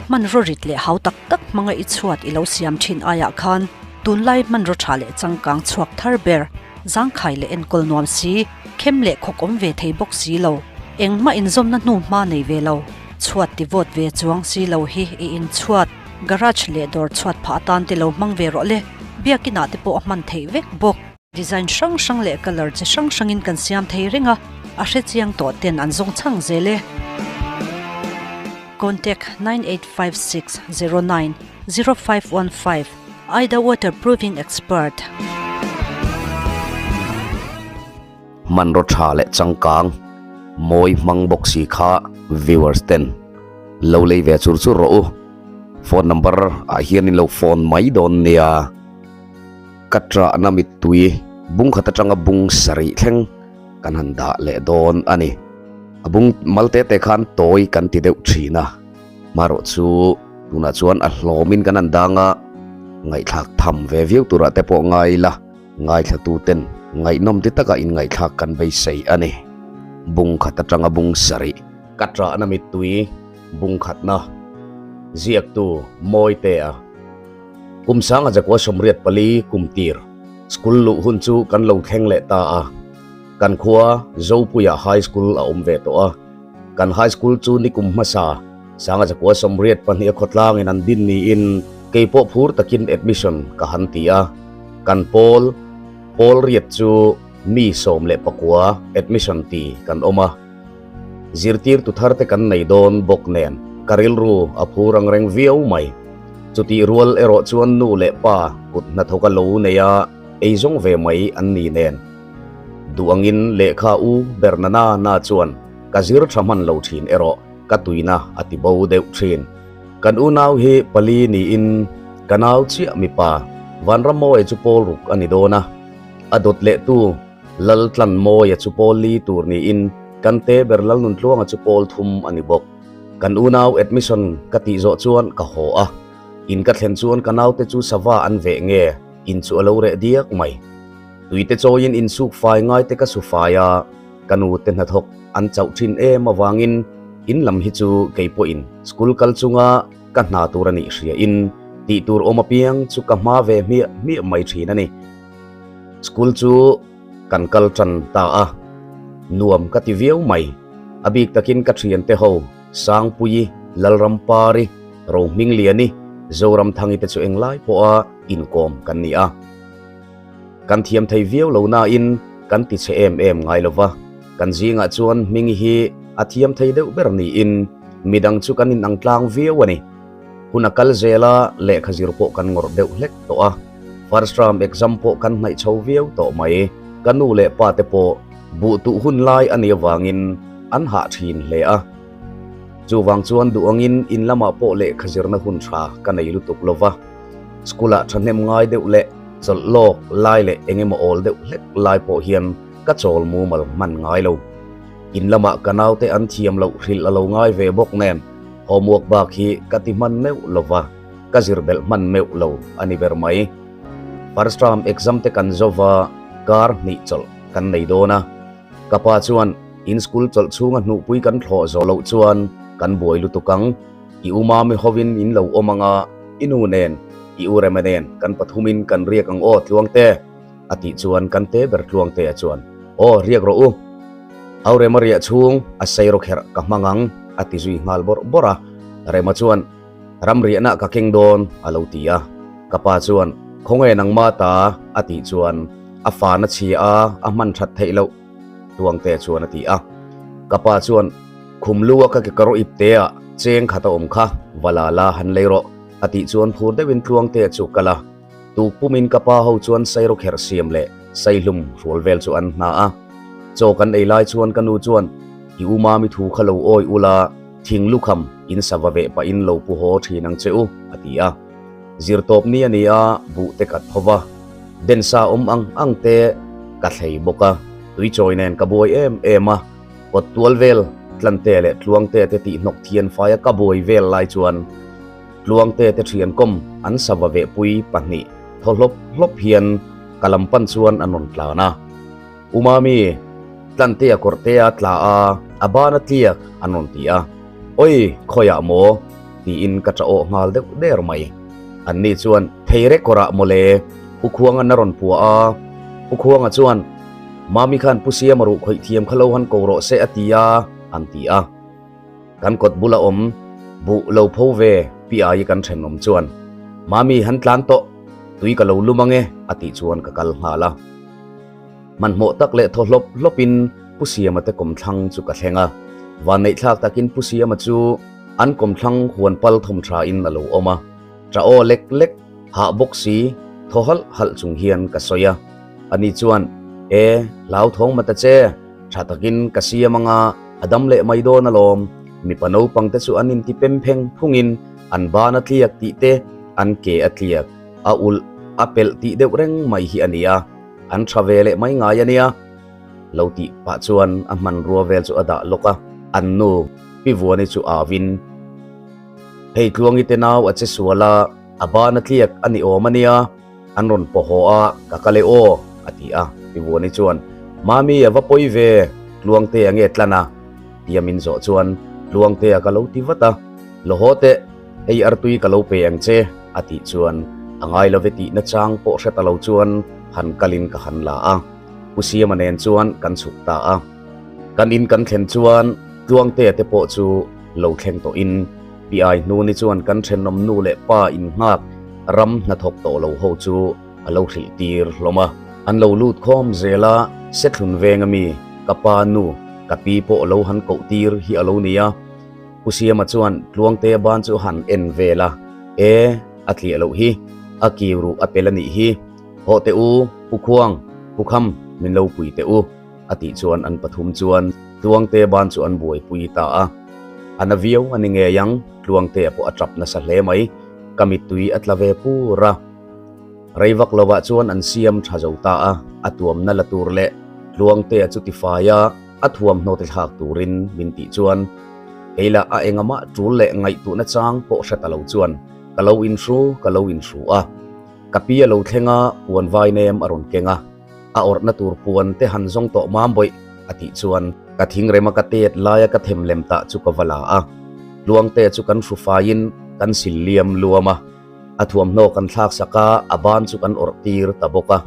Hmanraw rit leh hau tak tak hmanga i chhuat i lo siam thin aiah khan tunlai hmanraw tha leh changkang chhuak thar ber, zangkhai leh enkawl nuam si, khem leh khawk awm ve thei bawk si lo, engmah inzawmna hnu hma nei ve lo, chhuat ti vawt ve chuang si lo hi i inchhuat, garage leh dawr chhuat phah atan te lo hmang ve rawh le, biakinah te pawh a hman theih vek bawk. Design hrang hrang leh colour chi hrang hrangin kan siam thei reng a, a hrechiang tawh ten an zawng chhang zel e. Contact 985609 0515 Aida Waterproofing Expert. Hmanraw tha leh changkang mawi hmang bawk si kha viewers ten lo lei ve chur chur rawh u. Phone number ah hian in lo phone mai dawn nia. Ka ṭahna mittui bung khat aṭanga bung sarih thleng kan han dah leh dawn a ni. A bung mal te te khan tawi kan ti deuh ṭhin a, hmarawh chu tunah chuan a hlawmin kan han dang a, ngaihthlak tham ve viau turah te pawh ngai ila, ngaithlatuten ngaihnawm ti taka inngaihthlak kan beisei a ni. Bung khat aṭanga bung sarih. Ka ṭahna mittui bung khatna ziaktu Mawitea. Kum sanga Jakua 84 kum tir school luh hun chu kan lo thleng leh ta a. Kan khua Zopuia High School a awm ve tawh a. Kan High School chu nikum hmasa sanga Jakua 82 a khawtlangin an din niin kei pawh phur takin admission ka han ti a. Kan pawl, pawl riat chu mi 19 admission ti kan awm a. Zirtirtu thar te kan nei dawn bawk nen ka rilru a phur ang reng viau mai. Chutih rual erawh chuan nu leh pa kut hnathawk a lo nei a, ei zawng ve mai an ni nen. Duh angin lehkha u ber na na na chuan ka zir tha hman lo thin erawh ka tuina a ti bo deuh thin. Kan unau hi pali niin ka nau chiah mipa Vanramawia chu pawl ruk a ni dawn a, a dawt lehtu Laltlanmawia chu pawl li tur niin kan te ber Lalnuntluanga chu pawl thum a ni bawk. Kan unau admission ka tih zawh chuan ka haw a, in ka thlen chuan ka naute chu sava an veh nge in chu a lo reh diak mai. Tuite chawiin insuk fai ngai te ka su fai a, ka nute hnathawk an chauh thin em avangin in lam hi chu kei pawhin school kal chunga ka hna tur a nih hria in tih tur awm apiang chu ka hma ve hmiah hmiah mai thin a ni. School chu kan kal tan ta a, nuam ka ti viau mai. A bik takin ka thiante ho, Sangpuii, Lalrampari, Rohmingliani, Zoramthangi te chu englai pawha inkawm kan ni a. Kan thiam thei viau lo nain kan ti chhe em em ngai lo va, kan zingah chuan Hmingi hi a thiam thei deuh ber niin midang chu kan inang tlang viau a ni. Hun a kal zel a, lehkha zir pawh kan ngawrh deuh hlek tawh a, first term exam pawh kan hnaih chho viau tawh mai. Ka nu leh pa te pawh buh tuh hun lai a nih avangin an hah thin hle a. Chuvang chuan duh angin in lamah pawh lehkha zirna hun tha ka nei lutuk lo va, school ah thahnem ngai deuh leh chawlh lawk lai leh eng emaw awl deuh hlek lai pawh hian ka chawl mumal hman ngai lo. In lamah ka naute an thiam loh hrilh a lo ngai ve bawk nen Homework bak hi ka ti hman meuh lo va, ka zir belh hman meuh lo a ni ber mai. First term exam te kan zo va, kar hnih chawlh kan nei dawn a. Ka pa chuan in school chawlh chhunga hnuhpui kan thlawh zawh loh chuan kan buai lutuk ang. I u mami hovin in lo awm ang a, i nu nen, i u Rema nen kan pathumin kan riak ang aw Tluangte, a tih chuan kan te ber Tluangtea chuan, Aw riak rawh u. Au Rema riah chhung a sei rawk herh ka hmang ang a ti zui nghal bawrh bawrh a. Rema chuan, Ram riahna ka keng dawn a lo ti a. Ka pa chuan, Khawnge nangma ta a tih chuan a fana chhia a, a hman that theih loh Tluangte chuan a ti a. Ka pa chuan, Khum lu a ka ke kawr ip te ah cheng khat a awm kha, va la la han lei rawh a tih chuan phur deuhin Tluangte chu kal a. Tuk pumin ka pa ho chuan sairawk herh siam leh saihlum hrual vel chu an hna a. Chaw kan ei lai chuan ka nu chuan, I u mami thu kha lo awi ula, thing lukham in sava veh pahin lo pu haw thin ang che u, a ti a. Zirtawp ni a ni a, buh te kat tho va, densa awm ang ang te ka thlei bawk a, tuichawi nen ka buai em em a, kawt tual vel tlante leh tluangte te tihhnawk thian faia ka buai vel lai chuan, Tluangte te thian kawm an sava vehpui pahnih thaw hlawp hlawp hian ka lam pan chuan an rawn tlan a. U Mami, Tlantea kawrhtea tla a, a ban a tliak an rawn ti a. Oi, khawiah maw? Tiin ka ṭah awh nghal deuh der mai. Anni chuan, Thei rekawrah mawle, Pu Khuanga'n a rawn puah a. Pu Khuanga chuan, Mami khan Pu Siama ruh khawih thiam kha lo han ko rawh se a ti a, an ti a. Kan kawt bula awm buh lo pho ve pi ai kan thenawm chuan, Mami han tlan tawh, tui ka lo lum ange a tih chuan ka kal nghal a. Hmanhmawh tak leh thaw hlawp hlawpin Pu Siama te kawmthlang chu ka thleng a. Vanneihthlak takin Pu Siama chu an kawmthlang huan pal thawm thain a lo awm a. Ṭah aw lek lek, hah bawk si, thaw halh halh chung hian ka sawi a. Ani chuan, E, hlauthawng mata che, ṭha takin ka siam anga a dam leh mai dawn alawm. Mipa naupang te chu an inti pem pheng phungin an ban a tliak tih te, an ke a tliak, a ulh, a pelh tih deuh reng mai hi a ni a. An tha ve leh mai ngai a nia. Lo tih pah chuan a hmanrua vel chu a dah lawk a, an nu Pi Vuani chu au in, Hei Tluangi te nau a che sual a, a ban a tliak a ni awm a nia, an rawn paw haw a, ka kal e aw, a ti a. Pi Vuani chuan, Mami a va pawi ve, Tluangte a nge tlan a? tia min zawh chuan Tluangte a ka lo ti vat a, Lo haw teh. Hei artui ka lo pe ang che, a tih chuan a ngai love tih nachang pawh hre ta lo chuan han kalin ka han la a. Pu Siama nen chuan kan chhuk ta a. Kan in kan thlen chuan Tluangtea te pawh chu lo thleng tawhin Pi Ai Hnuni chuan kan thenawm nu leh pa innghak ram hnathawk tawh lo ho chu a lo hrilh tir hlawm a. An lo lut khawm zel a, Sethlun veng ami ka pa nu ka pi pawh lo han koh tir hi a lo ni a. Pu Siama chuan Tluangtea ban chu han en vel a, E, a tliah loh hi, a kiu ruh a pel a nih hi. Hawh teh u, Pu Khuang, Pu Kham, min lo pui teh u, a tih chuan an pathum chuan Tluangtea ban chu an buaipui ta a. A na viau a ni ngei ang, Tluangtea pawh a tap nasa hle mai, ka mittui a tla ve pur a. Rei vak lovah chuan an siam tha zo ta a, a tuamna la tur leh Tluangtea chu tifai a, A thuamhnaw te thlak turin min tih chuan kei lah a engamah tul leh ngaihtuhna chang pawh hre ta lo chuan ka lo inhru ka lo inhru a. Ka pi a lo thleng a, puan vai nem a rawn keng a, a awrhna tur puan te han zawng tawh mam bawih a tih chuan ka thingrema ka tet laia ka them lem tah chu ka va la a, Tluangte chu kan hru faiin kan sil liam luam a. A thuamhnaw kan thlak sak a, a ban chu kan awrh tir ta bawk a.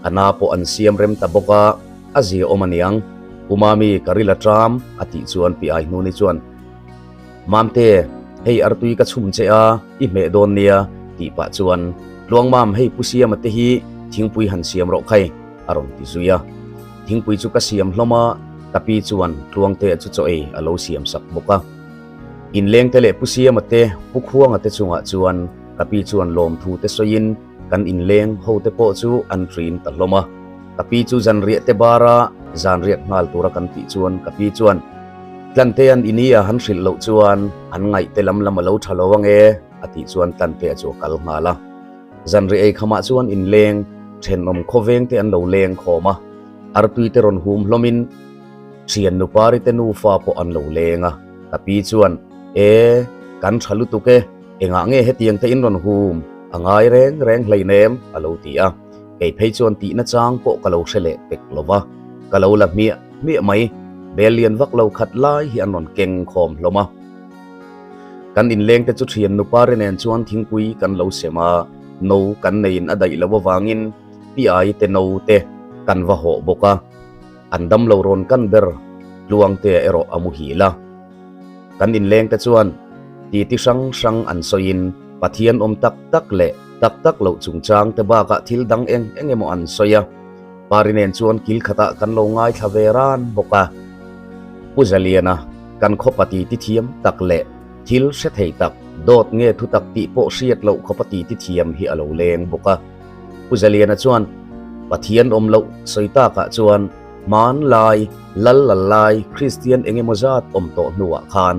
A na pawh an siam rem ta bawk a, a zia awm a niang. Pu Mami, ka ril a ṭam, a tih chuan Pi Aihnuni chuan, Mamte, hei artui ka chhum che a, i hmeh dawn nia, tih pah chuan, Tluang Mam, hei Pu Siama te hi thingpui han siam rawh khai, a rawn ti zui a. Thingpui chu ka siam hlawm a, ka pi chuan Tluangtea chu chaw ei a lo siam sak bawk a. Inlengte leh Pu Siama te, Pu Khuanga te chungah chuan ka pi chuan lawmthu te sawiin kan inleng ho te pawh chu an ṭin ta hlawm a. Ka pi chu zanriah te bara zanriak nghal tura kan tih chuan ka pi chuan, Tlantea'n i nia han hrilh loh chuan an ngaihte lam lam a lo ṭha lo ange a tih chuan Tlantea chu a kal nghal a. Zanriah ei khamah chuan inleng ṭhenawm khawveng te an lo leng khawm a, artui te rawn hum hlawmin, Thian nupari te nufa pawh an lo leng a, ka pi chuan, E, kan tha lutuk e, engah nge hetiang te in rawn hum a ngai reng reng hleinem, a lo ti a. Kei phei chuan tihna chang pawh ka lo hre leh pek lo va, ka lo la hmiah hmiah mai. Bel lian vak lo khat lai hi an rawn keng khawm hlawm a. Kan inleng te chu thian nupari nen chuan thingpui kan lo sem a, no kan neiin a daih loh avangin pi ai te no te kan va hawh bawk a. An dam lo rawn kan ber Tluangtea erawh a muhil a. Kan inlengte chuan titi hrang hrang an sawiin Pathian awm tak tak leh tak tak loh chungchang te bakah thil dang eng eng emaw an sawi a. Pari nen chuan kil khatah kan lo ngaithla ve ran bawk a. Pu Zaliana, kan khawpa titi thiam tak leh thil hre thei tak, dawt nge thu tak tih pawh hriat loh khawpa titi thiam hi a lo leng bawk a. Pu Zaliana chuan Pathian awm loh sawi takah chuan hmanlai, lal lal lai Kristian eng emaw zat awm tawh hnuah khan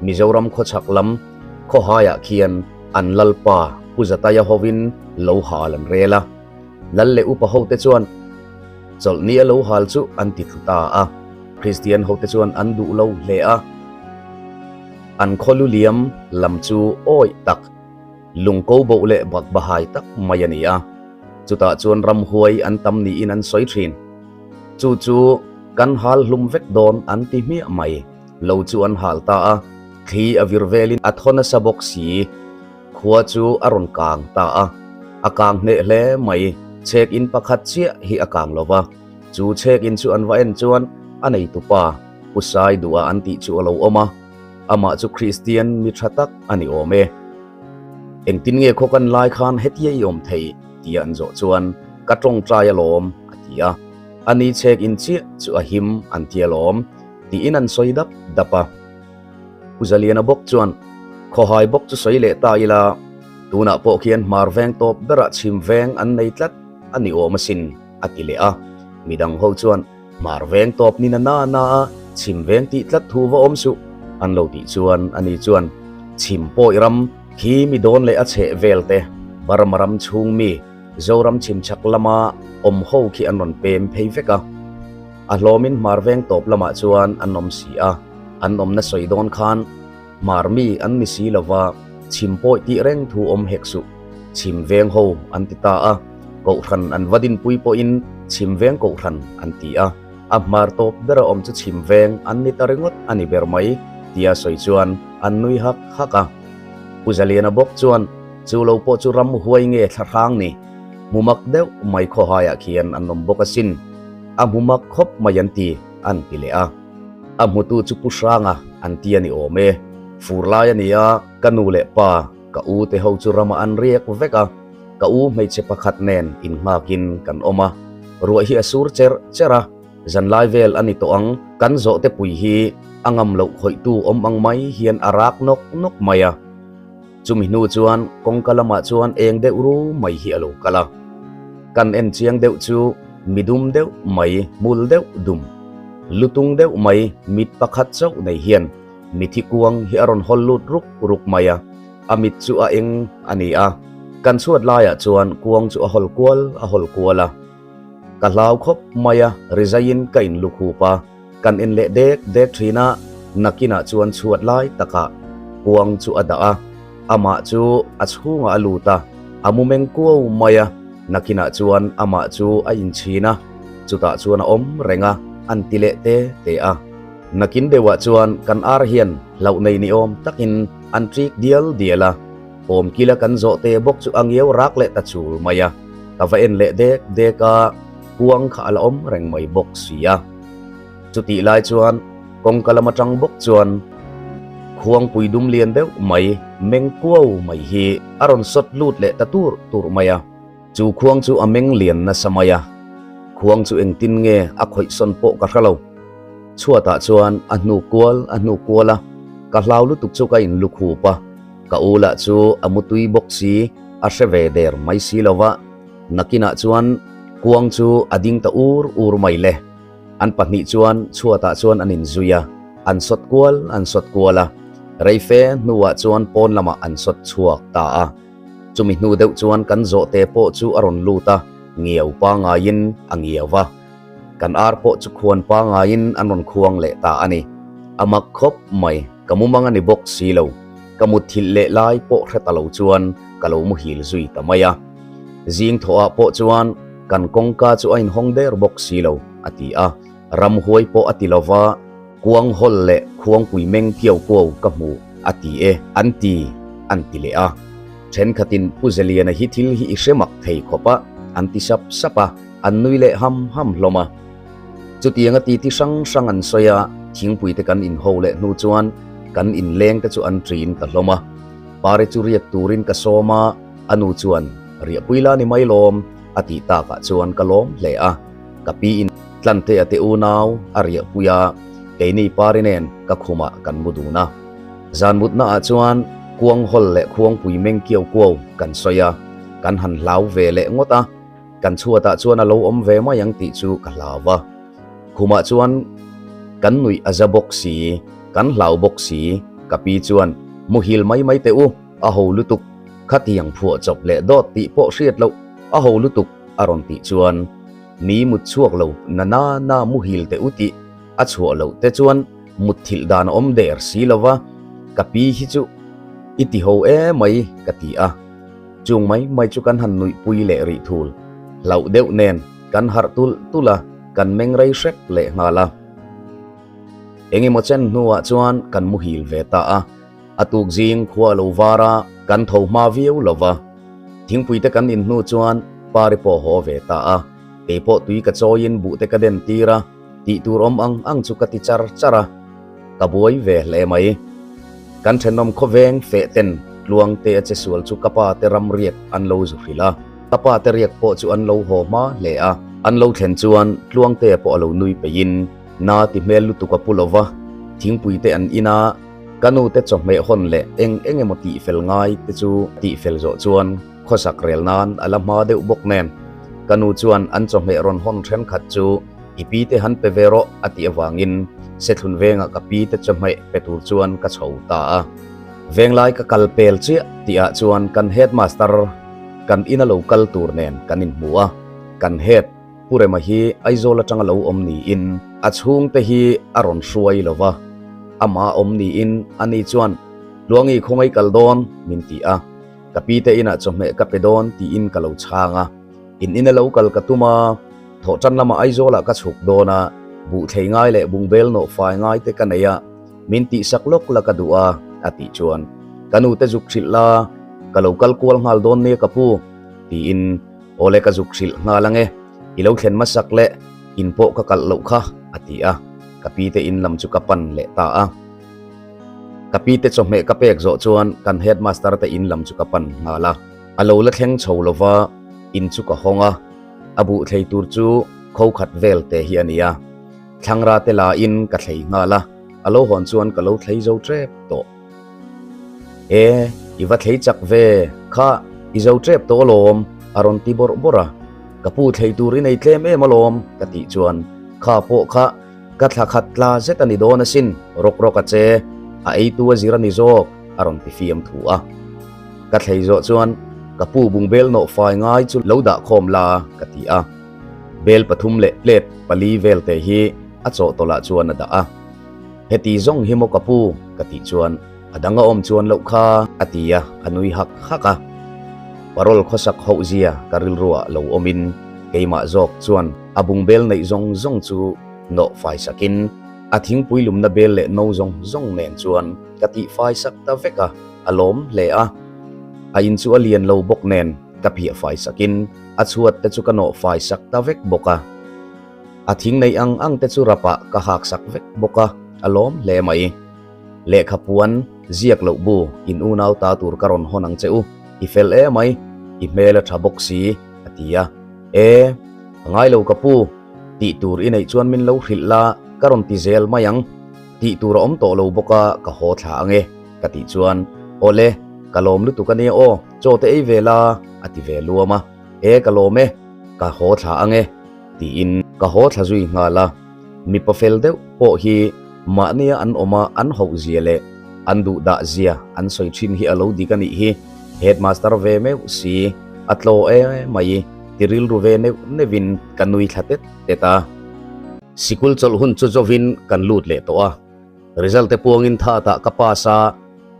Mizoram khawchhak lam khawhaiah khian an lalpa Pu Zataia hovin lo hal an rel a. Lal leh upa hote chuan chawlhni a lo hal chu an ti thlu ta a. Kristian hote chuan an duh lo hle a. An khawlu liam lam chu awih tak. Lungko boh leh bak bahai tak mai a ni a, chutah chuan ramhuai an tam niin an sawi thin. Chu chu kan hal hlum vek dawn an ti hmiah mai. Lo chu an hal ta a, Thli a vir velin a thaw nasa bawk si. Khua chu a rawn kang ta a, a kang hneh hle mai. Chhek in pakhat chiah hi a kang lo va, chu chhek in chu an va en chuan a neitupa Pu Sai duha an tih chu a lo awm a, amah chu Kristian mi tha tak a ni awm e. Engtin nge khaw kan lai khan hetia i awm thei? tia an zawh chuan ka tawngtai alawm a ti a. A ni chhek in chiah chu a him an ti alawm tiin an sawi dap dap a. Pu Zaliana bawk chuan Khawhai bawk chu sawi leh ta ila, tunah pawh khian hmar veng tawp berah chhim veng an nei tlat a ni awm asin a ti leh a. Midang ho chuan hmar veng tawp ni na na na a chhim veng tih tlat thu va awm suh an lo tih chuan ani chuan chhim pawi ram khi mi dawn leh a chheh vel te Burma ram chhung mi Zoram chhim chhak lama awm ho khi an rawn pem phei vek a. A hlawmin hmar veng tawp lamah chuan an awm si a, an awmna sawi dawn khan hmar mi an ni si lova chhim pawi tih reng thu awm hek suh, chhim veng ho an ti ta a, kohhran an va dinpui pawhin chhim veng kohhran an ti a, a hmar tawp bera awm chu chhim veng an ni ta ringawt a ni ber mai tia sawi chuan an nui hak hak a. Pu Zaliana bawk chuan chu lo pawh chu ram huai nge thlahrang ni, hmu mak deuh mai khawhaiah khian an awm bawk asin. A hmu mak khawp mai an ti, an ti leh a. A hmutu chu Pu Hranga an ti a ni awm e. Fur lai a ni a, ka nu leh pa, ka u te ho chu ramah an riak vek a. Ka u hmeichhe pakhat nen innghakin kan awm a. Ruah hi a sur cher cher a, zanlai vel a ni tawh ang. Kan zawhte pui hi a ngam loh khawihtu awm ang mai hian a rak nawk nawk mai a. Chumi hnu chuan kawngka lamah chuan eng deuh ru mai hi a lo kal a. Kan en chiang deuh chu mi dum deuh mai, hmul deuh dum, lutung deuh mai, mit pakhat chauh nei hian mithi kuang hi a rawn hawl lut ruk ruk mai a, a mit chu a eng a ni a. Kan chhuat laiah chuan kuang chu a hawl kual a hawl kual a. Ka hlau khawp mai a, rizaiin ka inlukhup a. Kan en leh dek dek thin a, nakinah chuan chhuat lai takah kuang chu a dah a, amah chu a chhungah a lut a, a mu meng kuau mai a, nakinah chuan amah chu a inchhin a, chutah chuan a awm reng a, an ti leh te te a. Nakin deuhah chuan kan ar hian hlauh nei ni awm takin an ṭik dial dial a, awmkila kan zawh te bawk chu a ngiau rak leh ta chul mai a, ka va en leh dek dek a. Kuang kha a la awm reng mai bawk si a. Chutih lai chuan kawngka lam atang bawk chuan khuangpui dum lian deuh mai meng kuau mai hi a rawn sawt lut leh ta tur tur mai a. Chu khuang chu a meng lian nasa mai a, khuang chu engtin nge a khawih sawn pawh ka hre lo. Chhuatah chuan a hnu kual a hnu kual a, ka hlau lutuk chu ka inlukhup a, ka u lah chu a mutui bawk si a hre ve der mai si lo va. Nakinah chuan kuang chu a ding ta ur ur mai le. An pahnih chuan chhuatah chuan an inzui a, an sawt kual an sawt kual a. Reife hnuah chuan pawn lamah an sawt chhuak ta a. Chumi hnu deuh chuan kan zawhte pawh chu a rawn lut a, ngiau pangaiin a ngiau va. Kan ar pawh chu khuan pangaiin an rawn khuang leh ta a ni. A mak khawp mai, ka mumang a ni bawk si lo. Ka mutthilh leh lai pawh hre ta lo chuan ka lo muhil zui ta mai a. Zing thawhah pawh chuan kan kawngka chu a inhawng der bawk si lo, a ti a. Ramhuai pawh a ti lo va, kuang hawl leh khuangpui meng kiau kuau ka hmu, a ti e, an ti, an ti leh a. Thenkhatin Pu Zeliana hi thil hi i hre mak thei khawp a, an ti sap sap a, an nui leh ham ham hlawm a. Chutianga titi hrang hrang an sawi a, thingpui te kan inho leh hnu chuan kan inleng te chu an ṭin ta hlawm a. Pari chu riak turin ka sawm a. A nu chuan, Riahpui la ni mai lawm, a tih takah chuan ka lawm hle a. Ka pi in Tlantea te unau a riahpui a, keini pari nen ka khumah kan mu dun a. Zan mutna ah chuan kuang hawl leh khuangpui meng kiau kuau kan sawi a, kan han hlau ve leh ngawt a, kan chhuatah chuan a lo awm ve mai ang tih chu ka hlau va. Khumah chuan kan nuih a za bawk si, kan hlau bawk si, ka pi chuan, Muhil mai mai teh u, A ho lutuk, khatiang phuah chawp leh dawt tih pawh hriat loh, a ho lutuk a rawn tih chuan mi mut chhuak lo na na na muhil teh u tih a chhuah loh te chuan mut thilh dan a awm der si lo va, ka pi hi chu i ti ho e mai ka ti a. Chung mai mai chu kan han nuih pui leh rih thul, hlauh deuh nen kan harh tulh tulh a, kan meng rei hrep leh nghal a. Engemaw chen hnuah chuan kan muhil ve ta a. A tuk zing khua lo var a, kan tho hma viau lo va. Thingpui te kan in hnu chuan Pari pawh haw ve ta a, kei pawh tui ka chawiin buh te ka den tir a, tih tur awm ang ang chu ka ti char char a, ka buai ve hle mai. Kan thenawm khawveng feh ten tluang te a che sual chu ka pa te ram riak an lo zu hrilh a, ka pa te riak pawh chu an lo haw hma hle a. An lo thlen chuan tluang te pawh a lo nui peihin na ti hmel lutuk a pu lo va, thingpui te an in a, Ka nu te chawhmeh hawn leh eng eng emaw tihfel ngai te chu tihfel zawh chuan khawsak rel nan a la hma deuh bawk nen. Ka nu chuan an chawhmeh rawn hawn thenkhat chu i pi te han pe ve rawh a tih avangin Sethlun vengah ka pi te chawhmeh pe tur chuan ka chho ta a. Venglai ka kal pel chiah tihah chuan kan headmaster kan ina lo kal tur nen kan inhmu a, kan head. Pu Rema hi Aizawl atanga lo awm niin a chhungte hi a rawn hruai lo va, amah awm niin ani chuan Tluangi khawngaih kal dawn min ti a, ka pi te inah chawhmeh ka pe dawn tiin ka lo chhang a, in ina lo kal ka tum a, thawhtan lamah Aizawlah ka chhuk dawn a, buhthlei ngai leh bungbel nawh fai ngai te ka nei a, min tihsak lawk la ka duh a a tih chuan ka nu te zuk hrilh la, ka lo kal kual nghal dawn nia ka pu tiin Awle ka zuk hrilh nghal ange, i lo thlen hmasak leh in pawh ka kalh loh kha, a ti a, ka pi te in lam chu ka pan leh ta a. Ka pi te chawhmeh ka pek zawh chuan kan headmaster te in lam chu ka pan nghal a, a lo la thleng chho lova in chu ka hawng a, a buh thlei tur chu kho khat vel te hi a ni a, thlangra te la in ka thlei nghal a, a lo hawn chuan ka lo thlei zo tep tawh. E, i va thlei chak ve, kha i zo tep tawh alawm, a rawn ti bawrh bawrh a. Ka pu thlei tur i nei tlem em alawm, ka tih chuan, Kha pawh kha ka thla khat tla zet a ni dawn asin, rawk rawk a che, a eitu a zir a ni zawk, a rawn ti fiam thu a. Ka thlei zawh chuan, Ka pu bungbel nawh fai ngai chu lo dah khawm la, ka ti a. Bel pathum leh plate pali vel te hi a chawhtawlh ah chuan a dah a. Heti zawng hi maw ka pu? ka tih chuan a dang a awm chuan loh kha a ti a, a nui hak hak a. Parol khawsak hoh zia ka rilruah lo awmin keimah zawk chuan a bungbel neih zawng zawng chu nawh fai sakin a thingpui lumna bel leh no zawng zawng nen chuan ka tih fai sak ta vek a, a lawm hle a. A in chu a lian lo bawk nen ka phiah fai sakin a chhuat te chu ka nawh fai sak ta vek bawk a. A thing neih ang ang te chu rapah ka hak sak vek bawk a, a lawm hle mai. Lehkha puan, ziak loh bu, in unau ta tur ka rawn hawn ang che u, i fel e mai, i hmel a tha bawk si, a ti a. E, a ngai lo ka pu, tih tur i neih chuan min lo hrilh la, ka rawn ti zel mai ang, tih tur a awm tawh lo bawk a, ka haw thla ang e, ka tih chuan, Awle, ka lawm lutuk a nia aw, chaw te ei ve la, a ti ve luam a. E, ka lawm e, ka haw thla ang e. Tiin ka haw thla zui nghal a, mipa fel deuh pawh hi mahnia an awm a an hauh zia leh an duh dah zia an sawi thin hi a lo dik a nih hi, headmaster ve meuh si a tlaw e mai ti rilru ve neuh neuhin ka nui thla tet tet a. Sikul chawlh hun chu zovin kan lut leh tawh a, result te puangin thatah ka pass a,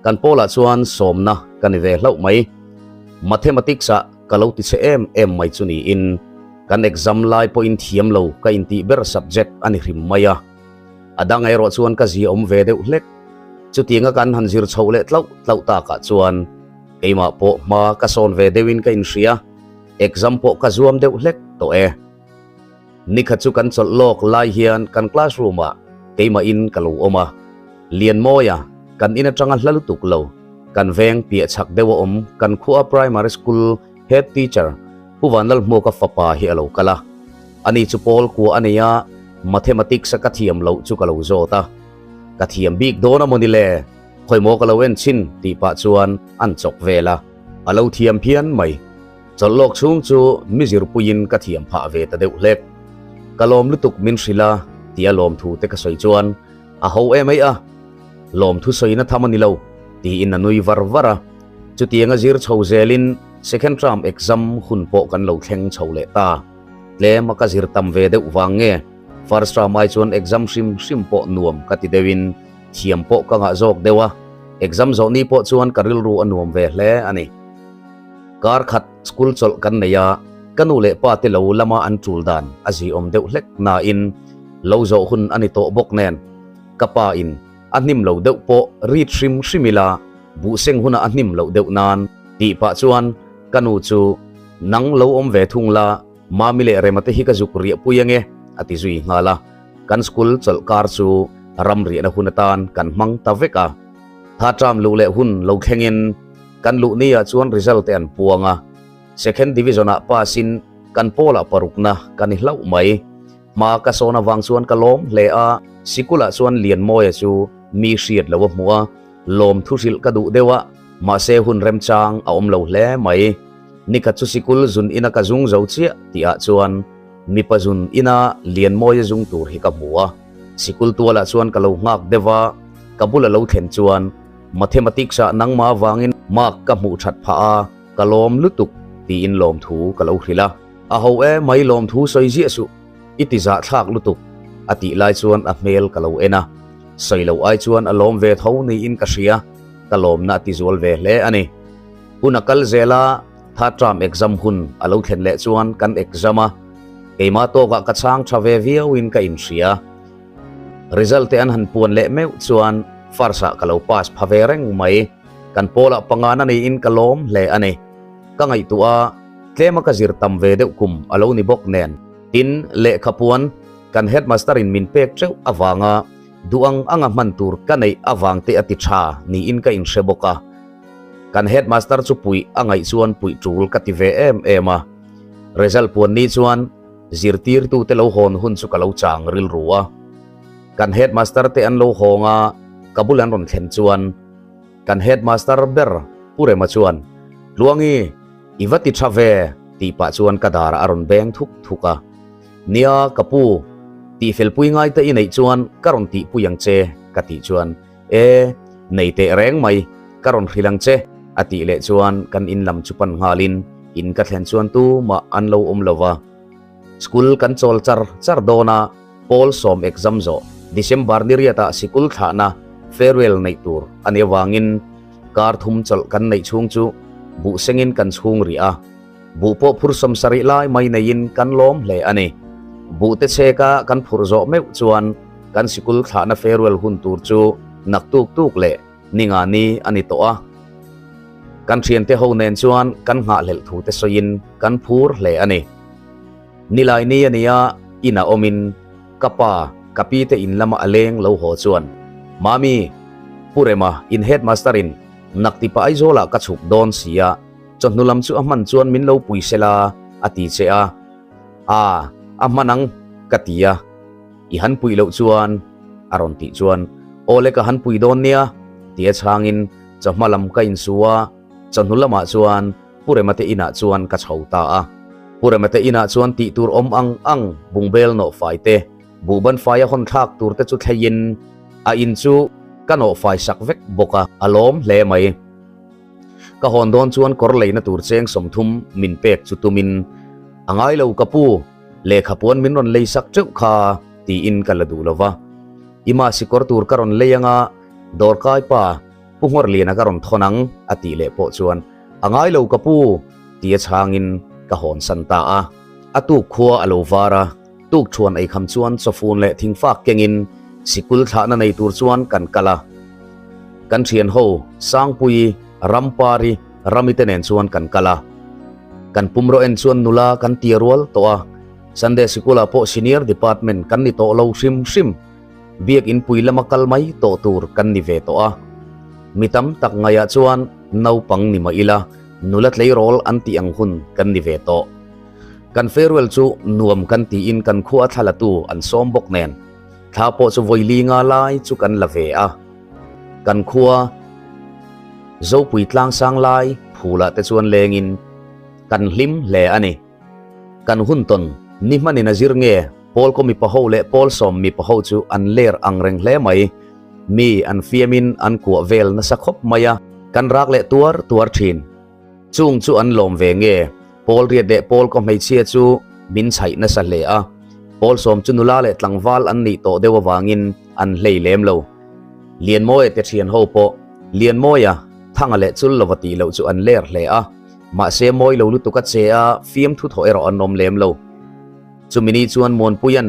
kan pawlah chuan sawmna ka ni ve hlauh mai. Mathematics ah ka lo ti che em em mai chu niin Kan exam lai pawhin thiam lo ka intih ber subject a ni hrim mai a. A dang erawh chuan ka zia awm ve deuh hlek. Chutianga kan han zir chhoh leh tlauh tlauh takah chuan keimah pawh hma ka sawn ve deuhin ka inhria. Exam pawh ka zuam deuh hlek tawh e. Nikhat chu kan chawlh lawk lai hian kan classroom ah keimahin ka lo awm a. Lianmawia, kan in atanga hla lutuk lo, kan veng piah chhak deuh a awm kan khua primary school head teacher, Pu Vanlalhmuaka fapa hi a lo kal a, ani chu pawl kua a nei a, Mathematics a ka thiam loh chu ka lo zawt a, ka thiam bik dawn a maw ni le, khawimaw ka lo en chhin tih pah chuan an chawk vel a, a lo thiam phian mai. Chawlh lawk chhung chu mi zirpuiin ka thiam phah ve ta deuh hlek. Ka lawm lutuk min hrilh a tia lawmthu te ka sawi chuan a ho em ai a, lawmthu sawina tham a ni lo tiin a nui var var a, chutianga zir chho zelin Second term exam hun pawh kan lo thleng chho leh ta. Tlem a ka zir tam ve deuh vang nge, first term ai chuan exam hrim hrim pawh nuam ka ti deuhin thiam pawh ka ngah zawk deuh a, exam zawh ni pawh chuan ka rilru a nuam ve hle a ni. Kar khat school chawlh kan nei a, ka nu leh pa te lo lama an tul dan a ziawm deuh hlek nain lo zawh hun a ni tawh bawk nen ka pa in a hnim lo deuh pawh read hrim hrim ila. Buhseng hunah a hnim loh deuh nan tih pah chuan ka nu chu nang lo awm ve thung la, Mami leh Rema te hi ka zuk riah pui ange a ti zui nghal a. Kan school chawlh kar chu ram riahna hun atan kan hmang ta vek a. Tha ṭam luh leh hun lo thlengin kan luh ni ah chuan result te an puang a. Second division ah pass in kan pawl ah parukna ka ni hlauh mai. Hma ka sawn avang chuan ka lawm hle a, sikul ah chuan Lianmawia chu mi hriat lo a hmuh a, lawm thu hrilh ka duh deuh a, mahse hun remchang a awm lo hle mai. Nikhat chu sikul zun ina ka zung zo chiah tih ah chuan mipa zun ina Lianmawia zung tur hi ka hmu a, sikul tualah chuan ka lo nghak deuh a, ka bula lo thlen chuan Mathematics ah nangmah avangin mark ka hmuh that phah a, ka lawm lutuk tiin lawmthu ka lo hrilh a. A ho e mai lawmthu sawi ziah suh, i ti zahthlak lutuk a tih lai chuan a hmel ka lo en a, sawi loh ai chuan a lawm ve tho niin ka hria, ka lawmna a ti zual ve hle a ni. Hun a kal zel a, third term exam hun a lo thlen leh chuan kan exam a, keimah tawkah ka chhang tha ve viauin ka inhria. Result te an han puan leh meuh chuan first ah ka lo pass pha ve reng mai. Kan pawlah pangana niin ka lawm hle a ni. Ka ngaihtuah a, tlema ka zir tam ve deuh kum a lo ni bawk nen. Tin, lehkha puan kan headmaster in min pek teuh avanga duh ang anga hman tur ka neih avang te a ti tha niin ka inhre bawk a. Kan headmaster chu puih a ngaih chuan puih tul ka ti ve em em a. Result puan ni chuan zirtirtute lo hawn hun chu ka lo chang rilru a. Kan headmaster te an lo hawng a, ka bul an rawn thlen chuan kan headmaster ber Pu Rema chuan, Tluangi, i va ti tha ve, tih pah chuan ka darah a rawn beng thuk thuk a. Nia, ka pu, tihfelpui ngai te i neih chuan ka rawn tihpui ang che, ka tih chuan, E, nei teh reng mai, ka rawn hrilh ang che, a tih leh chuan kan in lam chu pan nghalin in ka thlen chuan tumah an lo awm lo va. School kan chawl char char dawn a, pawl sawm exam zawh December ni riatah sikul thlahna farewell neih tur a nih avangin kar thum chawlh kan neih chhung chu buh sengin kan chhung rih a. Buh pawh phur sawmsarih lai mai neiin kan lawm hle a ni. Buh te chheka kan phurh zawh meuh chuan kan sikul thlahna farewell hun tur chu nak tuk tuk leh ninga ni a ni tawh a. Kan thiante ho nen chuan kan nghahhlelh thu te sawiin kan phur hle a ni. Nilai ni a nia, inah awmin ka pa, ka pi te in lama a leng lo haw chuan, Mami, Pu Rema, in headmaster in nak tipa Aizawlah ka chhuk dawn sia, Chawhnu lam chu a hman chuan min lo pui sela a ti che a. Aa, a hman ang ka ti a. I han puih loh chuan a rawn tih chuan Awle ka han pui dawn nia ti a chhangin chawhma lam ka insu a, chawhnu lamah chuan Pu Rema te inah chuan ka chho ta a. Pu Rema te inah chuan tih tur awm ang ang bungbel nawhfai te, buhban faia hawn thlak tur te chu thleiin a in chu ka nawhfai sak vek bawk a, a lawm hle mai. Ka hawn dawn chuan kawr leina tur cheng 30 min pek chu tumin, A ngai lo ka pu, lehkha puan min rawn lei sak teuh kha, tiin ka la duh lo va. I masi kawr tur ka rawn lei anga, dawrkai pa Pu Nghawrliana ka rawn thawn ang, a tih leh pawh chuan, A ngai lo ka pu, tia chhangin ka hawn san ta a. A tuk khua a lo var a, tuk thuan eikham chuan chawfun leh thingfak kengin sikul thlahna nei tur chuan kan kal a. Kan thian ho Sangpui, Rampari, Rami te nen chuan kan kal a. Kan pumraw en chuan nula kan tia rual tawh a, Sunday sikulah pawh senior department kan ni tawh lo hrim hrim. Biak inpui lama kal mai tawh tur kan ni ve tawh a. Mi tam tak ngaiah chuan naupang ni mah ila nula tleirawl an tih ang hun kan ni ve tawh. Kan farewell chu nuam kan tiin kan khua thla la tu an sawm bawk nen thla pawh chu vawi li nga lai chu kan la ve a. Kan khua Zopui tlangsang lai phulah te chuan lengin kan hlim hle a ni. Kan hun tawn ni hmanin a zir nge Pawl kaw mipa ho leh Pawl sawm mipa ho chu an ler ang reng hle mai. Mi an fiamin an kuah vel nasa khawp mai a, kan rak leh tuar tuar thin. Chung chu an lawm ve nge? Pawl riat leh Pawl kaw hmeichhia chu min chhaih nasa hle a. Pawl sawm chu nula leh tlangval an nih tawh deuh avangin an hlei lem lo. Lianmawia te thian ho pawh Lianmawia, Thanga leh chul lova tih loh chu an ler hle a. Mahse mawi lo lutuk a che a, fiamthu thawh erawh an awm lem lo. Chumi ni chuan Muanpuia'n,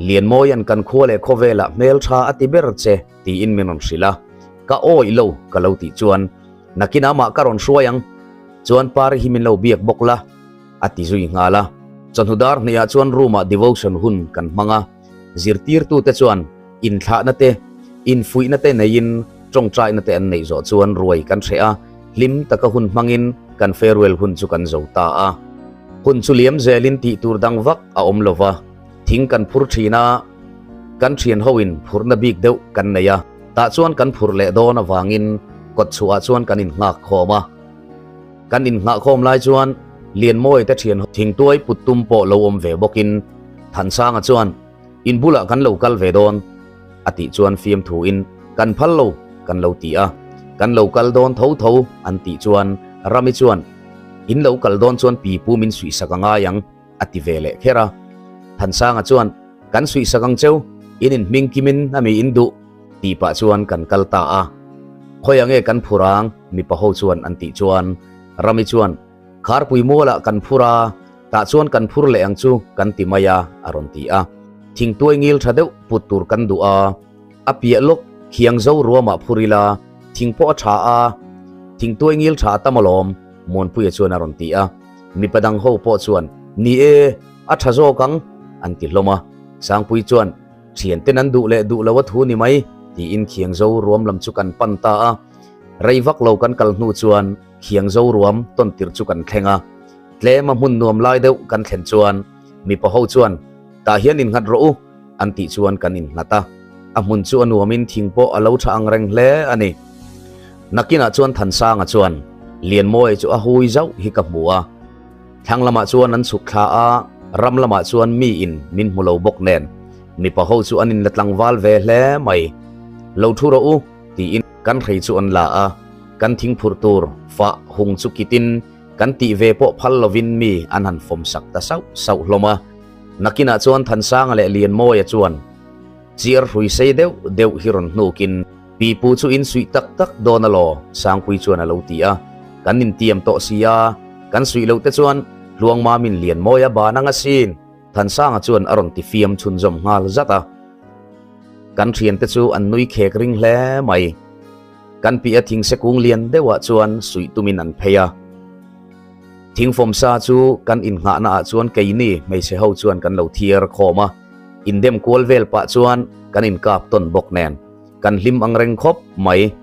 Lianmawia'n kan khua leh khawvelah hmeltha a ti ber che, tiin min rawn hrilh a. Ka awih lo ka lo tih chuan nakinah mah ka rawn hruai ang, chuan Pari hi min lo biak bawk la a ti zui nghal a. Chawhnu dar hnihah chuan room ah devotion hun kan hmang a, zirtirtute chuan inthlahna te, infuihna te neiin tawngtaina te an neih zawh chuan ruai kan hreh a, hlim taka hun hmangin kan farewell hun chu kan zo ta a. Hun chu liam zelin tih tur dang vak a awm lo va, thing kan phur thin a, kan thian hoin phurhna bik deuh kan nei a, tah chuan kan phurh leh dawn avangin kawt chhuahah chuan kan innghak khawm a. Kan innghah khawm lai chuan Lianmawia te thian thingtuai put tum pawh lo awm ve bawkin Thansanga chuan, In bulah kan lo kal ve dawn a tih chuan fiamthuin kan phal lo kan lo ti a, kan lo kal dawn tho tho an tih chuan Rami chuan In lo kal dawn chuan pipu min suihsak a ngai ang a ti ve leh kher a. Thansanga chuan Kan suihsak ang cheu, in inhming kimin a mi in duh tih pah chuan kan kal ta a. Khawiah nge kan phur ang mipa ho chuan an tih chuan Rami chuan Kharpui mualah kan phur a, tah chuan kan phur leh ang chu kan ti mai a, a rawn ti a. Thingtuai ngil tha deuh put tur kan duh a, a piah lawk khiang zo ruamah phur ila, thing pawh a tha a, thingtuai ngil tha a tam alawm, Muanpuia chuan a rawn ti a. Mipa dang ho pawh chuan, Ni e, a tha zawk ang, an ti hlawm a. Sangpui chuan, Thianten an duh leh duh lo a thu ni mai, tiin khiang zo ruam lam chu kan pan ta a. Rei vak lo kan kal hnu chuan, Khiang zo ruam tawn tirh chu kan thleng a, tlem a hmun nuam lai deuh kan thlen chuan mipa ho chuan tah hian innghat rawh u an tih chuan kan innghat a, a hmun chu a nuamin thing pawh a lo tha ang reng hle a ni. Nakinah chuan Thansanga chuan Lianmawia chu a hui zauh hi ka hmu a, thlang lamah chuan an chhuk thla a, ram lamah chuan mi in min hmu lo bawk nen mipa ho chu an inla tlangval ve hle mai. Lo thu rawh u tiin kan hrei chu an la a. Kan thingphurh tur fah hung chu kitin kan tih ve pawh phal lovin mi an han fawm sak ta sauh sauh hlawm a. Nakinah chuan Thansanga leh Lianmawia chuan chiar hrui sei deuh deuh hi rawn hnukin pipu chu in suih tak tak dawn alaw Sangpui chuan a lo ti a. Kan intiam tawh si a, kan suih loh te chuan Hluangmamin Lianmawia ban ang asin Thansanga chuan a rawn ti fiam chhunzawm nghal zat a. Kan thiante chu an nui khek ring hle mai. Kan piah thingse kung lian deuhah chuan suih tumin an phei a. Thingfawm sa chu kan innghahna ah chuan keini hmeichhe ho chuan kan lo thiar khawm a, indem kual vel pah chuan kan inkap tawn bawk nen kan hlim ang reng khawp mai.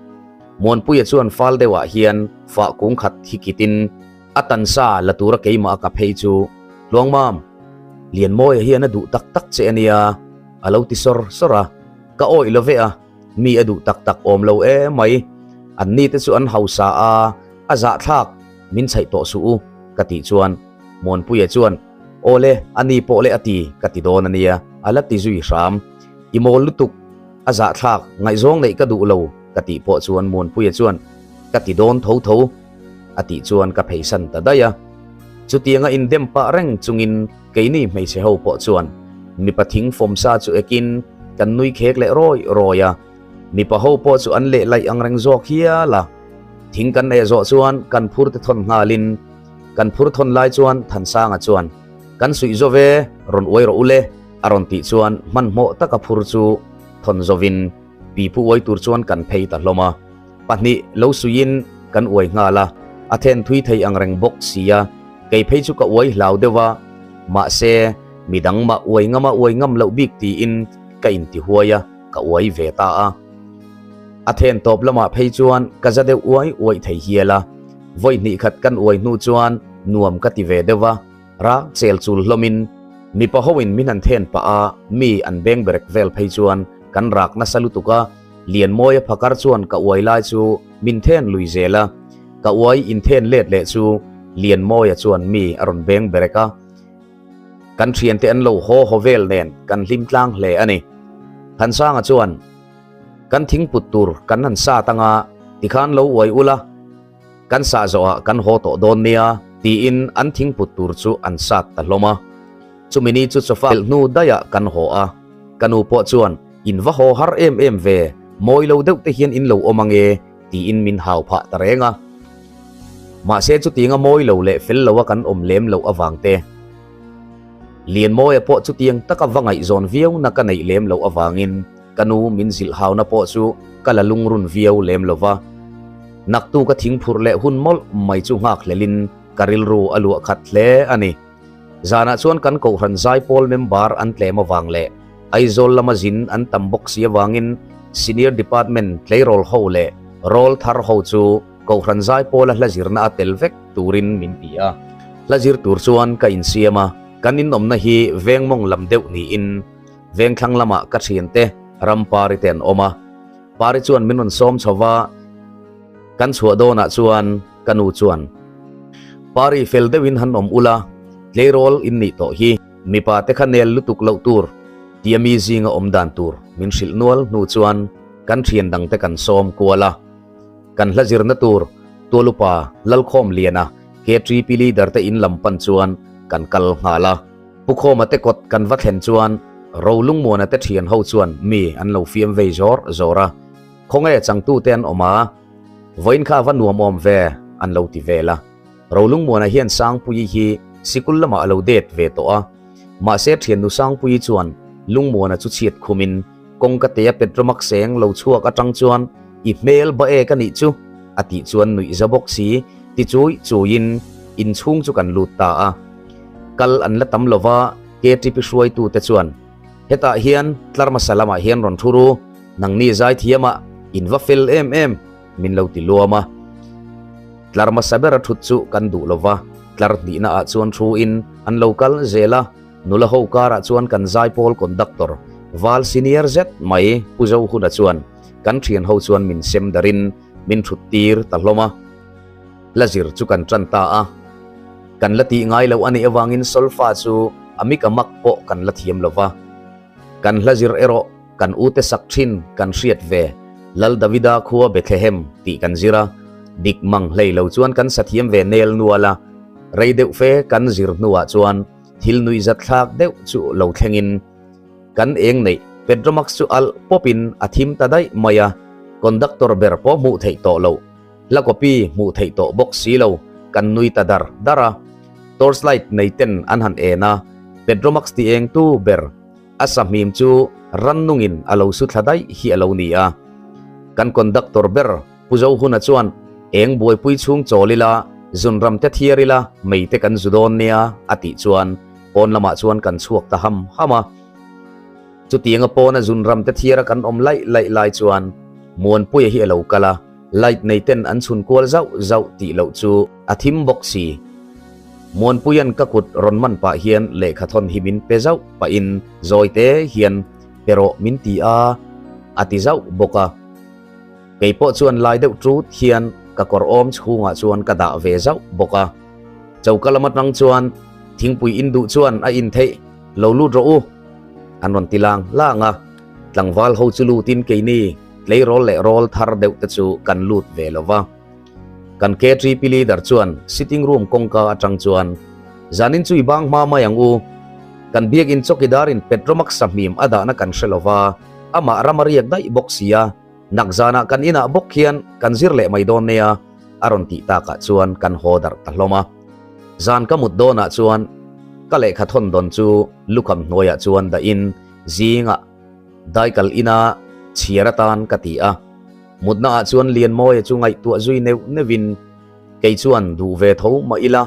Muanpuia chuan fal deuhah hian fah kung khat hi kitin a tansa la tura keimah a ka phei chu Tluangmam, Lianmawia hian a duh tak tak che ania a lo ti sawr sawr a, ka awih lo ve a. Mi a duh tak tak awm lo e mai. An ni te chu an hausa a, a zahthlak min chhaih tawh suh u ka tih chuan Muanpuia chuan Aw le, a ni pawh le a ti ka ti dawn a nia a la ti zui hram. I mawl lutuk, a zahthlak ngaihzawng neih ka duh lo ka tih pawh chuan Muanpuia chuan Ka ti dawn tho tho a tih chuan ka pheisan ta daih a. Chutianga indem pah reng chungin Keini hmeichhe ho pawh chuan mipa thing fawm sa chu ekin kan nui khek leh rawi rawi a, mipa ho pawh chu an leh laih ang reng zawk hial a. Thing kan eh zawh chuan kan phur te thawn nghalin kan phur thawn lai chuan Thansanga chuan Kan suih zo ve, rawn uai rawh u le a rawn tih chuan hmanhmawh taka phur chu thawn zovin pipu uai tur chuan kan phei ta hlawm a. Pahnih lo suiin kan uai nghal a, a then thui thei ang reng bawk si a, kei phei chu ka uai hlau deuh a, mahse midang mah uai ngam a uai ngam loh bik tiin ka inti huai a, ka uai ve ta a. A then tawp lamah phei chuan ka za deuh uai uaih thei hial a, vawi hnih khat kan uai hnu chuan nuam ka ti ve deuh a, rak chel chul hlawmin mipa hoin min han then pah a, mi an beng berek vel phei chuan kan rak nasa lutuk a, Lianmawia phakar chuan ka uai lai chu min then lui zel a, ka uai inthen let leh chu Lianmawia chuan mi a rawn beng berek a. Kan thiante an lo haw haw vel nen kan hlim tlang hle a ni. Thansanga chuan, Kan thingput tur kan han sat anga tikhan lo uai ula, Kan sah zawhah kan haw tawh dawn nia, tiin an thingput tur chu an sat ta hlawm a. Chumi ni chu chawfa pelh hnu daihah kan haw a, ka nu pawh chuan in va haw har em em ve, mawi lo deuh te hian in lo awm ange, tiin min hau phah ta reng a. Mahse chutianga mawi lo leh fel loa kan awm lem loh avang te, Lianmawia pawh chutiang taka va ngaihzawn viauna ka neih lem loh avangin. Ka nu min zilh hauna pawh chu ka la lungrun viau lem lo va. Naktu ka thing phurh leh hun mawlh mai chu nghak hlelin ka rilru a luah khat hle a ni. Zanah chuan kan Kohhran Zaipawl member an tlem avang leh Aizawl lama zin an tam bawk si avangin Senior Department tleirawl ho leh rawl thar ho chu Kohhran Zaipawla hla zirna a tel vek turin min ti a. Hla zir tur chuan ka insiam a, kan inawmna hi veng mawng lam deuh niin Vengthlang lamah ka thiante Rampari te an awm a. Pari chuan min rawn sawm chho va, kan chhuah dawnah chuan ka nu chuan, Pari fel deuhin han awm ula, tleirawl in nih tawh hi, mipa te kha nel lutuk loh tur tia mi zinga awm dan tur min hrilh nual hnu chuan kan thian dangte kan sawm kual a. Kan hla zirna tur Tualupa Lalkhawmliana KTP leader te in lam pan chuan kan kal nghal a. Pu Khawma te kawt kan va thlen chuan Rolungmuana te thian ho chuan mi an lo fiam vei zawr zawr a, Khawnge changtu te an awm a, vawiin kha a va nuam awm ve an lo ti vel a. Rolungmuana hian Sangpuii hi sikul lamah a lo det ve tawh a, mahse thiannu Sangpuii chuan Lungmuana chu chhiat khumin kawngka tea Petromax seng lo chhuak atang chuan I hmel ba ek a nih chu a tih chuan nuih za bawk si ti chui chuiin inchhung chu kan lut ta a. Kal an la tam lova KTP hruaitute chuan hetah hian tlar hmasa lamah hian rawn thu ru, nangni zaithiamah in va fel em em min lo ti luam a. Tlar hmasa bera thut chu kan duh lova, tlar hnihna ah chuan thu in an lo kal zel a, nula ho karah chuan kan zaipawl conductor val senior zet mai Pu Zohuna chuan kan thian ho chuan min sem darin min thut tir ta hlawm a. La zir chu kan tan ta a, kan la tih ngai loh a nih avangin solfa chu a mik a mak pawh kan la thiam lo va. Kan hla zir erawh kan ute sak thin kan hriat ve, Lal Davida khua Bethlehem tih kan zir a, dik mang hlei lo chuan kan sa thiam ve nel nual a, rei deuh fe kan zir hnuah chuan thil nuihzat thlak deuh chu lo thlengin Kan eng neih Petromax chu alh pawpin a thim ta daih mai a, conductor ber pawh hmuh theih tawh loh, hla copy hmuh theih tawh bawk si lo, kan nui ta dar dar a. Torchlight nei ten an han en a, Petromax ti eng tu ber a sahmim chu rannungin a lo su thla daih hi a lo ni a. Kan conductor ber Pu Zohuna chuan, Eng buaipui chhung chawl ila, zunram te thiar ila, mei te kan zu dawn nia, a tih chuan pawn lamah chuan kan chhuak ta ham ham a. Chutianga pawna zunram te thiara kan awm laih laih lai chuan Muanpuia hi a lo kal a, light nei ten an chhun kual zauh zauh tih loh chu a thim bawk si. Muanpuia'n ka kut rawn man pah hian lehkha thawn hi min pe zauh pahin zawi te hian pe rawh min ti a, a ti zauh bawk a. Kei pawh chuan lai deuh ṭut hian ka kawr awm chhungah chuan ka dah ve zauh bawk a. Choka lam atang chuan thingpui in duh chuan a in theih lo lut rawh u an rawn ti lang lang a. Tlangval ho chu lutin keini tleirawl leh rawl thar deuh te chu kan lut ve lo va. Kan KTP leader chuan sitting room kawngka atang chuan zanin chu i bang hma mai ang u. Kan biakin chawkidarin Petromax sahmim a dahna kan hre lo va. Amah ram a riak daih bawk sia, nak zanah kan inah bawk hian kan zir leh mai dawn nia a rawn tih takah chuan kan haw darh ta hlawm a. Zan ka mut dawnah chuan ka lehkha thawn dawn chu lukham hnuaiah chuan dahin zingah daikal ina chhiar atan ka ti a. Mutnaah chuan Lianmawia chu ngaihtuah zui neuh neuhin kei chuan duh ve tho mah ila,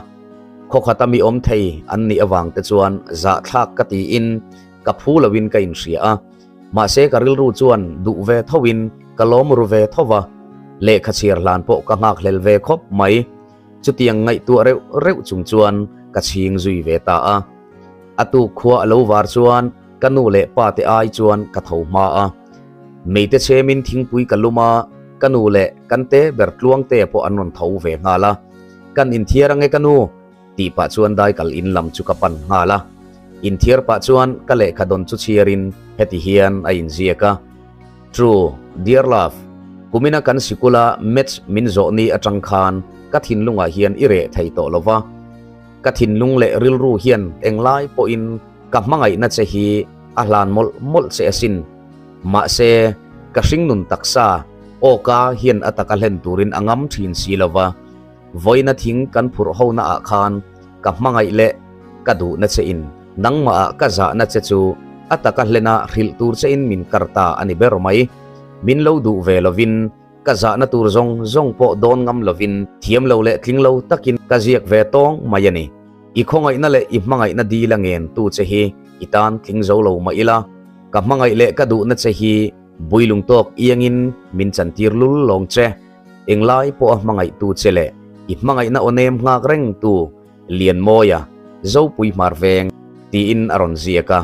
khawkhata mi awm thei an nih avang te chuan zahthlak ka tiin ka phu loin ka inhria a. Mahse ka rilru chuan duh ve thoin ka lawm ru ve tho va, lehkha chhiar hlan pawh ka nghakhlel ve khawp mai. Chutiang ngaihtuah reuh reuh chung chuan ka chhing zui ve ta a. A tuk khua a lo var chuan ka nu leh pa te ai chuan ka tho hma a. Meite chhemin thingpui ka lum a, ka nu leh kan te ber tluangte pawh an rawn tho ve nghal a. Kan inthiar ange ka nu! Tih pah chuan daikal in lam chu ka pan nghal a. Inthiar pah chuan ka lehkha dawn chu chhiarin heti hian a inziak a, True, dear love, kumina kan sikula maths min zawh ni atang khan ka thinlungah hian i reh thei tawh lo va. Ka thinlung leh rilru hian englai pawhin ka hmangaihna che hi a hlan mawlh mawlh che asin. Mahse, ka hringnun taksa, awka hian a taka hlen turin a ngam thin si lo va. Vawiina thing kan phurh hona ah khan ka hmangaih leh ka duhna che in nangmah ah ka zahna che chu A taka hlena hrilh tur chein min kar ta a ni ber mai. Min lo duh ve lovin, ka zahna tur zawng zawng pawh dawn ngam lovin thiam lo leh tling lo takin ka ziak ve tawng mai a ni. I khawngaihna leh i hmangaihna dil a ngen tu che hi i tan tling zo lo mah ila, ka hmangaih leh ka duhna che hi builung tawk iangin min chantir lul lawng che. Englai pawha hmangaihtu che leh i hmangaihna aw nem nghak reng tu Lianmawia, Zopui hmar veng, tiin a rawn ziak a.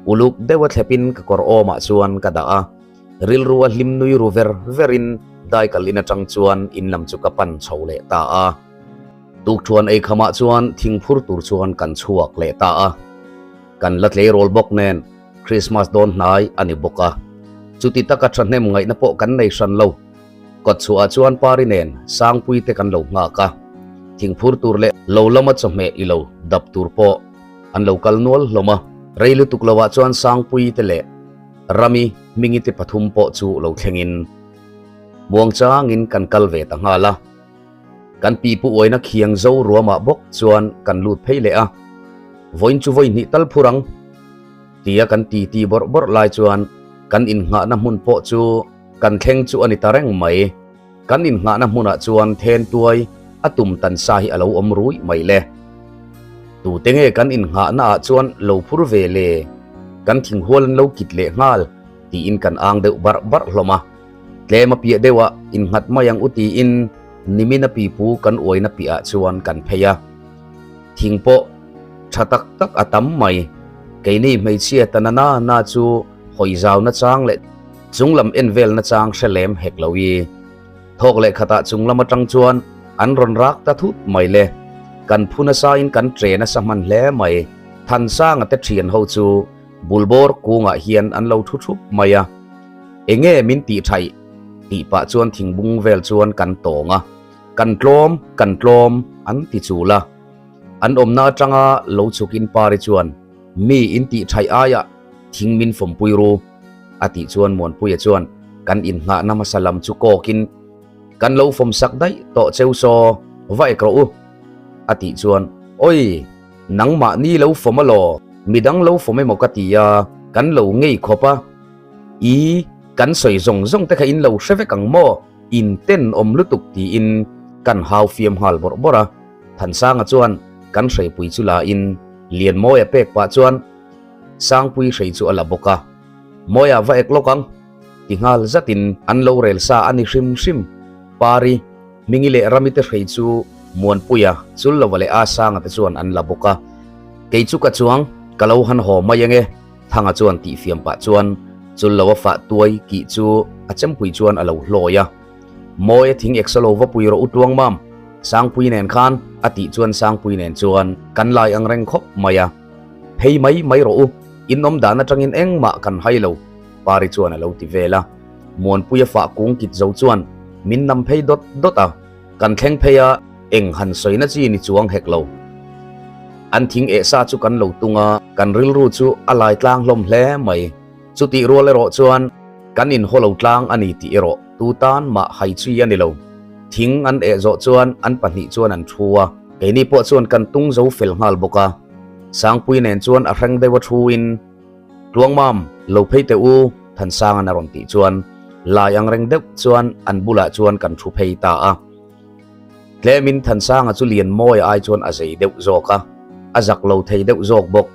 Uluk deuha thlepin ka kawr awmah chuan ka dah a. Rilru a hlim nui ru ver verin daikal in atang chuan in lam chu ka pan chho leh ta a. Tukthuan ei khamah chuan thingphur tur chuan kan chhuak leh ta a. Kan la tleirawl bawk nen Christmas dawn hnai a ni bawk a. Chuti taka thahnem ngaihna pawh kan nei hran lo. Kawtchhuah chuan Pari nen Sangpui te kan lo nghak a. Thingphur tur leh lo lama chawhmeh i lo dap tur pawh an lo kal nual hlawm a. Rei lutuk lovah chuan Sangpui te leh Rami hmingi te pathum pawh chu lo thlengin muang changin kan kal ve ta nghal a. Kan pipu uaina khiang zo ruamah bawk chuan kan lut phei leh a, vawiin chu vawi hnih tal phur ang tia kan ti ti bawrh bawrh lai chuan kan innghahna hmun pawh chu kan thleng chu a ni ta reng mai. Kan innghahna hmunah chuan then tuai a tum tan sa hi a lo awm rui mai le. Tute nge kan innghahna ah chuan lo phur ve le? Kan thinghual an lo kit leh nghal tiin kan ang deuh barh barh hlawm a. Tlem a piah deuh ah innghat mai ang u tiin nimin a pipu kan uaina piah ah chuan kan phei a. Thing pawh tha tak tak a tam mai. Keini hmeichhia ta na na na chu hawi zau na chang leh chung lam en vel na chang hre lem hek lo i. Thawk leh khatah chung lam atang chuan an rawn rak ta thut mai le. Kan phu nasa in kan tre nasa hman hle mai. Thansanga te thian ho chu bulbawr kungah hian an lo thu thup mai a. Enge min tih thaih tih pah chuan thingbung vel chuan kan tawng a. Kan tlawm, kan tlawm an ti chul a. An awmna atanga lo chhukin Pari chuan mi in tih thaih aiah thing min fawmpui ru a tih chuan Muanpuia chuan kan innghahna hmasa lam chu kawkin kan lo fawm sak daih tawh cheu saw va ek rawh u a tih chuan Oi! Nangmahni lo fawm alaw? Midang lo fawm emaw ka ti a, kan lo ngei khawp a. I, kan sawi zawng zawng te kha in lo hre vek ang maw? In ten awm lutuk tiin kan hau fiam nghal bawrh bawrh a. Thansanga chuan kan hreipui chu la in Lianmawia pek pah chuan Sangpui hrei chu a la bawk a. Mawia va ek lawk ang ti nghal zatin an lo rel sa a ni hrim hrim. Pari, Hmingi leh Rami te hrei chu Muanpuia, Chullova leh Asanga te chuan an la bawk a. Kei chu ka chuang, ka lo han haw mai ange, Thanga chuan tih fiam pah chuan Chullova fah tuai kih chu a chempui chuan a lo hlawi a. Mawia thing ek salo va pui rawh u tuang mam, Sangpui nen khan, a tih chuan Sangpui nen chuan kan lai ang reng khawp mai a. Phei mai mai rawh u, in awm dan atangin engmah kan hai lo, Pari chuan a lo ti vel a. Muanpuia fah kung kit zo chuan min nam phei dawt dawt a, kan thleng phei a, eng han sawina chi ni chuang hek lo. An thing eh sa chu kan lo tung a, kan rilru chu a lai tlang hlawm hle mai. Chutih rual erawh chuan kan inhaw lo tlang a ni tih erawh tu tan mah hai chi a ni lo. Thing an eh zawh chuan an pahnih chuan an thu a, keini pawh chuan kan tung zo fel nghal bawk a. Sangpui nen chuan a hreng deuh a thu in, Tluangmam, lo phei teh u, Thansanga'n a rawn tih chuan lai ang reng deuh chuan an bulah chuan kan thu phei ta a. Tlemin Thansanga chu Lianmawia ai chuan a zei deuh zawk a, a zak lo thei deuh zawk bawk.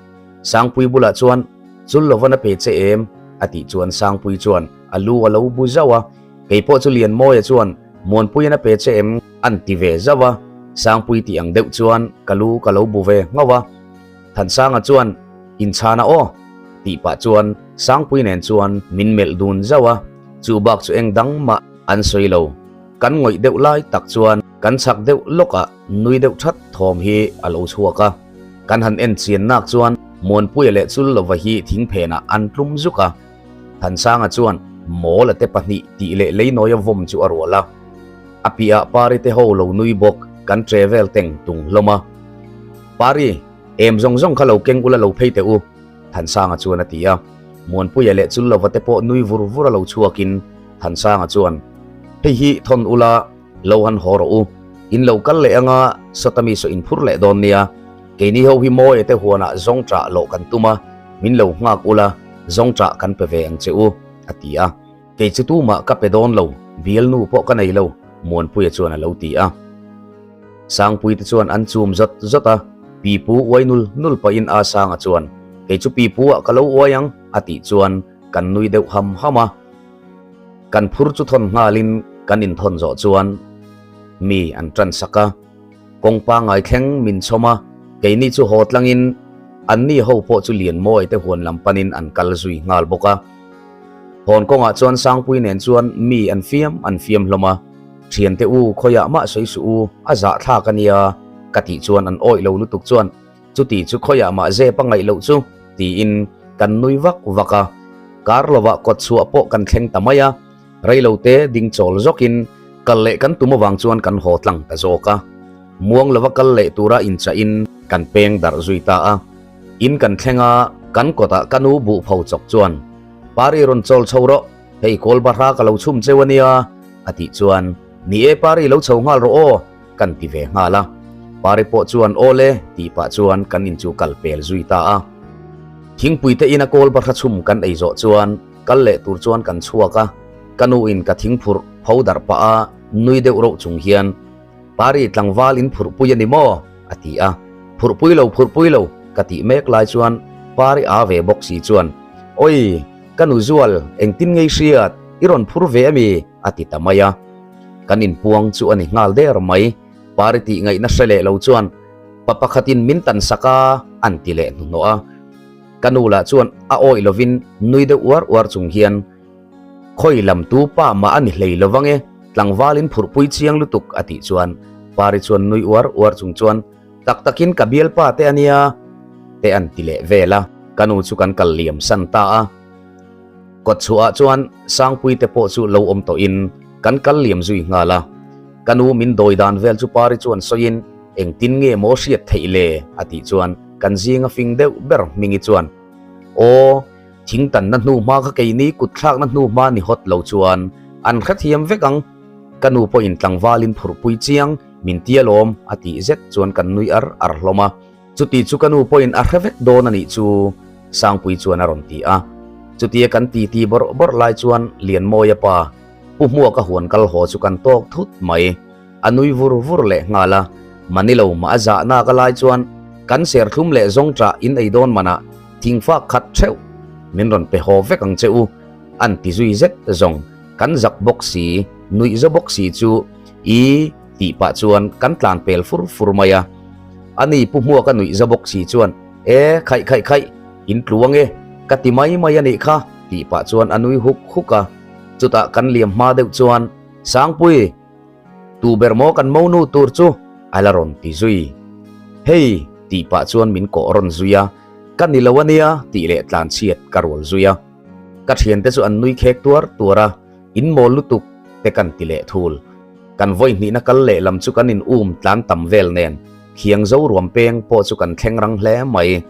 Sangpui bulah chuan, Chul lovan a pe che em? a tih chuan Sangpui chuan a lu a lo bu zauh a, Kei pawh chu Lianmawia chuan, Muanpuiin a pe che em? An ti ve zauh a, Sangpui tih ang deuh chuan ka lu ka lo bu ve nghauh a. Thansanga chuan, Inchhana aw! tih pah chuan Sangpui nen chuan min melh dun zauh a, chu bak chu eng dang mah an sawi lo. Kan ngawih deuh lai tak chuan kan chhak deuh lawkah nui deuh that thawm hi a lo chhuak a. Kan han en chian nak chuan Muanpuia leh Chullova hi thing phenah an tlum zuk a. Thansanga chuan Mawla te pahnih tih leh Leinawia vawm chu a rual a. A piahah Pari te ho lo nui bawk kan tre vel teng tung hlawm a. Pari, em zawng zawng kha lo keng ula lo phei teh u, Thansanga chuan a ti a. Muanpuia leh Chullova te pawh nui vur vur a lo chhuakin Thansanga chuan, Hei hi thawn ula, lo han haw rawh u. In lo kal leh anga sawta mi saw in phur leh dawn nia. Keini ho hi Mawia te huanah zawng ṭah loh kan tum a, min lo nghak ula, Zawngṭah kan pe ve ang che u, a ti a. Kei chu tumah ka pe dawn lo, bialnu pawh ka nei lo, Muanpuia chuan a lo ti a. Sangpui te chuan an chum zawt zawt a, pipu uai nul nul pahin A Sanga chuan, Kei chu pipu ah ka lo uai ang, a tih chuan kan nui deuh ham ham a. Kan phur chu thawn nghalin kan inthawn zawh chuan mi an tan sak a. Kawng pangngai thleng min chhawm a, keini chu haw tlangin anni ho pawh chu Lianmawi te huan lam panin an kal zui nghal bawk a. Hawn kawngah chuan Sangpui nen chuan mi an fiam an fiam hlawm a, Thiante u khawiah mah sawi suh u, a zahthlak a nia ka tih chuan an awih lo lutuk chuan chuti chu khawiah mah zep a ngaih loh chu tiin kan nui vak vak a. Kar lovah kawt chhuah pawh kan thleng ta mai a. Reilote ding chawl zawkin kal leh kan tum avang chuan kan haw tlang ta zawk a. Muang lova kal leh tura inchahin kan peng darh zui ta a. In kan thleng a, kan kawtah ka nu buh pho chawk chuan, Pari rawn chawl chho rawh, hei kawl bahra ka lo chhum cheu a nia, a tih chuan, Ni e Pari lo chho nghal rawh aw, kan ti ve nghal a. Pari pawh chuan aw le tih pah chuan kan in chu kal pel zui ta a. Thingpui te ina kawl bahra chhum kan ei zawh chuan, Kal leh tur chuan kan chhuak a, ka nu in ka thing phurh pho darh pah a, nui deuh reuh chung hian, Pari tlangval in phurh pui a ni maw? a ti a, Phurh pui lo, phurh pui lo, ka tih mek lai chuan Pari a ve bawk si chuan, Oi, ka nu Zual, engtin ngei hriat, i rawn phur ve a mi? a ti ta mai a. Kan inpuang chu a ni nghal der mai, Pari tih ngaihna hre leh lo chuan, Pa pakhatin min tan sak a, an ti leh hnuhnawh a. Ka nu lah chuan a awih lovin nui deuh uar uar chung hian, Khawi lam tu pa mah a ni hlei lo vang e, tlangvalin phurhpui chiang lutuk a tih chuan Pari chuan nui uar uar chung chuan, Tak takin ka bialpa te a nia te an ti leh vel a, ka nu chu kan kal liam san ta a. Kawtchhuah ah chuan Sangpui te pawh chu lo awm tawhin kan kal liam zui nghal a. Ka nu min dawi dan vel chu Pari chuan sawiin, Engtin nge maw hriat theih le? a tih chuan kan zinga fing deuh ber Hmingi chuan, Aw, thing tanna hnu hma kha keini kut thlakna hnu hma ni hawt lo chuan an hrethiam vek ang. Ka nu pawhin tlangvalin phurhpui chiang min ti alawm a tih zet chuan kan nui ar ar hlawm a. Chuti chu ka nu pawhin a hre vek dawn a nih chu Sangpui chuan a rawn ti a. Chutia kan titi bawrh bawrh lai chuan Lianmawia pa Pu Hmuaka huan kal haw chu kan tawk thut mai. A nui vur vur leh nghal a, Mani lo mah a zah nak a lai chuan kan serthlum leh zawngṭah in ei dawn manah thingfak khat theuh min rawn pe haw vek ang che u, an ti zui zet zawng. Kan zak bawk si, nuih za bawk si chu i tih pah chuan kan tlan pel fur fur mai a. Ani Pu Hmuaka nuih za bawk si chuan, E, khaih khaih khaih, in tlu ange, ka ti mai mai a nih kha, tih pah chuan a nui huk huk a. Chutah kan liam hma deuh chuan, Sangpui! Tu ber maw kan monu tur chu a la rawn ti zui. Hei! tih pah chuan min kawh rawn zui a, ka ni lo a nia tih leh tlanchhiat ka rual zui a. Ka thiante chu an nui khek tuar tuar a, in mawl lutuk te kan ti leh thul. Kan vawi hnihna kal leh lam chu kan in um tlan tam vel nen khiang zo ruam peng pawh chu kan thleng rang hle mai.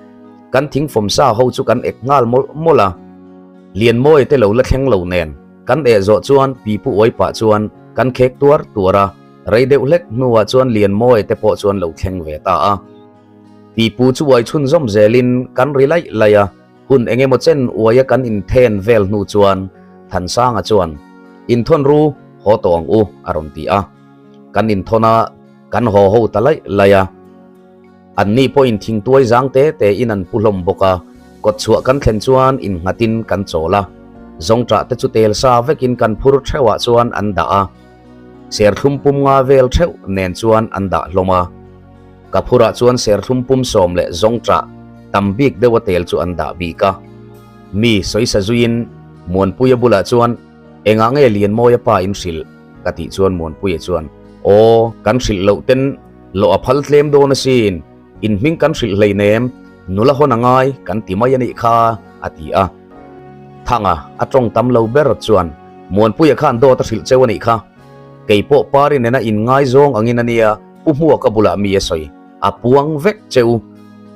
Kan thingfawm sa ho chu kan ek nghal mawlh mawlh a. Lianmawi te lo la thleng lo nen Kan eh zawh chuan pipu uai pah chuan kan khek tuar tuar a, rei deuh hlek hnuah chuan Lianmawi te pawh chuan lo thleng ve ta a. Pipu chu uai chhunzawm zelin kan ri laih laih a, hun eng emaw chen uaia kan inthen vel hnu chuan Thansanga chuan, Inthawn ru, haw tawh ang u, a rawn ti a. Kan inthawn a, kan haw ho ta laih laih a. Anni pawhin thingtuai zang te te in an pu hlawm bawk a, kawtchhuah kan thlen chuan innghatin kan chawl a. Zawngṭah te chu tel sa vekin kan phur theuhah chuan an dah a, serthlum pum nga vel theuh nen chuan an dah hlawm a. Ka phurah chuan serthlum pum sawm leh zawngṭah tam bik deuha tel chu an dah bik a. Mi sawisa zuiin Muanpuia bulah chuan engah nge Lianmawia pa in hrilh? ka tih chuan Muanpuia chuan, Aw, kan hrilh loh ten Lawh a phal tlem dawn asin, in hming kan hrilh hleinem, nula hawn a ngai kan ti mai a nih kha, a ti a. Thanga a tawng tam lo ber chuan Muanpuia khan dawt a hrilh cheu a nih kha. Kei pawh Pari nena inngaizawng angin a nia, Pu Hmuaka bulah mi a sawi, a puang vek cheu,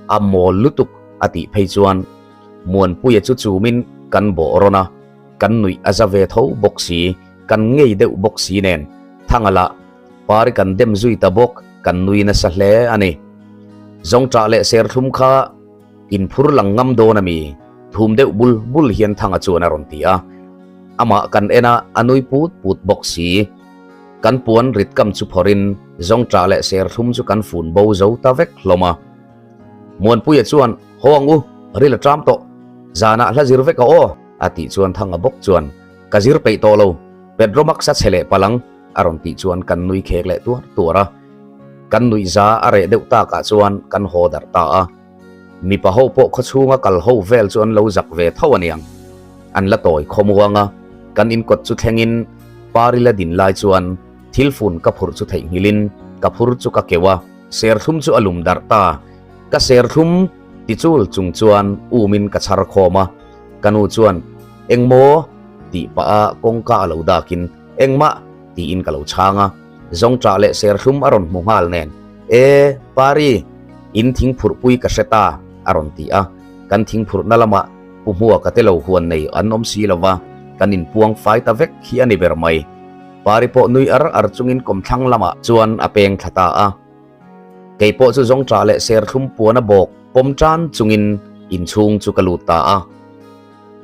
a mawl lutuk a tih phei chuan Muanpuia chu chumin kan bawh rawn a, kan nuih a za ve tho bawk si, kan ngei deuh bawk si nen Thanga lah Pari kan dem zui ta bawk, kan nui nasa hle a ni. Zawngṭah leh serthlum kha in phur lang ngam dawn a mi? Thum deuh bul bul hian Thanga chuan a rawn ti a. Amah kan en a, a nui put put bawk si. Kan puan rit kam chu phawrhin zawngṭah leh serthlum chu kan fun bo zo ta vek hlawm a. Muanpuia chuan, Haw ang u, ril a ṭam tawh. Zanah hla zir vek a aw, a tih chuan Thanga bawk chuan, Ka zir peih tawh lo, Petromax a chhe leh palh ang, a rawn tih chuan kan nui khek leh tuar tuar a. Kan nuih za a reh deuh takah chuan kan haw darh ta a. Mipa ho pawh khawchhunga kal ho vel chu an lo zak ve tho aniang. An la tawi khawmuang a, kan inkawt chu thlengin Parila din lai chuan thil fun ka phurh chu theihnghilhin ka phur chu ka keuh a, serthlum chu a lum darh ta. Ka serthlum tichul chung chuan umin ka chhar khawm a, ka nu chuan, Engmaw? tih pah a kawngka a lo dakin, Engmah? tiin ka lo chhang a. Zawngṭah leh serthlum a rawn hmu nghal nen, E, Pari, in thingphurhpui ka hre ta, a rawn ti a. Kan thingphurhna lamah Pu Hmuaka te lo huan nei an awm si lo va, kan inpuang fai ta vek hi a ni ber mai. Pari pawh nui ar ar chungin kawmthlang lamah chuan a peng thla ta a. Kei pawh chu zawngṭah leh serthlum puan a bawk pawm tan chungin inchhung chu ka lut ta a.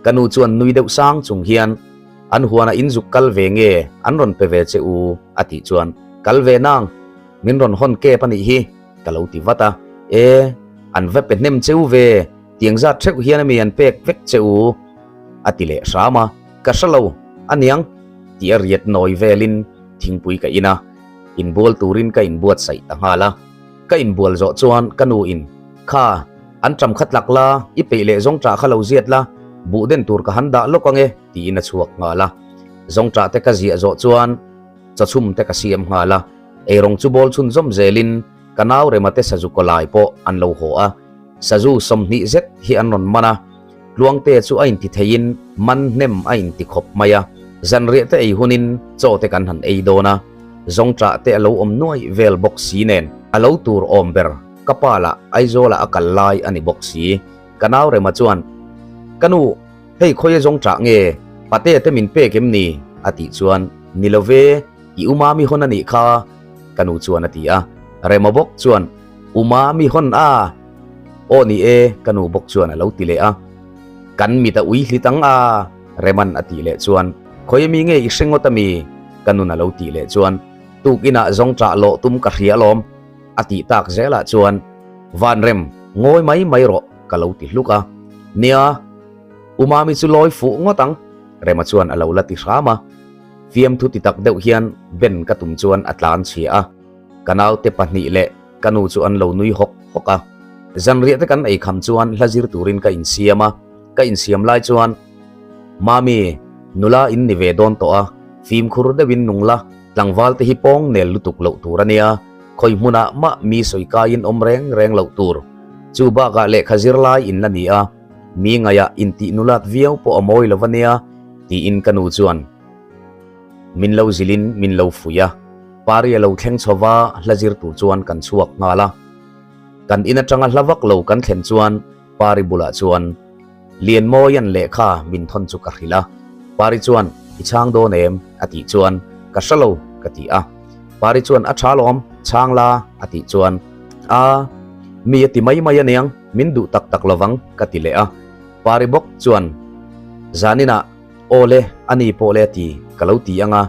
Ka nu chuan nui deuh sang chung hian, An huanah in zuk kal ve nge an rawn pe ve che u? a tih chuan, Kal ve nang, min rawn hawn kep a nih hi, ka lo ti vat a. E, an va pe hnem che u ve, tiang zat theuh hian ami an pek vek che u? a ti leh hram a. Ka hre lo, a niang, tih a riat nawi velin thingpui ka in a, inbual turin ka inbuatsaih ta nghal a. Ka inbual zawh chuan ka nu in, Kha, an ṭam kha tlak la, i peih leh zawngṭah kha lo ziat la, buh den tur ka han dah lawk ang e, tiin a chhuak nghal a. Zawngṭah te ka ziah zawh chuan chawchhum te ka siam nghal a, eirawng chu bawl chhunzawm zelin ka nau Rema te sazu kawlai pawh an lo haw a, sazu 20 zet hi an rawn man a, Tluangte chu a inti theiin man hnem a inti khawp mai a, zanriah te ei hunin chaw te kan han ei dawn a, zawngṭah te a lo awm nuai vel bawk si nen a lo tur awm ber ka pa lah Aizawlah a kal lai a ni bawk si. Ka nau Rema chuan, Ka nu, hei khawia zawngṭah nge? Patea te min pek em ni? a tih chuan, Ni lo ve, i u Mami hawn a nih kha, ka nu chuan a ti a. Rema bawk chuan, U Mami hawn a? Aw ni e, ka nu bawk chuan a lo ti leh a. Kan mit a ui hlit ang a, Reman a tih leh chuan, Khawi ami nge i hre ngawt ami? ka nun a lo tih leh chuan, Tukinah zawngṭah lawh tum ka hria alawm, a tih tak zelah chuan, Vanrem, ngawi mai mai rawh, ka lo ti hluk a. Nia, U Mami chu lawi fuh ngawt ang, Rema chuan a lo la ti hram a. Fiamthu ti tak deuh hian Ben ka tum chuan a tlan chhia a. Ka naute pahnih leh ka nu chu an lo nui hawk hawk a. Zanriah te kan ei kham chuan hla zir turin ka insiam a, ka insiam lai chuan, Mami, nula in ni ve dawn tawh a, fimkhur deuhin nung la, tlangval te hi pawng nel lutuk loh tur a nia, khawi hmunah mah mi sawi kaiin awm reng reng loh tur. Chu bakah lehkha zir lai in la ni a, mi ngaihah intih nulat viau pawh a mawi lo a nia, tiin ka nu chuan min lo zilhin min lo fuih a. Pari a lo thleng chho va, hla zir tur chuan kan chhuak nghal a. Kan in atanga hla vak lo kan thlen chuan Pari bulah chuan Lianmawia'n lehkha min thawn chu ka hrilh a. Pari chuan, I chhang dawn em? a tih chuan, Ka hre lo, ka ti a. Pari chuan, A tha lawm, chhang la, a tih chuan, A, mi a ti mai mai aniang, min duh tak tak lovang, ka ti leh a. Pari bawk chuan, Zaninah, Aw le, a ni pawh le a ti, ka lo ti ang a.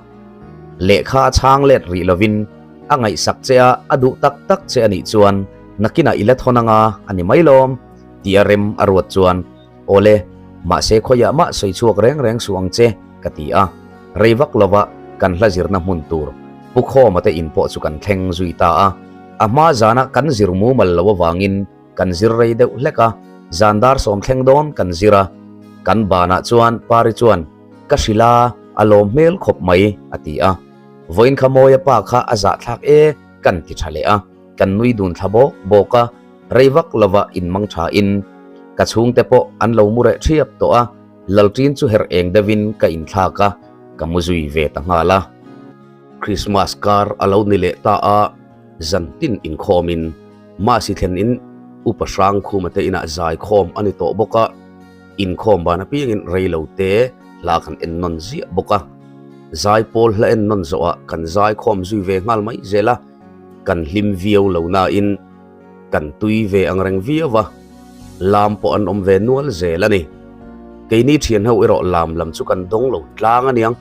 Lehkha a chhang let rih lovin a ngaihsak che a, a duh tak tak che a nih chuan nakinah i la thawn ang a, a ni mai lawm, tih a rem a ruat chuan, Aw le, mahse khawiah mah sawi chhuak reng reng suh ang che, ka ti a. Rei vak lova kan hla zirna hmun tur Pu Khawma te in pawh chu kan thleng zui ta a. A hma zana kan zir mumal lo avangin Kan zir rei deuh hlek a, zan dar sawm thleng dawn kan zir a. Kan banah chuan Pari chuan, Ka hrilh a, a lawm hmel khawp mai, a ti a. Vawiin kha Mawia pa kha a zahthlak e, kan ti tha leh a. Kan nui dun thla bawk bawk a, rei vak lova inmang thain ka chhungte pawh an lo mu reh thiap tawh a, Lalṭin chu herh eng deuhin ka inthlak a, ka mu zui ve ta nghal a. Christmas kar a lo ni leh ta a, zantin inkhawmin Mahsi thlen in Upa Hrangkhuma te inah zaikhawm a ni tawh bawk a, inkhawm ban apiangin reilo te hla kan en nawn ziah bawk a. Zaipawl hla en nawn zawhah kan zaikhawm zui ve nghal mai zel a, kan hlim viau lo nain kan tui ve ang reng viau a, lam pawh an awm ve nual zel a ni. Keini thian ho erawh lam lam chu kan dawng lo tlang aniang,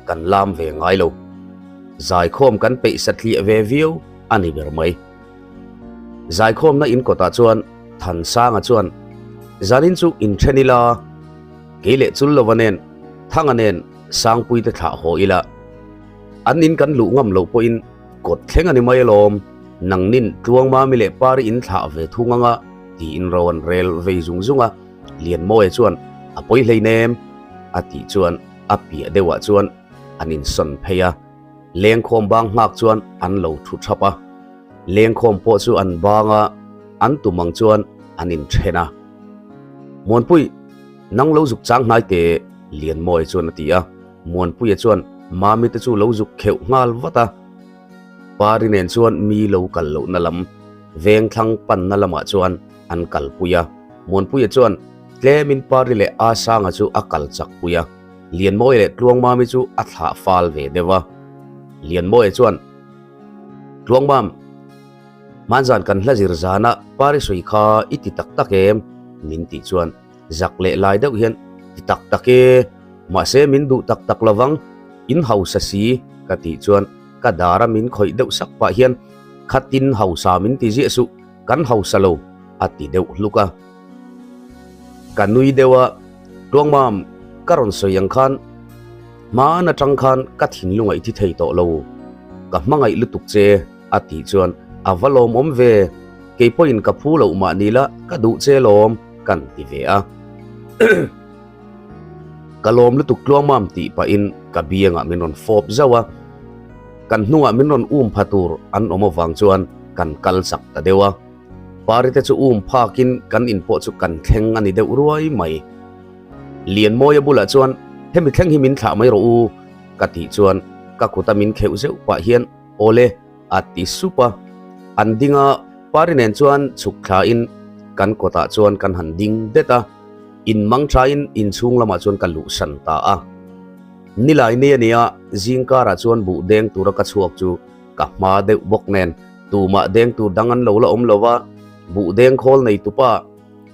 kan lam ve ngai lo. Zaikhawm kan peih satliah ve viau a ni ber mai. Zaikhawmna in kawtah chuan Thansanga chuan, Zanin chu inthen ila, kei leh Chullova nen, Thanga nen Sangpuite thlah haw ila. An in kan luh ngam loh pawhin kawt thleng a ni mai alawm, nangnin Tluangmami leh Pari in thlah ve thung anga tiin ro an rel vei zung zung a, Lianmawia chuan a pawi hleinem a tih chuan a piah deuhah chuan an insawn phei a, lengkhawm bang nghak chuan an lo thu thap a, lengkhawm pawh chu an bang a, an tum ang chuan an inthen a. Muanpui, nang lo zuk chang hnai teh Lianmawia chuan a ti a. Muanpuia chuan Mami te chu lo zuk kheuh nghal vat a, Pari nen chuan mi lo kal lohna lam vengthlang panna lamah chuan an kalpui a. Muanpuia chuan tlemin Pari leh Asanga chu a kal chakpui a, Lianmawia leh Tluangmami chu a thlah fal ve deuh a. Lianmawia chuan, Tluangmam, hmanzan kan hla zir zana Pari sawi kha i ti tak tak em? min tih chuan Zak leh lai deuh hian ti tak tak e, mahse min duh tak tak lovang, in hausa si ka tih chuan ka dara min khawih deuh sak pah hian khatin hausa min ti ziah suh, kan hausa lo a ti deuh hluk a. Ka nui deuh a, Tluangmam ka rawn sawi ang khan hmaan atang khan ka thinlung a i thi thei tawh lo, ka hmangaih lutuk che. A tih chuan a va lawmawm ve, kei pawhin ka phu loh mah ni la ka duh che lawm kan ti ve a. Ka lawm lutuk tluangmam tih pahin ka biangah min rawn fawp zauh a, kan hnungah min rawn um pha tur an awm avang chuan kan kal chak ta deuh a. Pari te chu um phakin kan in pawh chu kan thleng a ni deuh ruai mai. Lianmawia bulah chuan hemi thleng hi min thlah mai rawh u ka tih chuan ka kuta min kheuh zeuh pah hian Awle, a ti sup a. An ding a, Pari nen chuan chhuk thlain kan kawtah chuan kan han ding det a. In mang thain inchhung lamah chuan ka luhsan ta a. Nilai ni a nia, zing karah chuan buh deng tura ka chhuak chu ka hma deuh bawk nen tumah deng tur dang an lo la awm lo va, buh deng khawl nei tupa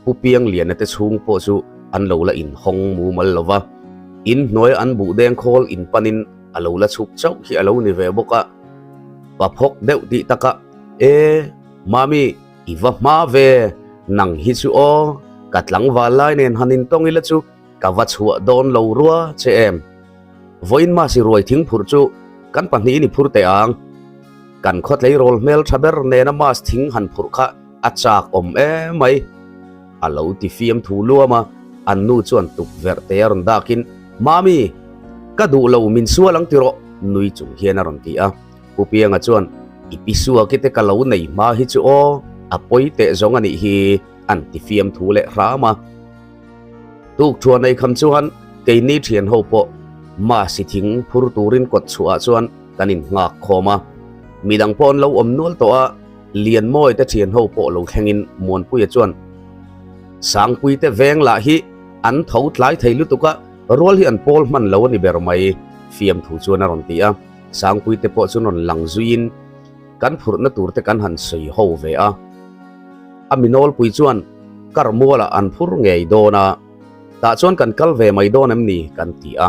Pu Piangliana te chhung pawh chu an lo la inhawng mumal lo va, in hnuaia an buh deng khawl in panin a lo la chhuk chauh hi a lo ni ve bawk a. Pa phawk deuh tih takah, E, Mami, i va hma ve, nang hi chu aw, ka tlangval lai nen han intawng ila chu ka va chhuah dawn lo rua che em? Vawiin Masi ruai thing phurh chu kan pahnihin i phur teh ang. Kan khaw tleirawl hmel tha ber nena Mas thing han phurh kha a chak awm em mai. A lo ti fiam thu luam a, an nu chuan tukverh te a rawn dakin, Mami, ka duh lo min sual ang ti rawh, nui chung hian a rawn ti a. Pu Pianga chuan, I pi suaki te ka lo nei hma hi chu aw, a pawi teh zawng a nih hi, an ti fiam thu leh hram a. Tuk thuah nei kham chuan keini thian ho pawh Masi thing phur turin kawt chhuah ah chuan kan in nghak khawm a. Midang pawh an lo awm nual tawh a, Lianmawi te thian ho pawh lo thlengin Muanpuia chuan Sangpui te veng lah hi an tho tlai thei lutuk a, rual hi an pawl hman lo a ni ber mai fiamthu chuan a rawn ti a. Sangpui te pawh chu rawn lang zuiin kan phurhna tur te kan han sawi ho ve a. A mi nawlpui chuan kar mualah an phur ngei dawn a, tah chuan kan kal ve mai dawn em ni kan ti a.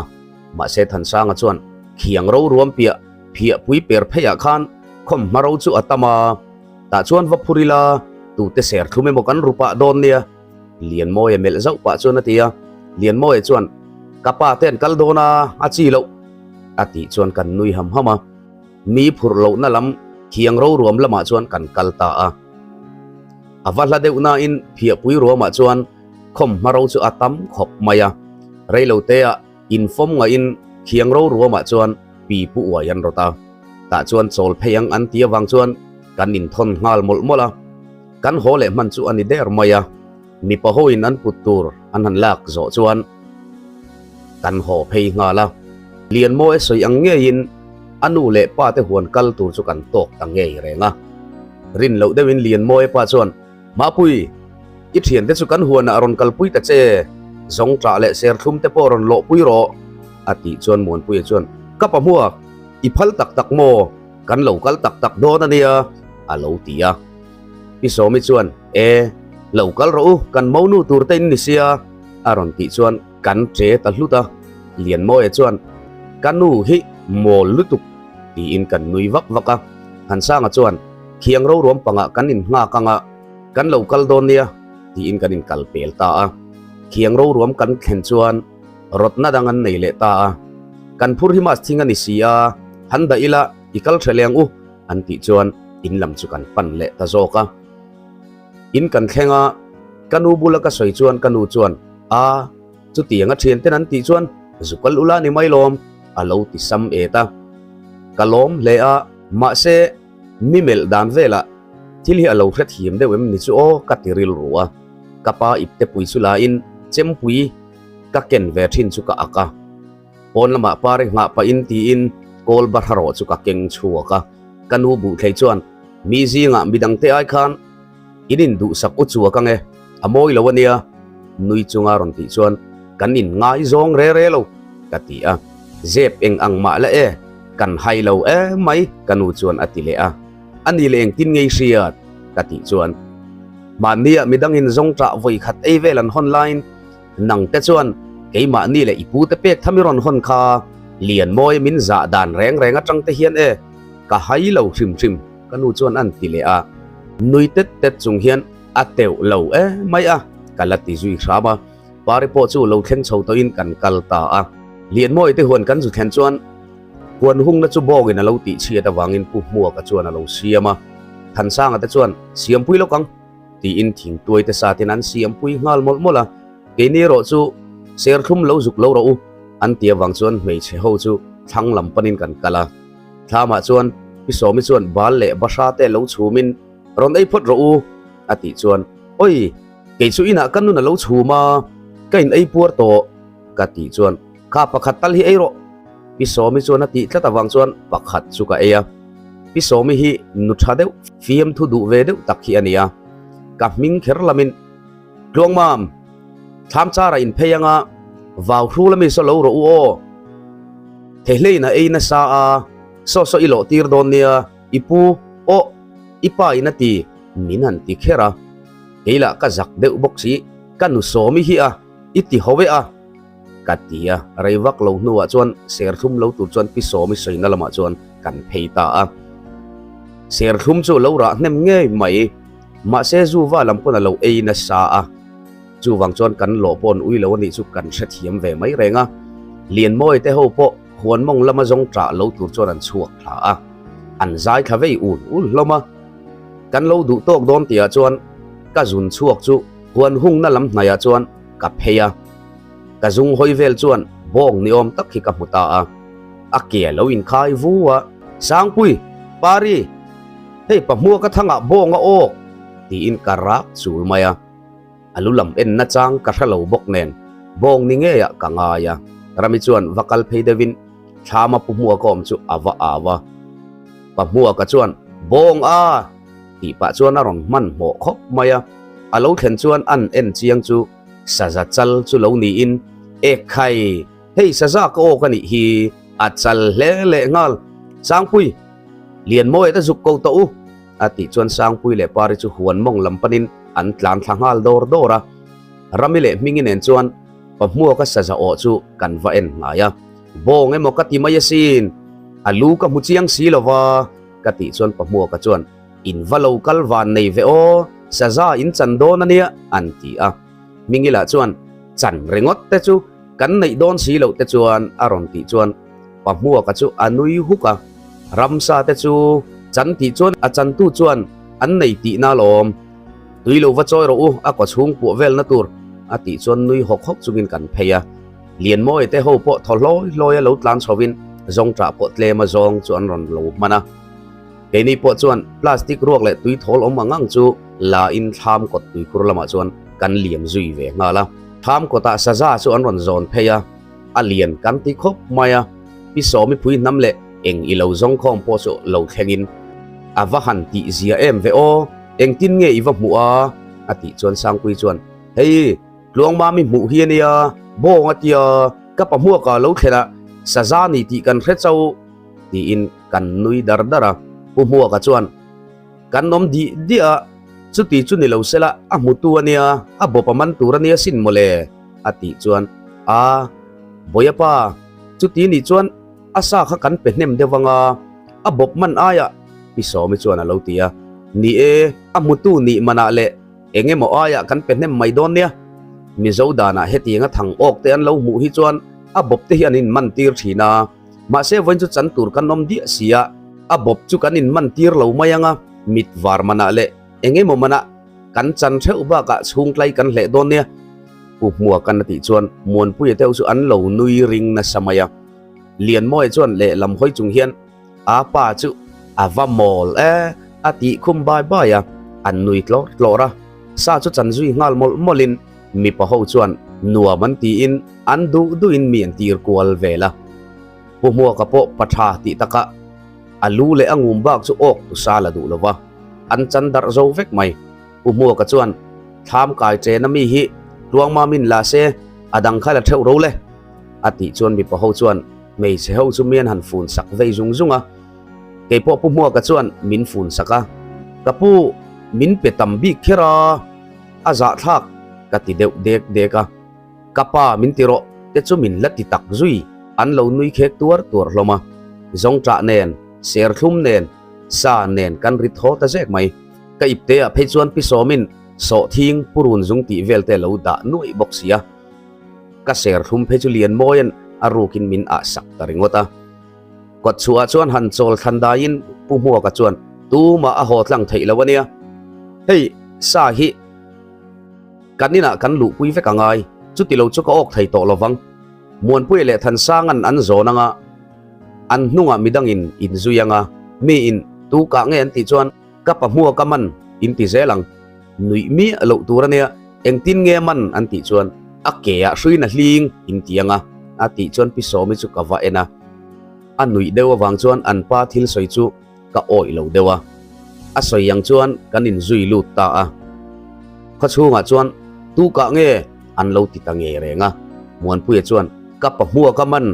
Mahse Thansanga chuan khiang ro ruam piah phiah pui per pheiah khan khawm hma ro chu a tam a, tah chuan va phur ila tute ser thlum emaw kan ru pah dawn nia Lianmawia melh zauh pah chuan a ti a. Lianmawia chuan ka pa te an kal dawn a, a chi loh a tih chuan kan nui ham ham a. Mi phurh lohna lam khiang ro ruam lamah chuan kan kal ta a. A va hla deuh nain phiahpui ruamah chuan khawm hma ro chu a tam khawp mai a. Reiloteah infawm ngaihin khiang ro ruamah chuan pi pu uai an rawt a. Tah chuan chawl phei ang an ti avang chuan kan inthawn nghal mawlh mawlh a. Kan haw leh hman chu a ni der mai a. Mipa hoin an put tur an han lak zawh chuan kan haw phei nghal a. Lianmaw e sawi ang ngeiin a nu leh pa te huan kal tur chu kan tawk ta ngei reng a. Rin loh deuhin Lianmaw e pa chuan, Mapui, i thiante chu kan huanah rawn kalpui ta che, zawngṭah leh serthlum te pawh rawn lawhpui rawh, a tih chuan Muanpuia chuan, Ka pa hmuak, i phal tak tak maw? Kan lo kal tak tak dawn a nia, a lo ti a. Pi Sawmi chuan, E, lo kal rawh u, kan monu tur te in ni sia, a rawn tih chuan. Kan ṭe ta hlut a, Lianmawia chuan, Ka nu hi mawl lutuk, tiin kan nui vak vak a. Thansanga chuan, Khiang roruam pangah kan innghak anga kan lo kal dawn nia, tiin kan inkal pel ta a. Khiang roruam kan thlen chuan rawtna dang an nei leh ta a. Kan phur hi mas thing a ni si a, han dah ila i kal ṭha leng u, an tih chuan in lam chu kan pan leh ta zawk a. In kan thleng a, ka nu bula ka sawi chuan ka nu chuan, A, chutiang a thian ten an tih chuan zu kal ula ni mai lawm, a lo ti sam et a. Ka lawm hle a, mahse mi melh dan velah thil hi a lo hrethiam deuh em ni chu aw ka ti rilru a. Ka pa ipte pui chu lain chempui ka ken ve thin chu ka ak a. Pawn lamah pari nghah pahin tiin kawl bahra rawh chu ka keng chhuak a, ka nu buh thlei chuan mi zingah midangte ai khan in induhsak u chuak ange, a mawi lo ania nui chunga rawn tih chuan kan in ngaizawng re re lo ka ti a, zep eng ang mah la e, kan hai lo emai ka nu chuan a ti leh a, a ni leh engtin ngei hriat ka tih chuan mahnia midangin zawngṭah vawi khat ei vel an hawn laiin Nang te chuan keimahni leh i pu te pek tham i rawn hawn kha Lianmawi min zah dan reng reng atang te hian e, ka hai lo hrim hrim ka nu chuan an ti leh a. Nui tet tet chung hian a teuh lo e mai a, ka la ti zui hram a. Pari pawh chu lo thleng chho tawhin kan kal ta a. Lianmawi te huan kan zu thlen chuan huan hungna chu bawngin a lo tih chhiat avangin Pu Hmuaka chuan a lo siam a. Thansanga te chuan siampui lawk ang. Tiin thingtuai te satin an siampui nghal mawlh mawlh a, keini erawh chu serthlum lo zuk lo rawh u an ti avang chuan hmeichhe ho chu thlang lam panin kan kal a. Thlamah chuan Pi Sawmi chuan bal leh bahra te lo chhumin rawn ei phawt rawh u a tih chuan Oi, kei chu inah ka nun a lo chhum a, ka in ei puar tawh ka tih chuan Kha pakhat tal hi ei rawh Pi Sawmi chuan a tih tlat avang chuan pakhat chu ka ei a. Pi Sawmi hi nu tha deuh, fiamthu duh ve deuh tak hi a ni a. Ka hming kher lamin, Tluangmam, thlam chara in phei anga vau hru lami saw lo rawh u aw. Thehlein a ei nasa a, saw saw i lawh tir dawn nia, i pu, aw, i pa in a ti, min han ti kher a. Kei lah ka zak deuh bawk si, ka nu Sawmi hi a, i ti ho e a. Ka ti a, rei vak lo hnuah chuan serthlum lo tur chuan Pi Sawmi sawina lamah chuan kan phei ta a. Serthlum chu lo rah hnem ngei mai, mahse Zuva lam pawn a lo ei nasa a, chuvang chuan kan lawh pawh an ui lo a nih chu kan hrethiam ve mai reng a. Lianmawi te ho pawh huan mawng lama zawng ṭah lo tur chuan an chhuak thla a, an zai thla vei ul ul hlawm a. Kan lo duh tawk dawn tihah chuan ka zun chhuak chu huan hungna lam hnaihah chuan ka phei a. Ka zung hawi vel chuan bawng ni awm tak hi ka hmu ta a, a ke a lo inkhai vu a. Sangpui, Pari, hei pahmua ka thangah bawng a awk, tiin ka rak chul mai a. A lu lam en nachang ka hre lo bawk nen bawng ni ngeiah ka ngai a. Rami chuan va kal phei deuhin thlama pu hmua ka awm chu a va au a. Pahmua ka chuan, Bawng a! tih pah chuan a rawn hmanhmawh khawp mai a. A lo thlen chuan an en chiang chu Saza chal chu lo niin, Ekhai, hei saza ka awk a nih hi, a chal hle leh nghal. Sangpui, Lianmawia te zuk ko tawh u, a tih chuan Sangpui leh Pari chu huan mawng lam panin an tlan thla nghal dawr dawr a. Rami leh Hmingi nen chuan Pahmuaka saza awh chu kan va en hnai a. Bawng emaw ka ti mai asin, a lu ka hmu chiang si lo va, ka tih chuan Pahmuaka chuan, In va lo kal van nei ve aw, saza in chan dawn a nia, an ti a. Hmingila chuan, Chan ringawt te chu kan neih dawn si loh te chuan, a rawn tih chuan Pahmuaka chu a nui huk a. Ramsa te chu chan tih chuan a chantu chuan an nei tihna alawm. Tui lo va chawi rawh u, a kawchhung puah velna tur, a tih chuan nui hawk hawk chungin kan phei a. Lianmawi te ho pawh thaw hlawi hlawi a lo tlan chhovin zawngṭah pawh tlem a zawng chu an rawn lo hman a. Keini pawh chuan plastic ruak leh tui thawl awm ang ang chu la in thlam kawt tuikhur lamah chuan kan liam zui ve nghal a. Thlam kawtah saza chu an rawn zawn phei a, a lian kan ti khawp mai a. Pi Sawmi phui hnam leh eng i lo zawng khawm pawh chu lo thlengin a va han tih zia em ve aw, engtin nge i va hmuh a? a tih chuan Sangpui chuan, Hei, Tluangmami hmuh hi a nia, bawng a tia, ka pahmuaka lo thlen a, saza ni tih kan hre chauh. Tiin kan nui dar dar a. Pu Hmuaka chuan, Kan awm dih dih a, chuti chu ni lo sela a hmutu a nia, a bawp a man tur a nia sin mawle, a tih chuan A, Bawiapa, chuti nih chuan a sa kha kan pe hnem deuh anga a bawp man aiah Pi Sawmi chuan a lo ti a. Ni e, a hmutu nih manah leh eng emaw aiah kan pe hnem mai dawn nia. Mizo danah hetianga thang awk te an lo hmuh hi chuan a bawp te hi an inman tir thin a. Mahse vawiin chu chan tur kan awm diah si a, a bawp chu kan inman tir lo mai anga mit var manah leh eng emaw manah kan chan theuh bakah chhungtlai kan hleh dawn nia. Pu Hmuakan a tih chuan Muanpuia te ho chu an lo nui ring nasa mai a. Lianmawia chuan lehlam hawi chung hian a pa chu a va mawl e a tih khum bai bai a, an nui tlawr tlawr a. Sa chu chan zui nghal mawlh mawlhin mipa ho chuan nuam an tiin an duh duhin mi an tir kual vel a. Pu Hmuaka pawh pa tha tih takah a lu leh a ngum bak chu awk tu sa la duh lo va, an chan darh zo vek mai. Pu Hmuaka chuan thlam kai chena mi hi Tluangma min la se a dang kha la theuh ro le a tih chuan mipa ho chuan hmeichhe ho chu mian han fun sak vei zung zung a. Keipawh Pu Hmuaka chuan min fun sak a, ka pu min pe tam bik kher a, a zahthlak ka ti deuh dek dek a. Ka pa min ti rawh te chu min la ti tak zui, an lo nui khek tuar tuar hlawm a. Zawngṭah nen, serthlum nen, sa nen kan ri thaw ta zek mai. Ka ipte ah phei chuan pi sawmin sawhthing purun zung tih vel te lo dah nuaih bawk si a. Ka serthlum phei chu lian mawiin a rukin min ah sak ta ringawt a. Kawt chhuah chuan han chawl thlan daiin Pu Hmuaka chuan tumah a haw tlang theih lo a nia. Hei sa hi kan inah kan luhpui vek a ngai, chuti lo chu ka awk thei tawh lovang. Muanpuia leh Thansanga'n an zawn anga an hnungah midangin inzui anga miin tu kah nge an tih chuan Ka pa hmuak a man in ti zel ang, nuih miah loh tur a nia, engtin nge man an tih chuan a ke ah hruin a hling in ti ang a, a tih chuan Pi Sawmi chu ka va en a, a nuih deuh avang chuan an pa thil sawi chu ka awih lo deuh a, a sawi ang chuan kan in zui lut ta a, khawchhungah chuan tu kah nge an lo ti ta ngei reng a, Muanpuia chuan ka pa hmuak a man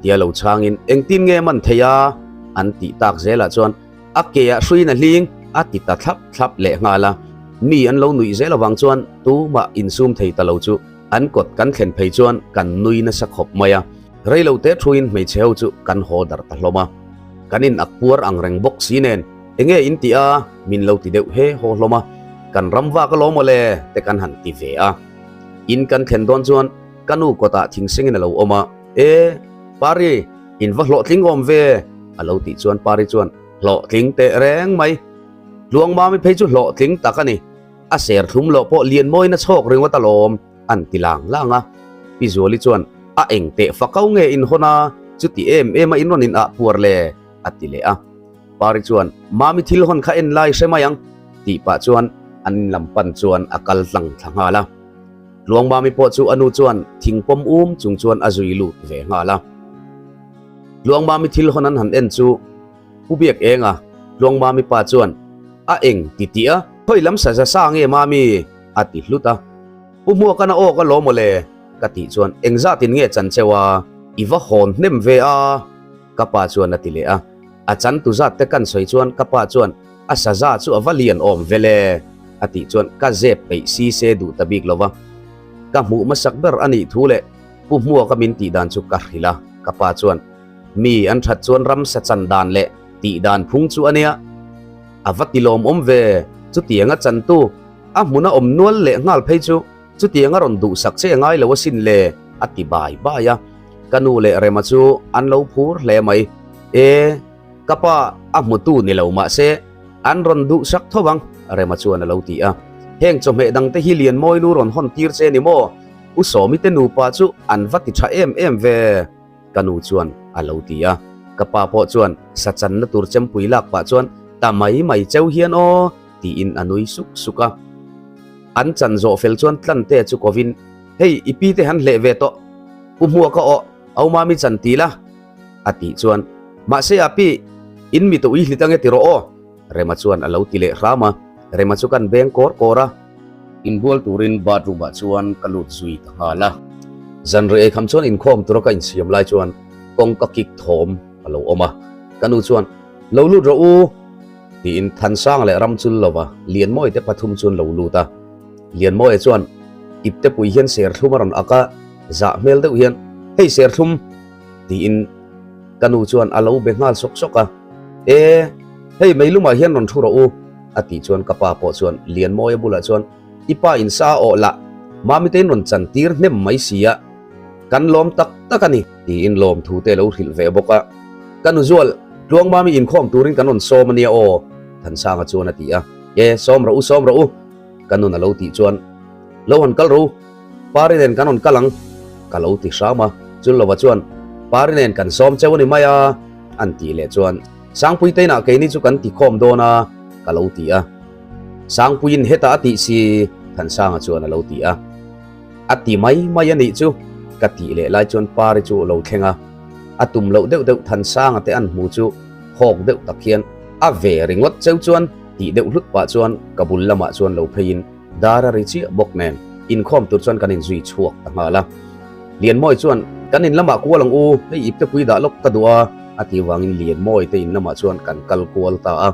tia lo chhangin engtin nge man thei a an tih tak zelah chuan A ke ah hruin a hling a ti ta thlap thlap leh nghal a, mi an lo nuih zel avang chuan tumah insum thei ta lo chu an kawt kan thlen phei chuan kan nui nasa khawp mai a, rei lo te thuin hmeichhe ho chu kan haw dar ta hlawm a. Kan in ak puar ang reng bawk si nen enge in tih a min lo ti deuh he haw hlawm a, kan ram vak alawm aw le te kan han ti ve a. In kan thlen dawn chuan ka nu kawtah thingsengin a lo awm a, E Pari! In va hlawhtling awm ve a lo tih chuan Pari chuan hlawhtling teh reng mai. Tluangmami phei chu hlawhtling tak a ni. A ser thlum loh pawh lian mawiin a chhawk ringawt alawm an ti lang lang a. Pi Zuali chuan a eng teh fakau nge in hawn a, chuti em em a in rawn in ah puar le a ti leh a. Pari chuan Mami thil hawn kha en lai hre mai ang tih pah chuan an in lam pan chuan a kal tlang thla nghal a. Tluangmami pawh chu a nu chuan thing pawm um chung chuan a zui lut ve nghal a. Tluangmami thil hawn an han en chu Pu Biak Enga, Tluangmami pa chuan a eng ti tih a, Khawi lam sa za sa nge Mami? a ti hlut a. Pu Hmuakan a awk a lawm awle ka tih chuan engzatin nge chan cheu a, i va hawn hnem ve a ka pa chuan a ti leh a. A chan tu zat te kan sawi chuan ka pa chuan a saza chu a va lian awm vel e a tih chuan ka zep peih si se duh ta bik lo va. Ka hmuh hmasak ber a nih thu leh Pu Hmuaka min tih dan chu ka hrilh a, ka pa chuan mi an that chuan ramsa chan dan leh tih dan phung chu a nia. A va ti lawmawm ve, chutianga chantu a hmuna awm nual leh nghal phei chu chutianga rawn duhsak che a ngai lo asin le a ti bai bai a. Ka nu leh Rema chu an lo phur hle mai. E, ka pa a hmutu ni lo mahse an rawn duhsak tho ang, Rema chuan a lo ti a. Heng chawhmeh dangte hi Lianmawinu rawn hawn tir che ni maw? U Sawmi te nupa chu an va ti tha em em ve, ka nu chuan a lo ti a. Ka pa pawh chuan sa channa tur chempui lak pah chuan ta mai mai cheu hian aw tiin a nui suk suk a. An chan zawh fel chuan Tlante chu kovin, Hei i pi te han hleh ve tawh, Pu Hmuaka aw, au mami chan ti la, a tih chuan, Mahse a pi, in mi tawh i hlit ange ti rawh aw, Rema chuan a lo ti leh hram a, Rema chu kan beng kawr kawr a. Inbual turin bathroom ah chuan ka lut zui ta nghal a. Zanrei eikham chuan inkhawm tura ka insiam lai chuan kawngka kik thawm a lo awm a, ka nu chuan, Lo lut rawh u, tiin Thansang leh Ramchul lova Lianmawite pathum chuan lo lut a. Lianmawia chuan iptepui hian serthlum a rawn ak a. Zah hmel deuh hian, Hei serthlum! tiin ka nu chuan a lo be nghal sawk sawk a. E, hei meilumah hian rawn thu rawh u, a tih chuan ka pa pawh chuan Lianmawia bulah chuan, I pa in sa a awh lah, Mami te in rawn chan tir hnem mai si a, kan lawm tak tak a ni, tiin lawmthu te lo hrilh ve bawk a. Ka nu Zual, Tluang Mami inkhawm turin kan rawn sawm a nia aw, Thansanga chuan a ti a. E, sawm rawh u, sawm rawh u, ka nun a lo tih chuan, Lo han kal rawh u, Pari nen kan rawn kal ang, ka lo ti hram a. Chulova chuan, Pari nen kan sawm cheu a ni mai a, an tih leh chuan, Sangpui te inah keini chu kan ti khawm dawn a, ka lo ti a. Sangpuiin hetah a tih si, Thansanga chuan a lo ti a. A ti mai mai a nih chu, ka tih leh lai chuan Pari chu a lo thleng a. A tum loh deuh deuh Thansanga te an hmu chu hawk deuh tak hian a ve ringawt cheu chuan tih deuh hlut pah chuan ka bul lamah chuan lo pheiin dar a ri chiah bawk nen inkhawm tur chuan kan inzui chhuak ta nghal a. Lianmawi chuan kan in lamah kual ang u, hei ipte pui dah lawk ka duh a, a tih vangin Lianmawi te in lamah chuan kan kal kual ta a.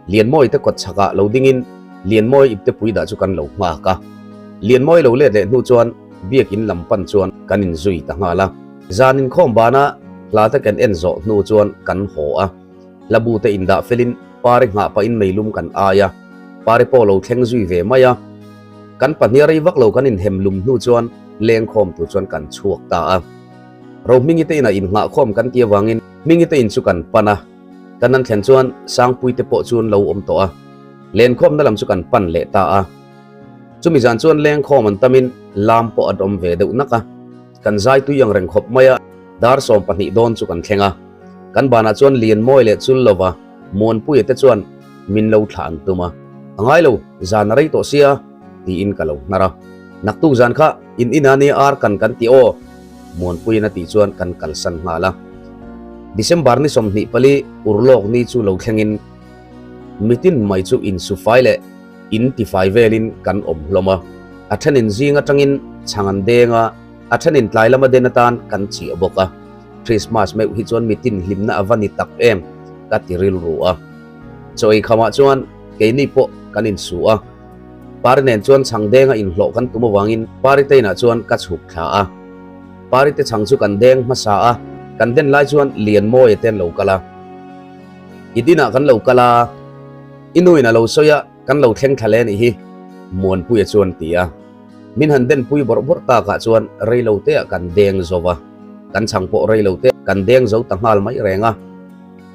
Lianmawi te kawt chhakah lo dingin Lianmawi ipte pui dah chu kan lo nghak a. Lianmawi lo let leh hnu chuan biakin lam pan chuan kan inzui ta nghal a. Zan inkhawm bana hla te kan en zawh hnu chuan kan haw a. Hlabu te indah felin pari nghah pahin meilum kan ai a, pari pawh lo thleng zui ve mai a. Kan pahnih rei vak lo kan inhem lum hnu chuan lengkhawm tur chuan kan chhuak ta a. Rohmingi te inah innghahkhawm kan tih avangin Hmingi te in chu kan pan a. Kan an thlen chuan Sangpui te pawh chu an lo awm tawh a, lenkhawmna lam chu kan pan leh ta a. Chumi zan chuan lengkhawm an tamin lam pawh a dawm ve deuh nak a, kan zai tui ang reng khawp mai a, dar 12 dawn chu kan thleng a. Kan banah chuan Lianmawi leh Chullova, Muanpuia te chuan min lo thlah an tum a, A ngai lo, zan a rei tawh sia, tiin ka lo hnar a. Naktuk zan kha in ina nia ar kan kan ti aw, Muanpuiin a tih chuan kan kalsan nghal a. December ni 24 urlawk ni chu lo thlengin mitin mai chu insufai leh intifai velin kan awm hlawm a. A thenin zing atangin chhang an deng a, a thenin tlai lama den atan kan chiah bawk a. Christmas meuh hi chuan mitin hlimna a va ni tak em ka ti rilru a. Chaw eikhamah chuan keini pawh kan insu a. Pari nen chuan chhang denga inhlawh kan tum avangin Pari te inah chuan ka chhuk thla a. Pari te chhang chu kan deng hmasa a, kan den lai chuan Lianmawia te an lo kal a. I dinah kan lo kal a, i nuin a lo sawi a, kan lo thleng thla le nih hi, Muanpuia chuan a ti a. Min han denpui bawrh bawrh takah chuan reilo teah kan deng zo va, kan chhang pawh reilo te kan deng zo ta nghal mai reng a.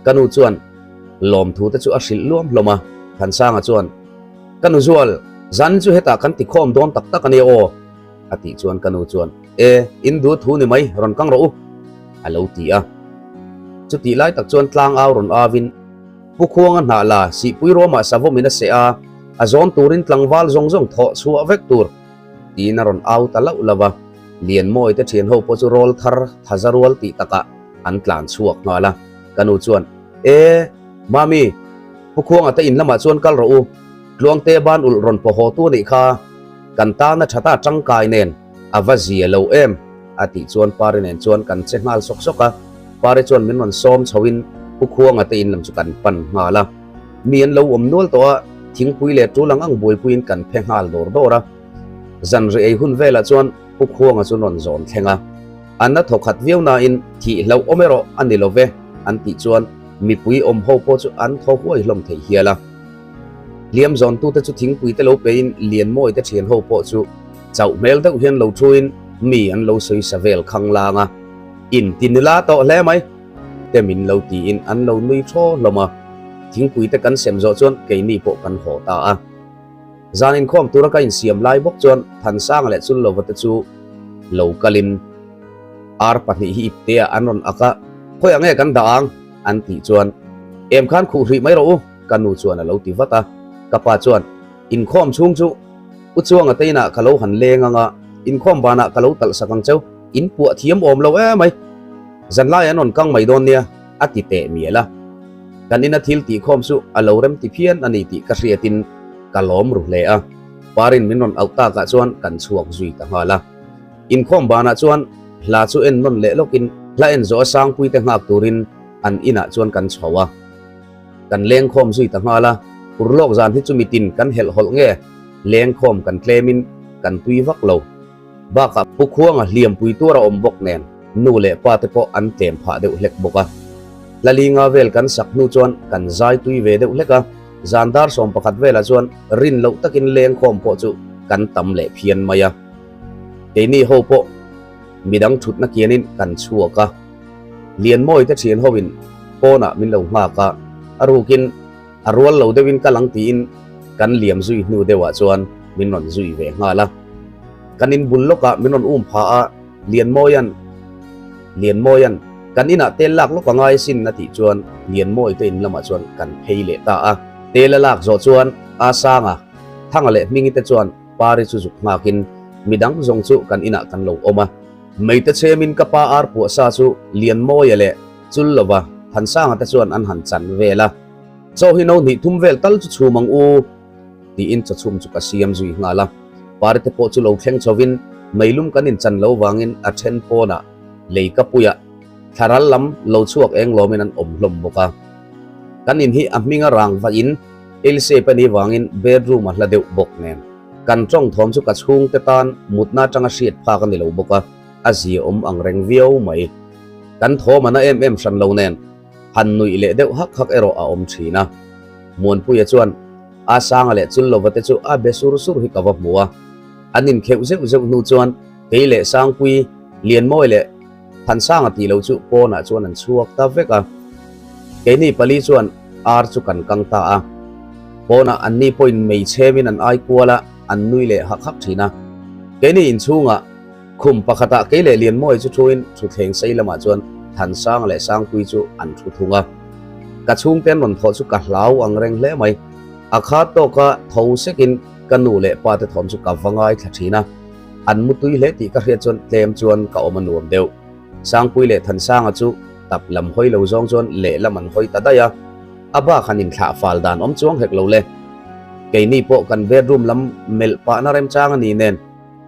Ka nu chuan lawmthu te chu a hrilh luam hlawm a, Thansanga chuan, Ka nu Zual, zan chu hetah kan ti khawm dawn tak tak a nia aw, a tih chuan ka nu chuan, E, in duh thu ni mai, rawn kang rawh u, a lo ti a. Chutih lai tak chuan tlang au rawn avin, Pu Khuanga hnah la, Sihpui ruamah savawmin a seh a, a zawn turin tlangval zawng zawng thawh chhuah vek tur, tiin a rawn au ta lauh lauh a. Lianmawi te thian ho pawh chu rawl thar thaza rual tih takah an tlan chhuak nghal a. Ka nu chuan, E, Mami, Pu Khuanga te in lamah chuan kal rawh u, Tluangte ban ulh rawn paw haw tu anih kha, kan tana tha ta tangkai nen a va zia lo em? a tih chuan Pari nen chuan kan che nghal sawk sawk a, Pari chuan min rawn sawm chho in Pu Khuanga te in lam chu kan pan nghal a, mi an lo awm nual tawh a, thingpui leh tul ang ang buaipuiin kan phe nghal dawr dawr a, zan ri ei hun velah chuan Pu Khuanga chu rawn zawn thleng a. An la thawkhat viau nain thih hlauh awm erawh a ni lo ve an tih chuan mipui awm ho pawh chu an thaw huai hlawm thei hial a. Hliam zawntute chu thingpui te lo pein Lianmawi te thian ho pawh chu chauh hmel deuh hian lo thuin mi an lo sawi sa vel khang lang a. In ti nila tawh hle mai te min lo tiin an lo nui thaw hlawm a. Thingpui te kan sem zawh chuan keini pawh kan haw ta a. Zan inkhawm tura ka insiam lai bawk chuan Thansanga leh Chunlova te chu lo kalin ar pahnih hi iptea an rawn ak a, Khawiah nge kan dah ang? an tih chuan Em khan khuh hrih mai rawh u, ka nu chuan a lo ti vat a. Ka pa chuan Inkhawm chhung chu U Chuanga te inah ka lo han leng ang a, inkhawm banah ka lo talh sak ang cheu, in puah thiam awm lo emai, zanlai an rawn kang mai dawn nia, a ti teh mial a. Kan ina thil tihkhawm chu a lo rem ti phian a ni tih ka hriatin ka lawm ru hle a. Parin min rawn auh takah chuan kan chhuak zui ta nghal a. Inkhawm banah chuan hla chu en nawn leh lawkin hla en zawh a Sangpuite nghak turin an inah chuan kan chho a. Kan lengkhawm zui ta nghal a. Urlawk zan hi chu mitin kan helhhawlh nge lengkhawm kan tlemin kan tui vak lo. Bakah Pu Khuanga hliampui tur a awm bawk nen nu leh pa te pawh an tlem phah deuh hlek bawk a. Tlalinga vel kan sak hnu chuan kan zai tui ve deuh hlek a, zan dar 11 velah chuan rin loh takin lengkhawm pawh chu kan tam leh phian mai a. Keini ho pawh midang thutna kianin kan chhuak a, Lianmawi te thian hoin pawnah min lo nghak a, a rukin a rual lo deuhin kal ang tiin kan liam zui hnu deuhah chuan min rawn zui ve nghal a. Kan inbul lawkah min rawn um pha a, Lianmawia'n Lianmawia'n kan inah tel lak lawk a ngai sin a tih chuan Lianmawi te in lamah chuan kan phei leh ta a. Tel a lak zawh chuan A Sanga, Thanga leh Hmingi te chuan Pari chu zuk nghakin midang zawng chu kan inah kan lo awm a. Meite chhemin ka pa ar puah sa chu Lianmawia leh Chul lova Thansanga te chuan an han chan vel a. Chaw hi no hnih thum vel tal chu chhum ang u tiin chawchhum chu ka siam zui nghal a. Pari te pawh chu lo thleng chhovin meilum kan inchan lo vangin a then pawnah lei ka puiah thlaral lam lo chhuak eng lawmin an awm hlawm bawk a. Kan in hi a hming a rang vahin L-shape a nih vangin bedroom a hla deuh bawk nen. Kan tawng thawm chu ka chhungte tan mutna atanga hriat phak a ni lo bawk a, a zia awm ang reng viau mai. Kan thawm a na em em hran lo nen, han nuih leh deuh hak hak erawh a awm thin a. Muanpuia chuan A Sanga leh Chullova te chu a be sur sur hi ka va hmu a. An inkheuh zeuh zeuh hnu chuan kei leh Sangpui, Lianmawi leh Thansanga tih lo chu pawnah chuan an chhuak ta vek a. Keini pali chuan ar chu kan kang ta a. Pawnah anni pawhin mei chhemin an ai kual a, an nui leh hak hak thin a. Keini inchhungah khum pakhatah kei leh Lianmawi chu thuin thutthleng sei lamah chuan Thansanga leh Sangpui chu an thu thung a. Ka chhungte an rawn thawh chu ka hlau ang reng hle mai. A khat tawka tho sekin ka nu leh pa te thawm chu ka va ngaithla thin a. An mutui hle tih ka hriat chuan tlem chuan ka awm a nuam deuh. Sangpui leh Thansanga chu tap lam hawi lo zawng chuan lehlam an hawi ta daih a, a bak han inthlah fal dan awm chuang hek lo le. Keini pawh kan bedroom lam melh pahna remchang a ni nen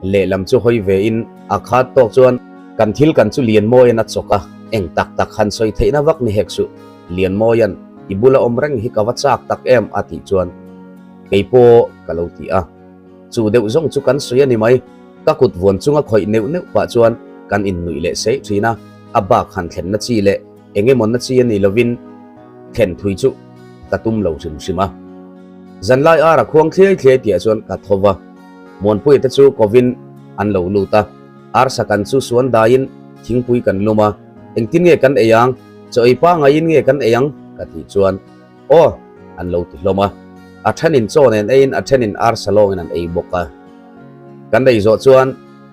lehlam chu hawi ve in a khat tawk chuan kan thil kan chu Lianmawian a chawk a, eng tak tak han sawi theihna vak ni hek suh. Lianmawian i bula awm reng hi ka va chak tak em a tih chuan keipawh ka lo ti a. Chu deuh zawng chu kan sawi a ni mai. Ka kut vuan chunga khawih neuh neuh pah chuan kan innuih leh seih thin a, a bak han thlenna chi leh eng emaw na chi a ni lovin thlen thui chu ka tum lo hrim hrim a. Zanlai ara khuang thliai thliai tihah chuan ka tho va, Muanpuia te chu kovin an lo lut a, arsa kan chu suan daiin thingpui kan lum a, engtin nge kan ei ang, chaw ei pangaiin nge kan ei ang ka tih chuan Aw! an lo ti hlawm a. A thenin chaw nen eiin a thenin arsa lawngin an ei bawk a. Kan ei zawh chuan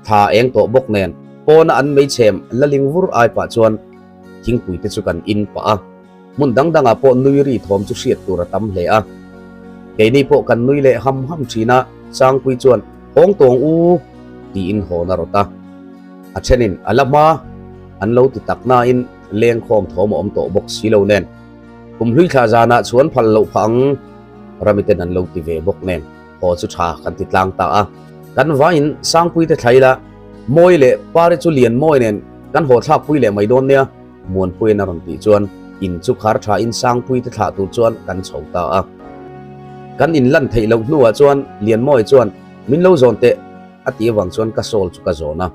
thla eng tawh bawk nen pawna an meichhem la ling vur ai pah chuan thingpui te chu kan in pah a. Hmun dang dangah pawh nui ri thawm chu hriat tur a tam hle a. Keini pawh kan nui leh ham ham thin a, Sangpui chuan Hawng tawng u! tiin hawn a rawt a. A thenin a la hma an lo ti tak nain lengkhawm thawm a awm tawh bawk si lo nen. Kum hlui thla zanah chuan phal loh phah ang Rami ten an lo ti ve bawk nen haw chu tha kan ti tlang ta a. Kan vaiin Sangpui te thlai la, Mawi leh Pari chu lian mawi nen kan haw thlak pui leh mai dawn nia Muanpuiin a rawn tih chuan in chu khar tha in Sangpui te thlah tur chuan kan chho ta a. Kan in lan theih loh hnuah chuan Lianmawi chuan min lo zawn teh a tih avang chuan ka sawl chu ka zawn a.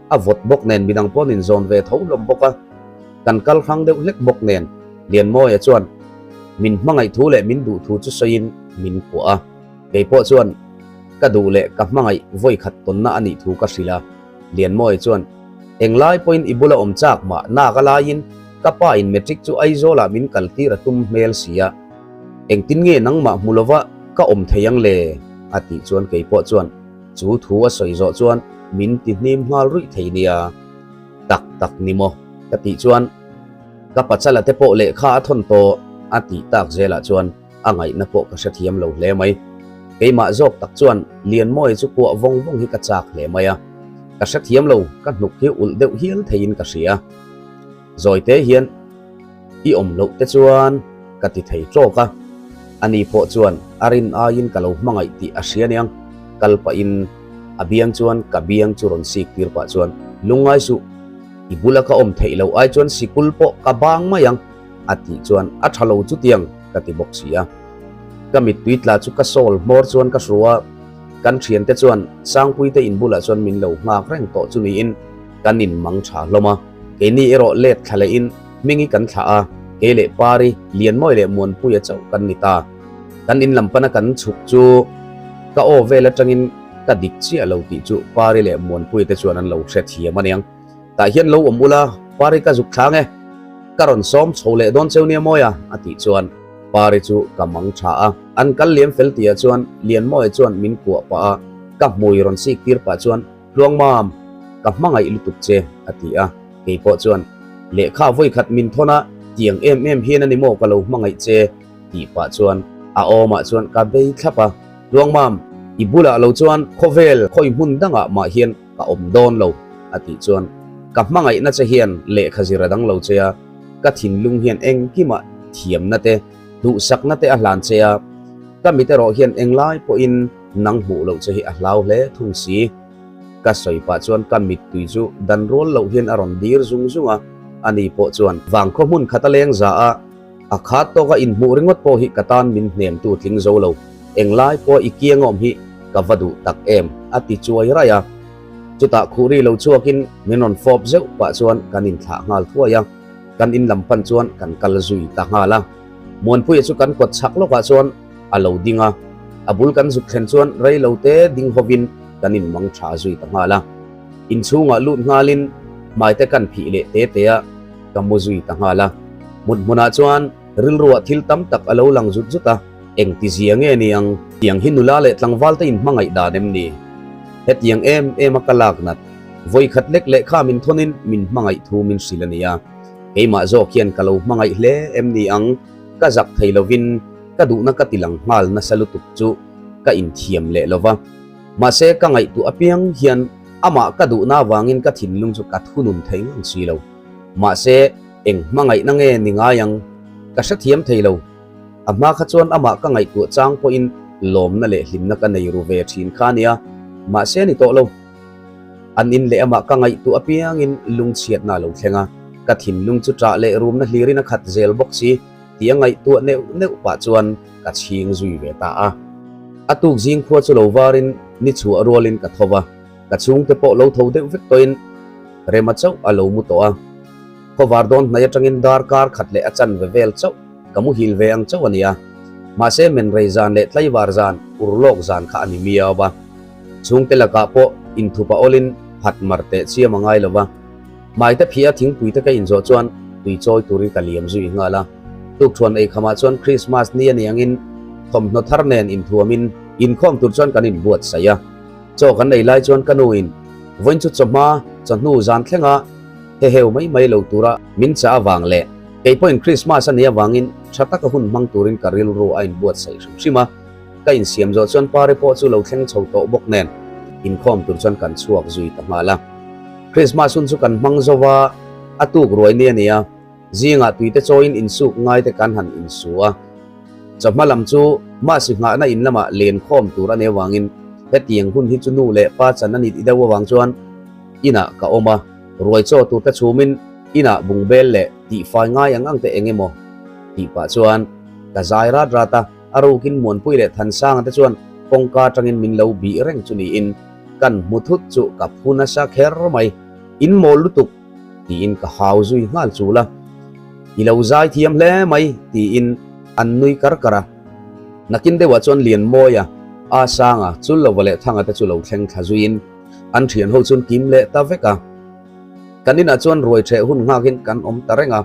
A vawt bawk nen midang pawn in zawn ve tho hlawm bawk a, kan kal hrang deuh hlek bawk nen Lianmawia chuan min hmangaih thu leh min duh thu chu sawiin min kuah a, kei pawh chuan ka duh leh ka hmangaih vawi khat tawnna a nih thu ka hrilh a, Lianmawia chuan englai pawhin i bula awm chak mah nak a laiin ka pa in matric chu Aizawlah min kal tir a tum hmel si a, engtin nge nangmah hmu lova ka awm thei ang le? a tih chuan kei pawh chuan Chu thu a sawi zawh chuan min ti hnim nghal ruih thei nia. Tak tak ni maw? Ka tih chuan ka pachala te pawh lehkha a thawn tawh a tih tak zelah chuan a ngaihna pawh ka hrethiam lo hle mai. Keimah zawk tak chuan Lianmawia chu kuah vawng vawng hi ka chak hle mai a. Ka hrethiam lo, ka hnuk hi ulh deuh hial theiin ka hria. Zawite hian i awm loh te chuan ka ti thei tawk a, ani pawh chuan a rin aiin ka lo hmangaih tih a hria aniang, kal pahin a biang chuan ka biang chu rawn sik tir pah chuan lungngai suh, i bula ka awm theih loh ai chuan sikul pawh ka bang mai ang a tih chuan a tha lo chutiang ka ti bawk si a, ka mittui tla chu ka sawl hmawr chuan ka hru a. Kan thiante chuan Sangpuite in bulah chuan min lo nghak reng tawh chu niin kan in mang tha hlawm a. Keini erawh let thla lehin Hmingi kan thlah a, kei leh Pari, Lianmawi leh Muanpuia chauh kan ni ta. Kan in lam pana kan chhuk chu ka aw vel atangin ka dik chiah lo tih chu Pari leh Muanpuia te chuan an lo hrethiam aniang. Tah hian lo awm ula, Pari ka zuk thlang e, ka rawn sawm chho leh dawn cheu nia Mawia, a tih chuan Pari chu ka mang tha a. An kal liam fel tihah chuan Lianmawia chuan min kuah pah a, ka hmui rawn sik tir pah chuan, Tluangmam, ka hmangaih lutuk che, a ti a. Kei pawh chuan, Lehkha vawikhat min thawn a, tiang em em hian a ni maw ka lo hmangaih che, tih pah chuan a awmah chuan ka bei thlap a. Tluangmam, i bulah lo chuan khawvel khawi hmun dangah mah hian ka awm dawn lo, a tih chuan ka hmangaihna che hian lehkha zir a dang lo che a, ka thinlung hian engkimah thiamna te, duhsakna te a hlan che a, ka mit erawh hian englai pawhin nang hmuh loh che hi a hlau hle thung si. Ka sawi pah chuan ka mittui chu dan rual loh hian a rawn dir zung zung a, ani pawh chuan vangkhaw hmun khat a leng za a, a khat tawka inhmuh ringawt pawh hi ka tan min hnemtu tling zo lo, englai pawha i kiangawm hi ka va duh tak em, a ti chuai raih a. Chutah khuhri lo chhuakin min rawn fawp zeuh pah chuan kan inthlah nghal thuai a, kan in lam pan chuan kan kal zui ta nghal a. Muanpuia chu kan kawt chhak lawkah chuan a lo ding a, a bul kan zuk thlen chuan rei lo te ding hovin kan inmang tha zui ta nghal a. Inchhungah lut nghalin hmaite kan phih leh te te a, ka mu zui ta nghal a. Mut hmunah chuan rilruah thil tam tak a lo lang zut zut a, engti zia nge ni ang? Tiang hi nula leh tlangval te inhmangaih dan em ni? Hetiang em em a ka lak nat, vawi khat lek lehkha min thawnin min hmangaih thu min hrilh a nia. Keimah zawk hian ka lo hmangaih hle em ni ang? Ka zak thei lovin ka duhna ka ti lang nghal nasa lutuk chu ka inthiam leh lo va. Mahse ka ngaihtuah apiang hian amah ka duhna avangin ka thinlung chu ka thunun thei ngang si lo. Mahse eng hmangaihna nge ni ngai ang? Ka hrethiam thei lo. A hma kha chuan amah ka ngaihtuah chang pawhin lawmna leh hlimna ka nei ru ve thin kha a nia. Mahse ni tawh lo. An in leh amah ka ngaihtuah apiangin lungchhiatna a lo thleng a, ka thinlung chu ṭah leh rumna hlirin a khat zel bawk si tih a ngaihtuah neuh neuh pah chuan ka chhing zui ve ta a. A tuk zing khua chu lo varin ni chhuah rualin ka tho va, ka chhungte pawh lo tho deuh vek tawhin Rema chauh a lo mu tawh a. Khawvar dawn hnai atangin darkar khat leh a chanve vel chauh ka muhil ve ang chauh a nia. Mahse menrei zan leh tlaivar zan urlawk zan kha a ni miau a. Chhungte lakah pawh inthupa awlin phat mar teh chiam a ngai lo va. Hmaite phia thingpui te ka inzawh chuan tui chawi turin ka liam zui nghal a. Tukthuan eikhamah chuan Krismas ni a ni angin thawmhnaw thar nen inthuamin inkhawm tur chuan kan inbuatsaih a. Chaw kan ei lai chuan ka nuin vawiin chu chawhma chawhnu zan thlenga heheu mai mai lo tura min chah avang leh kei pawhin Krismas a nih avangin tha taka hun hmang turin ka rilru a inbuatsaih hrim hrim a. Ka insiam zawh chuan Pari pawh chu lo thleng chho tawh bawk nen inkhawm tur chuan kan chhuak zui ta nghal a. Krismas hun chu kan hmang zo va, a tuk ruai ni a ni a, zingah tuite chawiin insuk ngai te kan han insu a. Chawhma lam chu mahsi nghahna in lamah len khawm tur a nih avangin hetiang hun hi chu nu leh pa chan a ni tih deuh avang chuan inah ka awm a, ruai chaw tur te chhumin inah bungbel leh tihfai ngai ang ang te eng emaw tih pah chuan ka zai rat rat a. A rukin Muanpui leh Thansanga te chuan kawngka atangin min lo bih reng chu niin kan hmu thut chu ka phu nasa kher mai. In mawl lutuk! tiin ka hau zui nghal chul a. I lo zai thiam hle mai tiin an nui kar kar a. Nakin deuhah chuan Lianmawia, Asanga, Chullova leh Thanga te chu lo thleng thla zuiin an thian ho chuan kim leh ta vek a. Kan inah chuan ruai ṭheh hun nghakin kan awm ta reng a.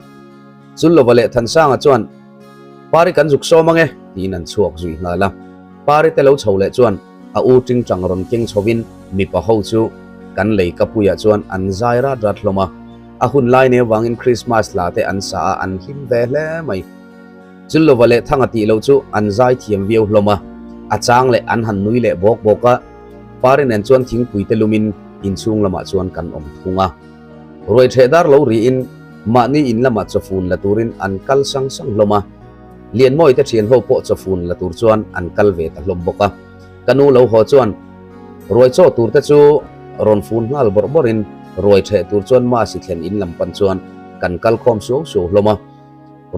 Chullova leh Thansanga chuan Pari kan zuk sawm ange, tiin an chhuak zui nghal a. Pari te lo chho leh chuan a u tingtang rawn keng chhovin mipa ho chu kan lei kapuiah chuan an zai rat rat hlawm a. A hun lai nei avangin Krismas hla te an sa a, an hlim ve hle mai. Chullova leh Thanga tih loh chu an zai thiam viau hlawm a, a chang leh an han nui leh bawk bawk a. Pari nen chuan thingpui te lumin inchhung lamah chuan kan awm thung a. Ruai ṭheh dar lo riin mahni in lamah chawfun la turin an kal sang sang hlawm a. Lianmawi te ṭhian ho pawh chawfun la tur chuan an kal ve ta hlawm bawk a. Ka nu lo haw chuan ruai chaw tur te chu rawn fun nghal bawrh bawrhin ruai ṭheh tur chuan Masi thlen in lam pan chuan kan kal khawm suau suau hlawm a.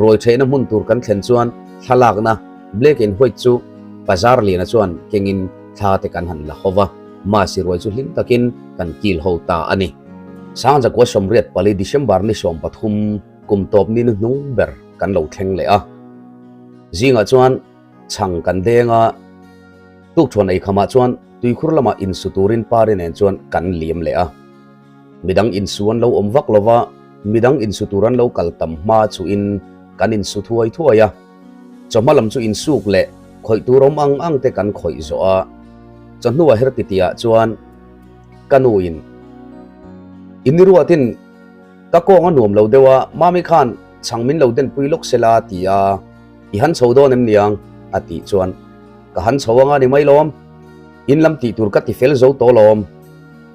Ruai ṭhehna hmun tur kan thlen chuan thlalakna black and white chu Bazar Liana chuan kengin. Thla te kan han la ho va, Masi ruai chu hlim takin kan kil ho ta a ni. Sangjakua 84 December ni 13 kum tawp ni hnuhnung ber kan lo thleng leh a. Zingah chuan chhang kan deng a, tukthuan eikhamah chuan tuikhur lamah insu turin Pari nen chuan kan liam leh a. Midang insu an lo awm vak lo va, midang insu tur an lo kal tam hma chuhin kan insu thuai thuai a. Chawhma lam chu insuk leh khawih tur awm ang ang te kan khawih zawh a, chawhnu a her titiah chuan ka nuin, I ni ruatin ka kawng a nuam lo deuh a, mami khan chhang min lo denpui lawk se la ti a, i han chho dawn em niang? a tih chuan ka han chho anga ni mai lawm, in lam tih tur ka ti fel zo tawh lawm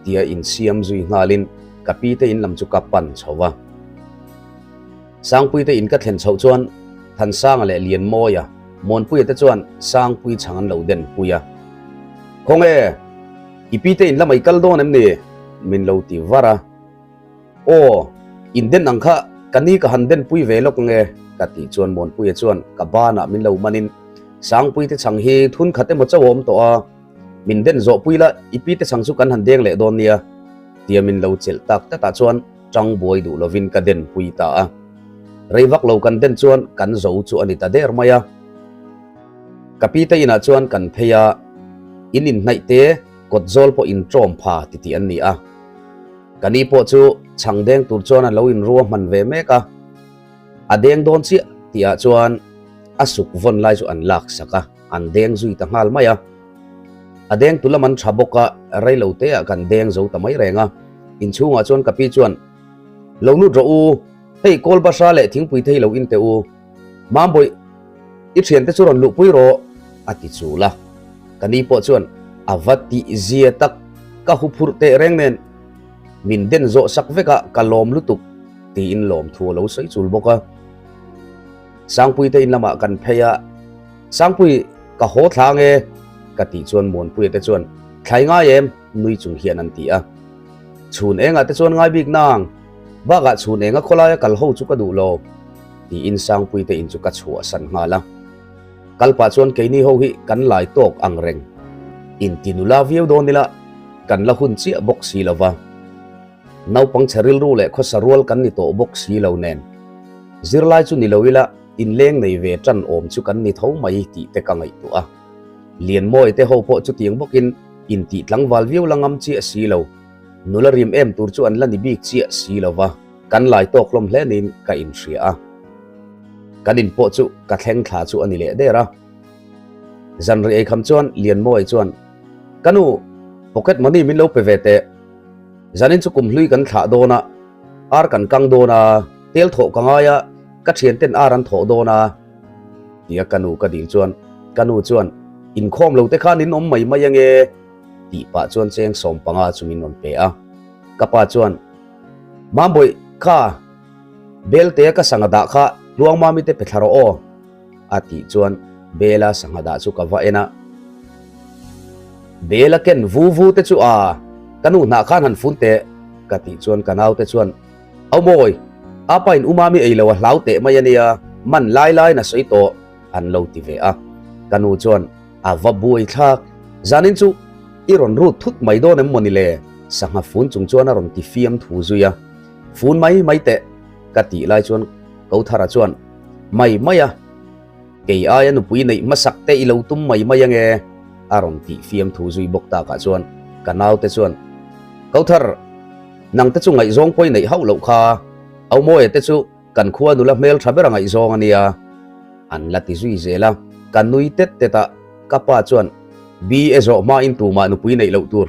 tia insiam zui nghalin ka pi te in lam chu ka pan chho va. Sangpuite in ka thlen chhoh chuan Thansanga leh Lianmawia, Muanpuia te chuan Sangpui chhang an lo den pui a. Khawnge, i pi te in lamah i kal dawn em ni? Min lo ti var a. Aw, in den ang kha ka ni ka han den pui ve lawk ange ka tih chuan Muanpuia chuan ka banah min lo manin Sangpuite chhang hi thun khat emaw chauh a awm tawh a, min den zawh pui la, i pi te chhang chu kan han deng leh dawn nia tia min lo chelh tak tlatah chuan Tang buai duh lovin ka den pui ta a. Rei vak lo kan den chuan kan zo chu a ni ta der mai a. Ka pi te inah chuan kan phei a, in inhnaih te kawt zawl pawh in ṭawm pha ti tih an ni a. Ka ni pawh chu chhang deng tur chuan a lo inrua hman ve mek a. A deng dawn chiah tihah chuan a suk vawn lai chu an lak sak a, an deng zui ta nghal mai a. A deng tu lam an tha bawk a, rei lo te ah kan deng zo ta mai reng a. Inchhungah chuan ka pi chuan, Lo lut rawh u, hei kawl bahra leh thingpui thei lo in teh u. Mambawih, i thiante chu rawn luhpui rawh, a ti chul a. Ka ni pawh chuan, A va tih zia tak, ka hu phurh teh reng nen min den zawh sak vek a, ka lawm lutuk, tiin lawmthu a lo sawi chul bawk a. Sangpui te in lamah kan phei a, Sangpui, ka haw thla ange, ka tih chuan Muanpuia te chuan, Thlai ngai em? nui chung hian an ti a. Chhun engah te chuan ngai bik nang, bakah chhun enga khawlaia kal ho chu ka duh lo, tiin Sangpui te in chu ka chhuahsan nghal a. Kal pah chuan keini ho hi kan lai tawk ang reng. Inti nula viau dawn ila kan la hun chiah bawk si lo va. Naupang chhe rilru leh khawsa rual kan ni tawh bawk si lo nen. Zirlai chu ni lo ila inleng nei ve tan awm chu kan ni tho mai tih te ka ngaihtuah a. Lianmawi te ho pawh chutiang bawkin intih tlangval viau la ngam chiah si lo. Nula rim em tur chu an la ni bik chiah si lo va, kan lai tawk hlawm hle niin ka inhria a. Kan in pawh chu ka thleng thla chu a ni leh der a. Zanri eikham chuan Lianmawi chuan, Ka nu, pocket money min lo pe ve teh. Zanin chu kum hlui kan thlah dawn a, ar kan kang dawn a, tel thawh ka ngai a, ka thian ten ar an thawh dawn a, tia ka nu ka dil chuan ka nu chuan inkhawm lo te khan in awm mai mai ange tih pah chuan cheng 15 chu min rawn pe a. Ka pa chuan Mambawih kha Belte ka sangha dah kha Tluangmami te pe thla rawh aw a tih chuan Bela sangha dah chu ka va en a. Bela ken vu vu te chu a ka nu hnah khan han fun teh ka tih chuan ka naute chuan Au mawi, apa in umami ei lo a hlau teh mai a nia, man lai laiin a sawi tawh, an lo ti ve a. Ka nu chuan a va buai thlak, zanin chu i rawn rut thut mai dawn em mawni le? Sangha fun chung chuan a rawn ti fiam thu zui a. Fun mai mai teh, ka tih lai chuan Kothara chuan, Mai mai a, kei aia nupui neih hmasak te i lo tum mai mai ange, a rawn tih fiam thu zui bawk takah chuan ka naute chuan, Kothar, Nang te chu ngaihzawng pawi neih hauh loh kha, Aumawia te chu kan khua nula hmel tha ber a ngaihzawng a nia, an la ti zui zel a. Ka nui tet tet a, ka pa chuan BA zawh hmain tumah nupui neih loh tur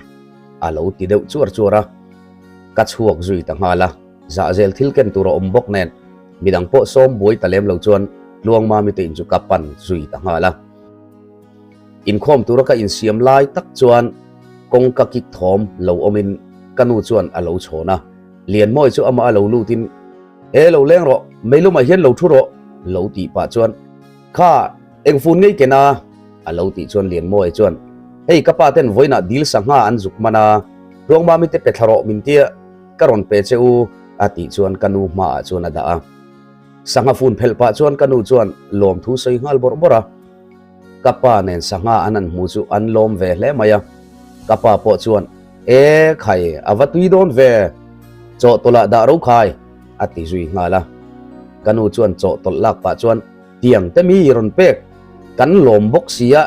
a lo ti deuh chuar chuar a. Ka chhuak zui ta nghal a, zahzel thil ken tur a awm bawk nen midang pawh sawm buai ta lem lo chuan Tluangmami te in chu ka pan zui ta nghal a. Inkhawm tura ka insiam lai tak chuan kawngka kik thawm lo awmin ka nu chuan a lo chhawn a, Lianmawi chu amah a lo lutin, E lo leng rawh, meilumah hian lo thu rawh, lo tih pah chuan, Kha, eng fun ngei ken a? a lo tih chuan Lianmawi chuan, Hei ka pa ten vawiinah dil sangha an zuk hman a, Tluangmami te pe thla rawh min tia, ka rawn pe che u, a tih chuan ka nu hmaah chuan a dah a. Sangha fun phelh pah chuan ka nu chuan lawmthu sawi nghal bawrh bawrh a. Ka pa nen sangha an han hmu chu an lawm ve hle mai a. Ka pa pawh chuan, E khai, a va tui dawn ve, chawhtawlh ah dah ro khai, a ti zui nghal a. Ka nu chuan chawhtawlh lak pah chuan, Tiang te mi rawn pek, kan lawm bawk si a,